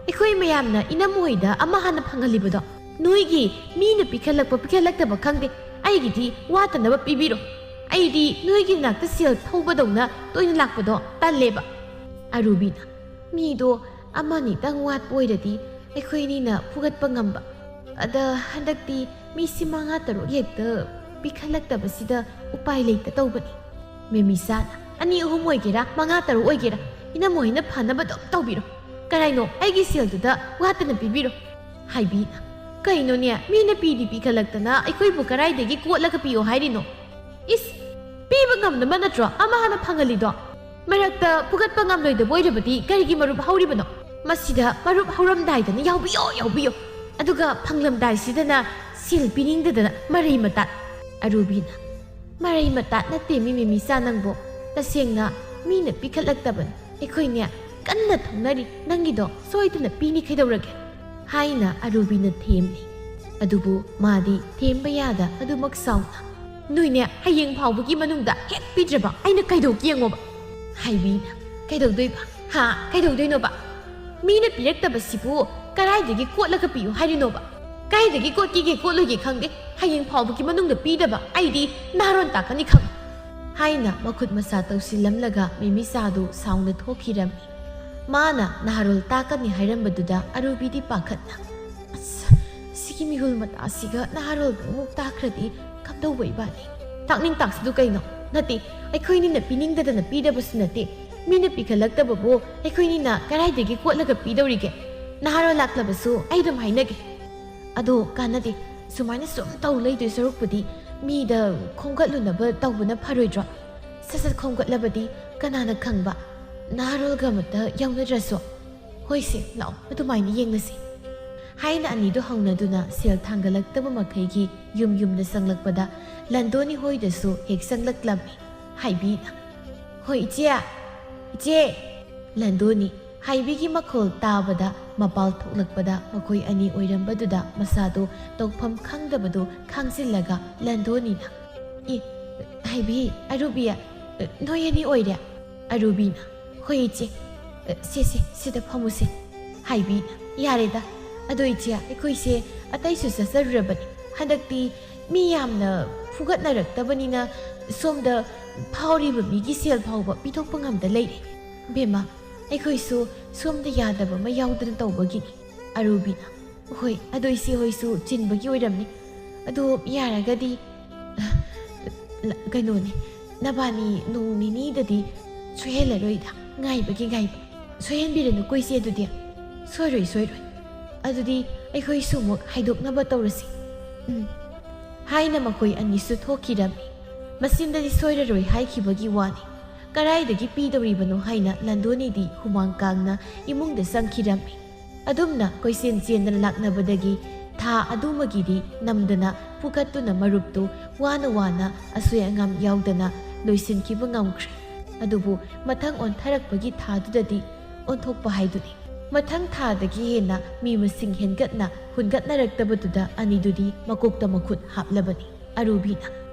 ꯑꯩꯈꯣꯏ ꯃꯌꯥꯝꯅ ꯏꯅꯝ ꯍꯣꯏꯗ ꯑꯃ ꯍꯥꯟꯅ ꯐꯪꯍꯜꯂꯤꯕꯗꯣ꯫ ꯅꯣꯏꯒꯤ ꯃꯤꯅ ꯄꯤꯈꯠꯂꯛꯄ ꯄꯤꯈꯠꯂꯛꯇꯕ ꯈꯪꯗꯦ, ꯑꯩꯒꯤꯗꯤ ꯋꯥꯠꯇꯅꯕ ꯄꯤꯕꯤꯔꯣ꯫ ꯑꯩꯗꯤ ꯅꯣꯏꯒꯤ ꯅꯥꯛꯇ ꯁꯦꯜ ꯊꯧꯕꯗꯧꯅ ꯇꯣꯏꯅ ꯂꯥꯛꯄꯗꯣ ꯇꯜꯂꯦꯕ"꯫ ꯑꯔꯨꯕꯤꯅ, "ꯃꯤꯗꯣ ꯑꯃꯅꯤꯇꯪ ꯋꯥꯠꯄ ꯑꯣꯏꯔꯗꯤ ꯑꯩꯈꯣꯏ ꯑꯅꯤꯅ ꯐꯨꯒꯠꯄ ꯉꯝꯕ꯫ ꯑꯗ ꯍꯟꯗꯛꯇꯤ ꯃꯤꯁꯤ ꯃꯉꯥ ꯇꯔꯨꯛ ꯍꯦꯛꯇ ꯄꯤꯈꯠꯂꯛꯇꯕꯁꯤꯗ ꯎꯄꯥꯏ ꯂꯩꯇ ꯇꯧꯕꯅꯤ"꯫ ꯃꯦꯃꯤꯆꯥꯅ, "ꯑꯅꯤ ꯑꯍꯨꯝ ꯑꯣꯏꯒꯦꯔꯥ, ꯃꯉꯥ ꯇꯔꯨꯛ ꯑꯣꯏꯒꯦꯔꯥ, ꯏꯅꯝꯃ ꯍꯣꯏꯅ ꯐꯅꯕ ꯑꯗꯨꯝ ꯇꯧꯕꯤꯔꯣ꯫ ꯀꯔꯥꯏꯅꯣ, ꯑꯩꯒꯤ ꯁꯦꯜꯗꯨꯗ ꯋꯥꯠꯇꯅ ꯄꯤꯕꯤꯔꯣ"꯫ ꯍꯥꯏꯕꯤꯅ, "ꯀꯩꯅꯣꯅꯦ, ꯃꯤꯅ ꯄꯤꯗꯤ ꯄꯤꯈꯠꯂꯛꯇꯅ ꯑꯩꯈꯣꯏꯕꯨ ꯀꯔꯥꯏꯗꯒꯤ ꯀꯣꯠꯂꯒ ꯄꯤꯌꯣ ꯍꯥꯏꯔꯤꯅꯣ? ꯏꯁ, ꯄꯤꯕ ꯉꯝꯅꯕ ꯅꯠꯇ꯭ꯔꯣ ꯑꯃ ꯍꯥꯟꯅ ꯐꯪꯍꯜꯂꯤꯗꯣ? ꯃꯔꯛꯇ ꯐꯨꯒꯠꯄ ꯉꯝꯂꯣꯏꯗꯕ ꯑꯣꯏꯔꯕꯗꯤ ꯀꯔꯤꯒꯤ ꯃꯔꯨꯞ ꯍꯧꯔꯤꯕꯅꯣ? ꯃꯁꯤꯗ ꯃꯔꯨꯞ ꯍꯧꯔꯝꯗꯥꯏꯗꯅ ꯌꯥꯎꯕꯤꯌꯣ, ꯌꯥꯎꯕꯤꯌꯣ, ꯑꯗꯨꯒ ꯐꯪꯂꯝꯗꯥꯏꯁꯤꯗꯅ ꯁꯦꯜ ꯄꯤꯅꯤꯡꯗꯗꯅ ꯃꯔꯩ ꯃꯇꯥꯠ"꯫ ꯑꯔꯨꯕꯤꯅ, "ꯃꯔꯩ ꯃꯇꯥꯠ ꯅꯠꯇꯦ ꯃꯤ ꯃꯦꯃꯤꯆꯥ ꯅꯪꯕꯣ꯫ ꯇꯁꯦꯡꯅ ꯃꯤꯅ ꯄꯤꯈꯠꯂꯛꯇꯕꯅꯤ꯫ ꯑꯩꯈꯣꯏꯅꯦ ꯀꯟꯅ ꯊꯧꯅꯔꯤ꯫ ꯅꯪꯒꯤꯗꯣ ꯁꯣꯏꯗꯅ ꯄꯤꯅꯤ ꯀꯩꯗꯧꯔꯒꯦ?" ꯍꯥꯏꯅ ꯑꯔꯨꯕꯤꯅ ꯊꯦꯝꯂꯤ꯫ ꯑꯗꯨꯕꯨ ꯃꯥꯗꯤ ꯊꯦꯝꯕ ꯌꯥꯗ ꯑꯗꯨꯃꯛ ꯁꯥꯎꯅ, "ꯅꯣꯏꯅꯦ ꯍꯌꯦꯡ ꯐꯥꯎꯕꯒꯤ ꯃꯅꯨꯡꯗ ꯍꯦꯛ ꯄꯤꯗ꯭ꯔꯕ ꯑꯩꯅ ꯀꯩꯗꯧꯒꯦ ꯌꯦꯡꯉꯣꯕ"꯫ ꯍꯥꯏꯕꯤꯅ, "ꯀꯩꯗꯧꯗꯣꯏꯕ? ꯍꯥ? ꯀꯩꯗꯧꯗꯣꯏꯅꯣꯕ? ꯃꯤꯅ ꯄꯤꯔꯛꯇꯕꯁꯤꯕꯨ ꯀꯗꯥꯏꯗꯒꯤ ꯀꯣꯠꯂꯒ ꯄꯤꯌꯨ ꯍꯥꯏꯔꯤꯅꯣꯕ? ꯀꯗꯥꯏꯗꯒꯤ ꯀꯣꯠꯀꯦꯒꯦ ꯀꯣꯠꯂꯣꯏꯒꯦ ꯈꯪꯗꯦ꯫ ꯍꯌꯦꯡ ꯐꯥꯎꯕꯒꯤ ꯃꯅꯨꯡꯗ ꯄꯤꯗꯕ ꯑꯩꯗꯤ ꯅꯍꯥꯔꯣꯟ ꯇꯥꯛꯀꯅꯤ ꯈꯪꯉꯨ!" ꯍꯥꯏꯅ ꯃꯈꯨꯠ ꯃꯁꯥ ꯇꯧꯁꯤꯜꯂꯝꯂꯒ ꯃꯤꯃꯤꯆꯥꯗꯨ ꯁꯥꯎꯅ ꯊꯣꯛꯈꯤꯔꯝꯃꯤ꯫ ꯃꯥꯅ ꯅꯍꯥꯔꯣꯜ ꯇꯥꯛꯀꯅꯤ ꯍꯥꯏꯔꯝꯕꯗꯨꯗ ꯑꯔꯨꯕꯤꯗꯤ ꯄꯥꯈꯠꯅ, "ꯑꯁ, ꯁꯤꯒꯤ ꯃꯤꯍꯨꯜ ꯃꯇꯥꯁꯤꯒ ꯅꯍꯥꯔꯣꯜꯗꯨ ꯑꯃꯨꯛ ꯇꯥꯛꯈ꯭ꯔꯗꯤ ꯀꯝꯗꯧꯕ ꯏꯕꯥꯅꯤ?" "ꯇꯥꯛꯅꯤꯡ ꯇꯥꯛꯁꯤꯗꯨ ꯀꯩꯅꯣ? ꯅꯠꯇꯦ, ꯑꯩꯈꯣꯏꯅꯤꯅ ꯄꯤꯅꯤꯡꯗꯗꯅ ꯄꯤꯗꯕꯁꯨ ꯅꯠꯇꯦ꯫ ꯃꯤꯅ ꯄꯤꯈꯠꯂꯛꯇꯕꯕꯨ ꯑꯩꯈꯣꯏꯅꯤꯅ ꯀꯗꯥꯏꯗꯒꯤ ꯀꯣꯠꯂꯒ ꯄꯤꯗꯧꯔꯤꯒꯦ? ꯅꯍꯥꯔꯣꯜ ꯂꯥꯛꯂꯕꯁꯨ ꯑꯩ ꯑꯗꯨꯝ ꯍꯥꯏꯅꯒꯦ꯫ ꯑꯗꯣ ꯀꯥꯟꯅꯗꯦ, ꯁꯨꯃꯥꯏꯅ ꯁꯨꯝ ꯇꯧ ꯂꯩꯗꯣꯏ ꯁꯔꯨꯛꯄꯨꯗꯤ ꯃꯤꯗ ꯈꯣꯝꯒꯠꯂꯨꯅꯕ ꯇꯧꯕꯅ ꯐꯔꯣꯏꯗ꯭ꯔꯣ? ꯁꯠ ꯁꯠ ꯈꯣꯝꯒꯠꯂꯕꯗꯤ ꯀꯅꯥꯅ ꯈꯪꯕ, ꯅꯍꯥꯔꯣꯜꯒ ꯑꯃꯠꯇ ꯌꯥꯎꯅꯗ꯭ꯔꯁꯨ꯫ ꯍꯣꯏꯁꯦ, ꯂꯥꯛꯑꯣ, ꯑꯗꯨꯃꯥꯏꯅ ꯌꯦꯡꯅꯁꯤ꯫" ꯍꯥꯏꯅ ꯑꯅꯤꯗꯨ ꯍꯧꯅꯗꯨꯅ ꯁꯦꯜ ꯊꯥꯡꯒꯠꯂꯛꯇꯕ ꯃꯈꯩꯒꯤ ꯌꯨꯝ ꯌꯨꯝꯗ ꯆꯪꯂꯛꯄꯗ ꯂꯟꯗꯣꯅꯤ ꯍꯣꯏꯗꯁꯨ ꯍꯦꯛ ꯆꯪꯂꯛꯂꯝꯃꯤ꯫ ꯍꯥꯏꯕꯤꯅ, "ꯍꯣꯏ ꯏꯆꯦ, ꯏꯆꯦ!" ꯂꯟꯗꯣꯅꯤ ꯍꯥꯏꯕꯤꯒꯤ ꯃꯈꯣꯜ ꯇꯥꯕꯗ ꯃꯄꯥꯜ ꯊꯣꯛꯂꯛꯄꯗ ꯃꯈꯣꯏ ꯑꯅꯤ ꯑꯣꯏꯔꯝꯕꯗꯨꯗ ꯃꯁꯥꯗꯨ ꯇꯧꯐꯝ ꯈꯪꯗꯕꯗꯨ ꯈꯥꯡꯖꯤꯜꯂꯒ ꯂꯟꯗꯣꯅꯤꯅ, "ꯏ, ꯍꯥꯏꯕꯤ, ꯑꯔꯨꯕꯤ, ꯅꯣꯏ ꯑꯅꯤ ꯑꯣꯏꯔꯦ?" ꯑꯔꯨꯕꯤꯅ, "ꯍꯣꯏ ꯏꯆꯦ, ꯁꯦ, ꯁꯦ, ꯁꯤꯗ ꯐꯝꯃꯨꯁꯦ꯫" ꯍꯥꯏꯕꯤꯅ, "ꯌꯥꯔꯦꯗ, ꯑꯗꯣ ꯏꯆꯦ, ꯑꯩꯈꯣꯏꯁꯦ ꯑꯇꯩꯁꯨ ꯆꯠꯆꯔꯨꯔꯕꯅꯤ꯫ ꯍꯟꯗꯛꯇꯤ ꯃꯤ ꯌꯥꯝꯅ ꯐꯨꯒꯠꯅꯔꯛꯇꯕꯅꯤꯅ ꯁꯣꯝꯗ ꯐꯥꯎꯔꯤꯕ ꯃꯤꯒꯤ ꯁꯦꯜ ꯐꯥꯎꯕ ꯄꯤꯊꯣꯛꯄ ꯉꯝꯗ ꯂꯩꯔꯦ꯫ ꯕꯦꯝꯃ, ꯑꯩꯈꯣꯏꯁꯨ ꯁꯣꯝꯗ ꯌꯥꯗꯕ ꯑꯃ ꯌꯥꯎꯗꯅ ꯇꯧꯕꯒꯤꯅꯤ꯫" ꯑꯔꯨꯕꯤꯅ, "ꯍꯣꯏ, ꯑꯗꯣ ꯏꯆꯦ ꯍꯣꯏꯁꯨ ꯆꯤꯟꯕꯒꯤ ꯑꯣꯏꯔꯝꯅꯤ꯫ ꯑꯗꯣ ꯌꯥꯔꯒꯗꯤ, ꯀꯩꯅꯣꯅꯦ, ꯅꯕꯥꯅꯤ ꯅꯣꯡ ꯅꯤꯅꯤꯗꯗꯤ ꯁꯣꯏꯍꯜꯂꯔꯣꯏꯗ, ꯉꯥꯏꯕꯒꯤ ꯉꯥꯏꯕ꯫ ꯁꯣꯏꯍꯟꯕꯤꯔꯅꯨꯀꯣ ꯏꯆꯦ, ꯑꯗꯨꯗꯤ꯫" "ꯁꯣꯏꯔꯣꯏ, ꯁꯣꯏꯔꯣꯏ꯫ ꯑꯗꯨꯗꯤ ꯑꯩꯈꯣꯏꯁꯨ ꯑꯃꯨꯛ ꯍꯥꯏꯗꯣꯛꯅꯕ ꯇꯧꯔꯁꯤ꯫" "ꯎꯝ꯫" ꯍꯥꯏꯅ ꯃꯈꯣꯏ ꯑꯅꯤꯁꯨ ꯊꯣꯛꯈꯤꯔꯝꯃꯤ꯫ ꯃꯆꯤꯟꯗꯗꯤ ꯁꯣꯏꯔꯔꯣꯏ ꯍꯥꯏꯈꯤꯕꯒꯤ ꯋꯥꯅꯤ, ꯀꯗꯥꯏꯗꯒꯤ ꯄꯤꯗꯧꯔꯤꯕꯅꯣ ꯍꯥꯏꯅ ꯂꯟꯗꯣꯅꯤꯗꯤ ꯍꯨꯃꯥꯡ ꯀꯥꯡꯅ ꯏꯃꯨꯡꯗ ꯆꯪꯈꯤꯔꯝꯃꯤ꯫ ꯑꯗꯨꯝꯅ ꯀꯣꯏꯆꯦꯟ ꯆꯦꯟꯗꯅ ꯂꯥꯛꯅꯕꯗꯒꯤ ꯊꯥ ꯑꯗꯨꯃꯒꯤꯗꯤ ꯅꯝꯗꯅ ꯐꯨꯒꯠꯇꯨꯅ ꯃꯔꯨꯞꯇꯨ ꯋꯥꯅ ꯋꯥꯅ ꯑꯁꯣꯏ ꯑꯉꯥꯝ ꯌꯥꯎꯗꯅ ꯂꯣꯏꯁꯤꯟꯈꯤꯕ ꯉꯝꯈ꯭ꯔꯦ꯫ ꯑꯗꯨꯕꯨ ꯃꯊꯪ ꯑꯣꯟꯊꯔꯛꯄꯒꯤ ꯊꯥꯗꯨꯗꯗꯤ ꯑꯣꯟꯊꯣꯛꯄ ꯍꯥꯏꯗꯨꯅꯤ꯫ ꯃꯊꯪ ꯊꯥꯗꯒꯤ ꯍꯦꯟꯅ ꯃꯤ ꯃꯁꯤꯡ ꯍꯦꯟꯒꯠꯅ ꯍꯨꯟꯒꯠꯅꯔꯛꯇꯕꯗꯨꯗ ꯑꯅꯤꯗꯨꯗꯤ ꯃꯀꯣꯛꯇ ꯃꯈꯨꯠ ꯍꯥꯞꯂꯕꯅꯤ꯫ ꯑꯔꯨꯕꯤꯅ,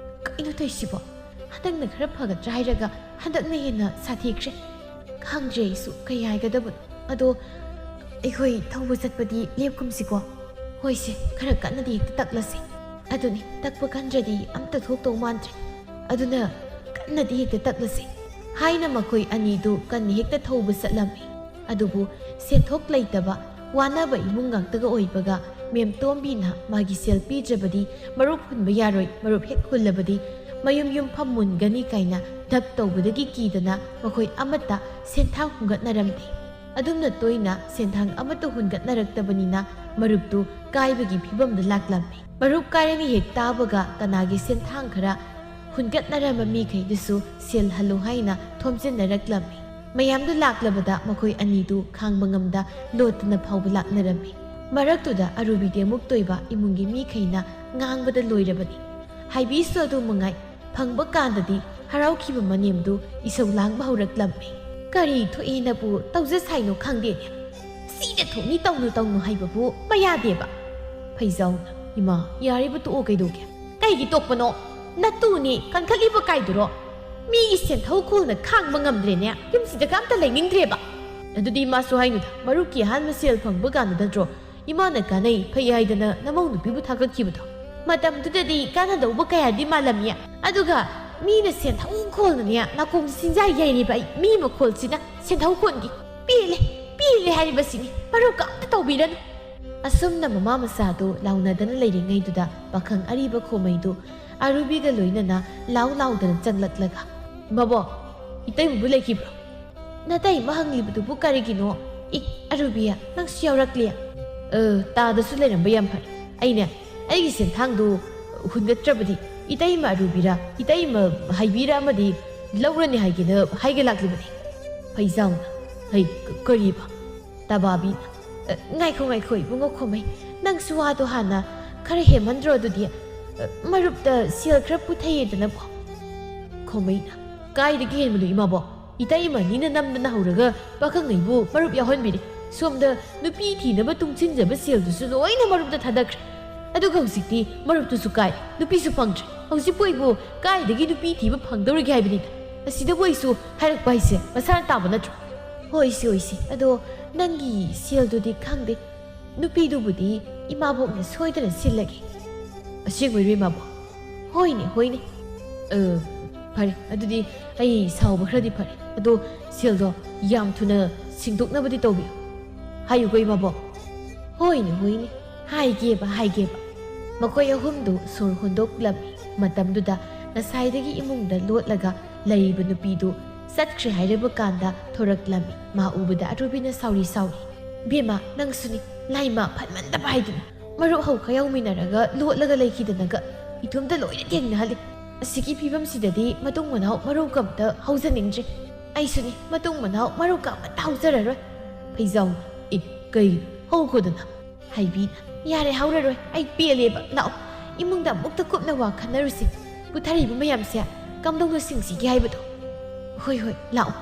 "ꯀꯩꯅꯣ ꯇꯧꯔꯤꯁꯤꯕꯣ? ꯍꯟꯗꯛꯅ ꯈꯔ ꯐꯒꯗ꯭ꯔꯥ ꯍꯥꯏꯔꯒ ꯍꯟꯗꯛꯅ ꯍꯦꯟꯅ ꯁꯥꯊꯤꯈ꯭ꯔꯦ꯫ ꯈꯪꯗ꯭ꯔꯦ ꯑꯩꯁꯨ ꯀꯩ ꯍꯥꯏꯒꯗꯕꯅꯣ꯫ ꯑꯗꯣ ꯑꯩꯈꯣꯏ ꯊꯧꯕ ꯆꯠꯄꯗꯤ ꯂꯦꯞꯀꯨꯝꯁꯤꯀꯣ꯫ ꯍꯣꯏꯁꯦ, ꯈꯔ ꯀꯟꯅꯗꯤ ꯍꯦꯛꯇ ꯇꯛꯂꯁꯤ꯫ ꯑꯗꯨꯅꯤ, ꯇꯛꯄ ꯀꯟꯗ꯭ꯔꯗꯤ ꯑꯝꯇ ꯊꯣꯛꯇꯧ ꯃꯥꯟꯗ꯭ꯔꯦ꯫ ꯑꯗꯨꯅ ꯀꯟꯅꯗꯤ ꯍꯦꯛꯇ ꯇꯛꯂꯁꯤ ꯍꯥꯏꯅ ꯃꯈꯣꯏ ꯑꯅꯤꯗꯨ ꯀꯟꯅ ꯍꯦꯛꯇ ꯊꯧꯕ ꯆꯠꯂꯝꯃꯤ꯫ ꯑꯗꯨꯕꯨ ꯁꯦꯟꯊꯣꯛ ꯂꯩꯇꯕ, ꯋꯥꯅꯕ ꯏꯃꯨꯡ ꯉꯥꯛꯇꯒ ꯑꯣꯏꯕꯒ ꯃꯦꯝ ꯇꯣꯝꯕꯤꯅ ꯃꯥꯒꯤ ꯁꯦꯜ ꯄꯤꯗ꯭ꯔꯕꯗꯤ ꯃꯔꯨꯞ ꯍꯨꯟꯕ ꯌꯥꯔꯣꯏ, ꯃꯔꯨꯞ ꯍꯦꯛ ꯍꯨꯜꯂꯕꯗꯤ ꯃꯌꯨꯝ ꯌꯨꯝꯐꯝ ꯃꯨꯟꯒꯅꯤ ꯀꯥꯏꯅ ꯙꯞ ꯇꯧꯕꯗꯒꯤ ꯀꯤꯗꯅ ꯃꯈꯣꯏ ꯑꯃꯠꯇ ꯁꯦꯟꯊꯥꯡ ꯍꯨꯟꯒꯠꯅꯔꯝꯗꯦ꯫ ꯑꯗꯨꯝꯅ ꯇꯣꯏꯅ ꯁꯦꯟꯊꯥꯡ ꯑꯃꯠꯇ ꯍꯨꯟꯒꯠꯅꯔꯛꯇꯕꯅꯤꯅ ꯃꯔꯨꯞꯇꯨ ꯀꯥꯏꯕꯒꯤ ꯐꯤꯕꯝꯗ ꯂꯥꯛꯂꯝꯃꯤ꯫ ꯃꯔꯨꯞ ꯀꯥꯏꯔꯅꯤ ꯍꯦꯛ ꯇꯥꯕꯒ ꯀꯅꯥꯒꯤ ꯁꯦꯟꯊꯥꯡ ꯈꯔ ꯍꯨꯟꯒꯠꯅꯔꯝꯕ ꯃꯤꯈꯩꯗꯨꯁꯨ ꯁꯦꯜ ꯍꯜꯂꯨ ꯍꯥꯏꯅ ꯊꯣꯝꯖꯤꯟꯅꯔꯛꯂꯝꯃꯤ꯫ ꯃꯌꯥꯝꯗꯨ ꯂꯥꯛꯂꯕꯗ ꯃꯈꯣꯏ ꯑꯅꯤꯗꯨ ꯈꯥꯡꯕ ꯉꯝꯗ ꯂꯣꯠꯇꯅ ꯐꯥꯎꯕ ꯂꯥꯛꯅꯔꯝꯃꯤ꯫ ꯃꯔꯛꯇꯨꯗ ꯑꯔꯨꯕꯤꯗꯤ ꯑꯃꯨꯛ ꯇꯣꯏꯕ ꯏꯃꯨꯡꯒꯤ ꯃꯤꯈꯩꯅ ꯉꯥꯡꯕꯗ ꯂꯣꯏꯔꯕꯅꯤ꯫ ꯍꯥꯏꯕꯤꯁꯨ ꯑꯗꯨ ꯃꯉꯥꯏ, ꯐꯪꯕ ꯀꯥꯟꯗꯗꯤ ꯍꯔꯥꯎꯈꯤꯕ ꯃꯅꯦꯝꯗꯨ ꯏꯁꯧ ꯂꯥꯡꯕ ꯍꯧꯔꯛꯂꯝꯃꯤ꯫ "ꯀꯔꯤ ꯊꯣꯛꯑꯦꯅꯕꯨ ꯇꯧꯖ ꯁꯥꯏꯅꯣ ꯈꯪꯗꯦꯅꯦ꯫ ꯁꯤꯗ ꯊꯣꯛꯅꯤ ꯇꯧꯅꯨ ꯇꯧꯅꯨ ꯍꯥꯏꯕꯕꯨ ꯃꯌꯥꯗꯦꯕ?" ꯐꯩꯖꯥꯎꯅ, "ꯏꯃꯥ, ꯌꯥꯔꯤꯕ ꯇꯣꯛꯑꯣ, ꯀꯩꯗꯧꯒꯦ?" "ꯀꯩꯒꯤ ꯇꯣꯛꯄꯅꯣ? ꯅꯇꯨꯅꯦ ꯀꯟꯈꯠꯂꯤꯕ ꯀꯥꯏꯗꯨꯔꯣ? ꯃꯤꯒꯤ ꯁꯦꯟꯊꯧ ꯈꯣꯜꯅ ꯈꯥꯡꯕ ꯉꯝꯗ꯭ꯔꯦꯅꯦ, ꯌꯨꯝꯁꯤꯗꯒ ꯑꯝꯇ ꯂꯩꯅꯤꯡꯗ꯭ꯔꯦꯕ꯫ ꯑꯗꯨꯗꯤ ꯏꯃꯥꯁꯨ ꯍꯥꯏꯅꯨꯗ, ꯃꯔꯨꯞꯀꯤ ꯑꯍꯥꯟꯕ ꯁꯦꯜ ꯐꯪꯕ ꯀꯥꯟꯗ ꯅꯠꯇ꯭ꯔꯣ ꯏꯃꯥꯅ ꯀꯥꯟꯅꯩ ꯐꯩ ꯍꯥꯏꯗꯅ ꯅꯃꯧ ꯅꯨꯄꯤꯕꯨ ꯊꯥꯒꯠꯈꯤꯕꯗꯣ? ꯃꯇꯝꯗꯨꯗꯗꯤ ꯀꯥꯟꯅꯗꯧꯕ ꯀꯌꯥꯗꯤ ꯃꯥꯜꯂꯝꯃꯤ, ꯑꯗꯨꯒ ꯃꯤꯅ ꯁꯦꯟꯊꯧ ꯈꯣꯜꯅꯅꯦ ꯅꯥꯀꯣꯡ ꯁꯤꯡꯖꯥꯏ ꯌꯩꯔꯤꯕ ꯑꯩ ꯃꯤ ꯃꯈꯣꯜꯁꯤꯅ ꯁꯦꯟꯊꯧ ꯈꯣꯟꯒꯤ꯫ ꯄꯦꯜꯂꯦ, ꯄꯦꯜꯂꯦ ꯍꯥꯏꯔꯤꯕꯁꯤꯅꯤ, ꯃꯔꯨꯞꯀ ꯑꯝꯇ ꯇꯧꯕꯤꯔꯅꯨ꯫" ꯑꯁꯨꯝꯅ ꯃꯃꯥ ꯃꯆꯥꯗꯨ ꯂꯥꯎꯅꯗꯅ ꯂꯩꯔꯤꯉꯩꯗꯨꯗ ꯄꯥꯈꯪ ꯑꯔꯤꯕ ꯈꯣꯃꯩꯗꯨ ꯑꯔꯨꯕꯤꯒ ꯂꯣꯏꯅꯅ ꯂꯥꯎ ꯂꯥꯎꯗꯅ ꯆꯪꯂꯛꯂꯒ, "ꯃꯕꯣꯛ, ꯏꯇꯩꯃꯕꯨ ꯂꯩꯈꯤꯕ꯭ꯔꯣ?" "ꯅꯇꯩꯃ ꯍꯪꯂꯤꯕꯗꯨꯕꯨ ꯀꯔꯤꯒꯤꯅꯣ? ꯏ, ꯑꯔꯨꯕꯤ, ꯅꯪꯁꯨ ꯌꯥꯎꯔꯛꯂꯦ?" "ꯑ, ꯇꯥꯗꯁꯨ ꯂꯩꯔꯝꯕ ꯌꯥꯝ ꯐꯔꯦ꯫ ꯑꯩꯅꯦ, ꯑꯩꯒꯤ ꯁꯦꯟꯊꯥꯡꯗꯨ ꯍꯨꯟꯒꯠꯇ꯭ꯔꯕꯗꯤ ꯏꯇꯩꯃ ꯑꯔꯨꯕꯤꯔ, ꯏꯇꯩꯃ ꯍꯥꯏꯕꯤꯔ ꯑꯃꯗꯤ ꯂꯧꯔꯅꯤ ꯍꯥꯏꯒꯦꯅ ꯍꯥꯏꯒꯦ ꯂꯥꯛꯂꯤꯕꯅꯤ꯫" ꯐꯩꯖꯥꯎꯅ, "ꯍꯩ, ꯀ-, ꯀꯔꯤꯕ?" ꯇꯕꯥꯕꯤꯅ, "ꯑ, ꯉꯥꯏꯈꯣ, ꯉꯥꯏꯈꯣ, ꯏꯕꯨꯡꯉꯣ ꯈꯣꯃꯩ, ꯅꯪꯁꯨ ꯋꯥꯗꯣ ꯍꯥꯟꯅ ꯈꯔ ꯍꯦꯟꯃꯟꯗ꯭ꯔꯣ ꯑꯗꯨꯗꯤ? ꯑ, ꯃꯔꯨꯞꯇ ꯁꯦꯜ ꯈꯔ ꯄꯨꯊꯩꯌꯦꯗꯅꯀꯣ꯫" ꯈꯣꯃꯩꯅ, "ꯀꯥꯏꯗꯒꯤ ꯍꯦꯟꯕꯅꯣ, ꯏꯃꯥꯕꯣꯛ? ꯏꯇꯩꯃ ꯑꯅꯤꯅ ꯅꯝꯗꯅ ꯍꯧꯔꯒ ꯄꯥꯈꯪꯉꯩꯕꯨ ꯃꯔꯨꯞ ꯌꯥꯎꯍꯟꯕꯤꯔꯦ꯫ ꯁꯣꯝꯗ ꯅꯨꯄꯤ ꯊꯤꯅꯕ ꯇꯨꯡꯁꯤꯟꯖꯕ ꯁꯦꯜꯗꯨꯁꯨ ꯂꯣꯏꯅ ꯃꯔꯨꯞꯇ ꯊꯥꯗꯈ꯭ꯔꯦ꯫ ꯑꯗꯨꯒ ꯍꯧꯖꯤꯛꯇꯤ ꯃꯔꯨꯞꯇꯨꯁꯨ ꯀꯥꯏ, ꯅꯨꯄꯤꯁꯨ ꯐꯪꯗ꯭ꯔꯦ꯫ ꯍꯧꯖꯤꯛꯄꯨ ꯑꯩꯕꯨ ꯀꯥꯏꯗꯒꯤ ꯅꯨꯄꯤ ꯊꯤꯕ ꯐꯪꯗꯧꯔꯤꯒꯦ ꯍꯥꯏꯕꯅꯤꯗ?" ꯑꯁꯤꯗꯕꯨ ꯑꯩꯁꯨ ꯍꯥꯏꯔꯛꯄ ꯍꯥꯏꯁꯦ ꯃꯁꯥꯅ ꯇꯥꯕ ꯅꯠꯇ꯭ꯔꯣ? ꯍꯣꯏꯁꯦ, ꯍꯣꯏꯁꯦ, ꯑꯗꯣ ꯅꯪꯒꯤ ꯁꯦꯜꯗꯨꯗꯤ ꯈꯪꯗꯦ, ꯅꯨꯄꯤꯗꯨꯕꯨꯗꯤ ꯏꯃꯥꯕꯣꯛꯅ ꯁꯣꯏꯗꯅ ꯁꯤꯜꯂꯒꯦ꯫ ꯑꯁꯦꯡꯕꯩꯔꯣ ꯏꯃꯥꯕꯣꯛ? ꯍꯣꯏꯅꯦ, ꯍꯣꯏꯅꯦ꯫ ꯑ, ꯐꯔꯦ, ꯑꯗꯨꯗꯤ ꯑꯩ ꯁꯥꯎꯕ ꯈꯔꯗꯤ ꯐꯔꯦ꯫ ꯑꯗꯣ ꯁꯦꯜꯗꯣ ꯌꯥꯝ ꯊꯨꯅ ꯁꯤꯡꯗꯣꯛꯅꯕꯗꯤ ꯇꯧꯕꯤꯌꯨ꯫ ꯍꯥꯏꯌꯨꯀꯣ ꯏꯃꯥꯕꯣꯛ꯫ ꯍꯣꯏꯅꯦ, ꯍꯣꯏꯅꯦ, ꯍꯥꯏꯒꯦꯕ, ꯍꯥꯏꯒꯦꯕ꯫ ꯃꯈꯣꯏ ꯑꯍꯨꯝꯗꯨ ꯁꯣꯔ ꯍꯣꯟꯗꯣꯛꯂꯝꯃꯤ꯫ ꯃꯇꯝꯗꯨꯗ ꯉꯁꯥꯏꯗꯒꯤ ꯏꯃꯨꯡꯗ ꯂꯣꯠꯂꯒ ꯂꯩꯔꯤꯕ ꯅꯨꯄꯤꯗꯨ ꯆꯠꯈ꯭ꯔꯦ ꯍꯥꯏꯔꯕ ꯀꯥꯟꯗ ꯊꯣꯔꯛꯂꯝꯃꯤ꯫ ꯃꯥ ꯎꯕꯗ ꯑꯔꯨꯕꯤꯅ ꯁꯥꯎꯔꯤ ꯁꯥꯎꯔꯤ, "ꯏꯕꯦꯝꯃ, ꯅꯪꯁꯨꯅꯤ, ꯂꯥꯏꯃ ꯐꯠꯃꯟꯗꯕ ꯍꯥꯏꯗꯨꯅ꯫ ꯃꯔꯨꯞ ꯍꯧꯈ ꯌꯥꯎꯃꯤꯟꯅꯔꯒ ꯂꯣꯠꯂꯒ ꯂꯩꯈꯤꯗꯅꯒ ꯏꯊꯨꯝꯇ ꯂꯣꯏꯅ ꯊꯦꯡꯅꯍꯜꯂꯤ꯫ ꯑꯁꯤꯒꯤ ꯐꯤꯕꯝꯁꯤꯗꯗꯤ ꯃꯇꯨꯡ ꯃꯅꯥꯎ ꯃꯔꯨꯞꯀ ꯑꯝꯇ ꯍꯧꯖꯅꯤꯡꯗ꯭ꯔꯦ꯫ ꯑꯩꯁꯨꯅꯤ, ꯃꯇꯨꯡ ꯃꯅꯥꯎ ꯃꯔꯨꯞꯀ ꯑꯃꯠꯇ ꯍꯧꯖꯔꯔꯣꯏ꯫ ꯐꯩꯖꯥꯎ, ꯑꯦ, ꯀꯩ, ꯍꯧꯈꯣꯗꯅ?" ꯍꯥꯏꯕꯤ, "ꯌꯥꯔꯦ, ꯍꯧꯔꯔꯣꯏ, ꯑꯩ ꯄꯦꯜꯂꯦꯕ꯫ ꯂꯥꯛꯑꯣ, ꯏꯃꯨꯡꯗ ꯑꯃꯨꯛꯇ ꯀꯨꯞꯅ ꯋꯥ ꯈꯟꯅꯔꯨꯁꯤ꯫ ꯄꯨꯊꯔꯤꯕ ꯃꯌꯥꯝꯁꯦ ꯀꯝꯗꯧꯅ ꯁꯤꯡꯁꯤꯒꯦ ꯍꯥꯏꯕꯗꯣ꯫ ꯍꯣꯏ, ꯍꯣꯏ, ꯂꯥꯛꯑꯣ꯫"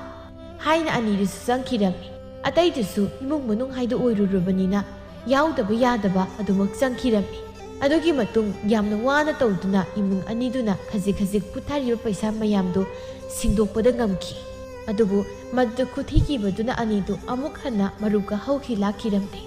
ꯍꯥꯏꯅ ꯑꯅꯤꯗꯨꯁꯨ ꯆꯪꯈꯤꯔꯝꯃꯤ꯫ ꯑꯇꯩꯗꯨꯁꯨ ꯏꯃꯨꯡ ꯃꯅꯨꯡ ꯍꯥꯏꯗꯣ ꯑꯣꯏꯔꯨꯔꯕꯅꯤꯅ ꯌꯥꯎꯗꯕ ꯌꯥꯗꯕ ꯑꯗꯨꯃꯛ ꯆꯪꯈꯤꯔꯝꯃꯤ꯫ ꯑꯗꯨꯒꯤ ꯃꯇꯨꯡ ꯌꯥꯝꯅ ꯋꯥꯅ ꯇꯧꯗꯨꯅ ꯏꯃꯨꯡ ꯑꯅꯤꯗꯨꯅ ꯈꯖꯤꯛ ꯈꯖꯤꯛ ꯄꯨꯊꯔꯤꯕ ꯄꯩꯁꯥ ꯃꯌꯥꯝꯗꯨ ꯁꯤꯡꯗꯣꯛꯄꯗ ꯉꯝꯈꯤ꯫ ꯑꯗꯨꯕꯨ ꯃꯗꯨ ꯈꯨꯠꯊꯤꯈꯤꯕꯗꯨꯅ ꯑꯅꯤꯗꯨ ꯑꯃꯨꯛ ꯍꯟꯅ ꯃꯔꯨꯞꯀ ꯍꯧꯈꯤ ꯂꯥꯛꯈꯤꯔꯝꯗꯦ꯫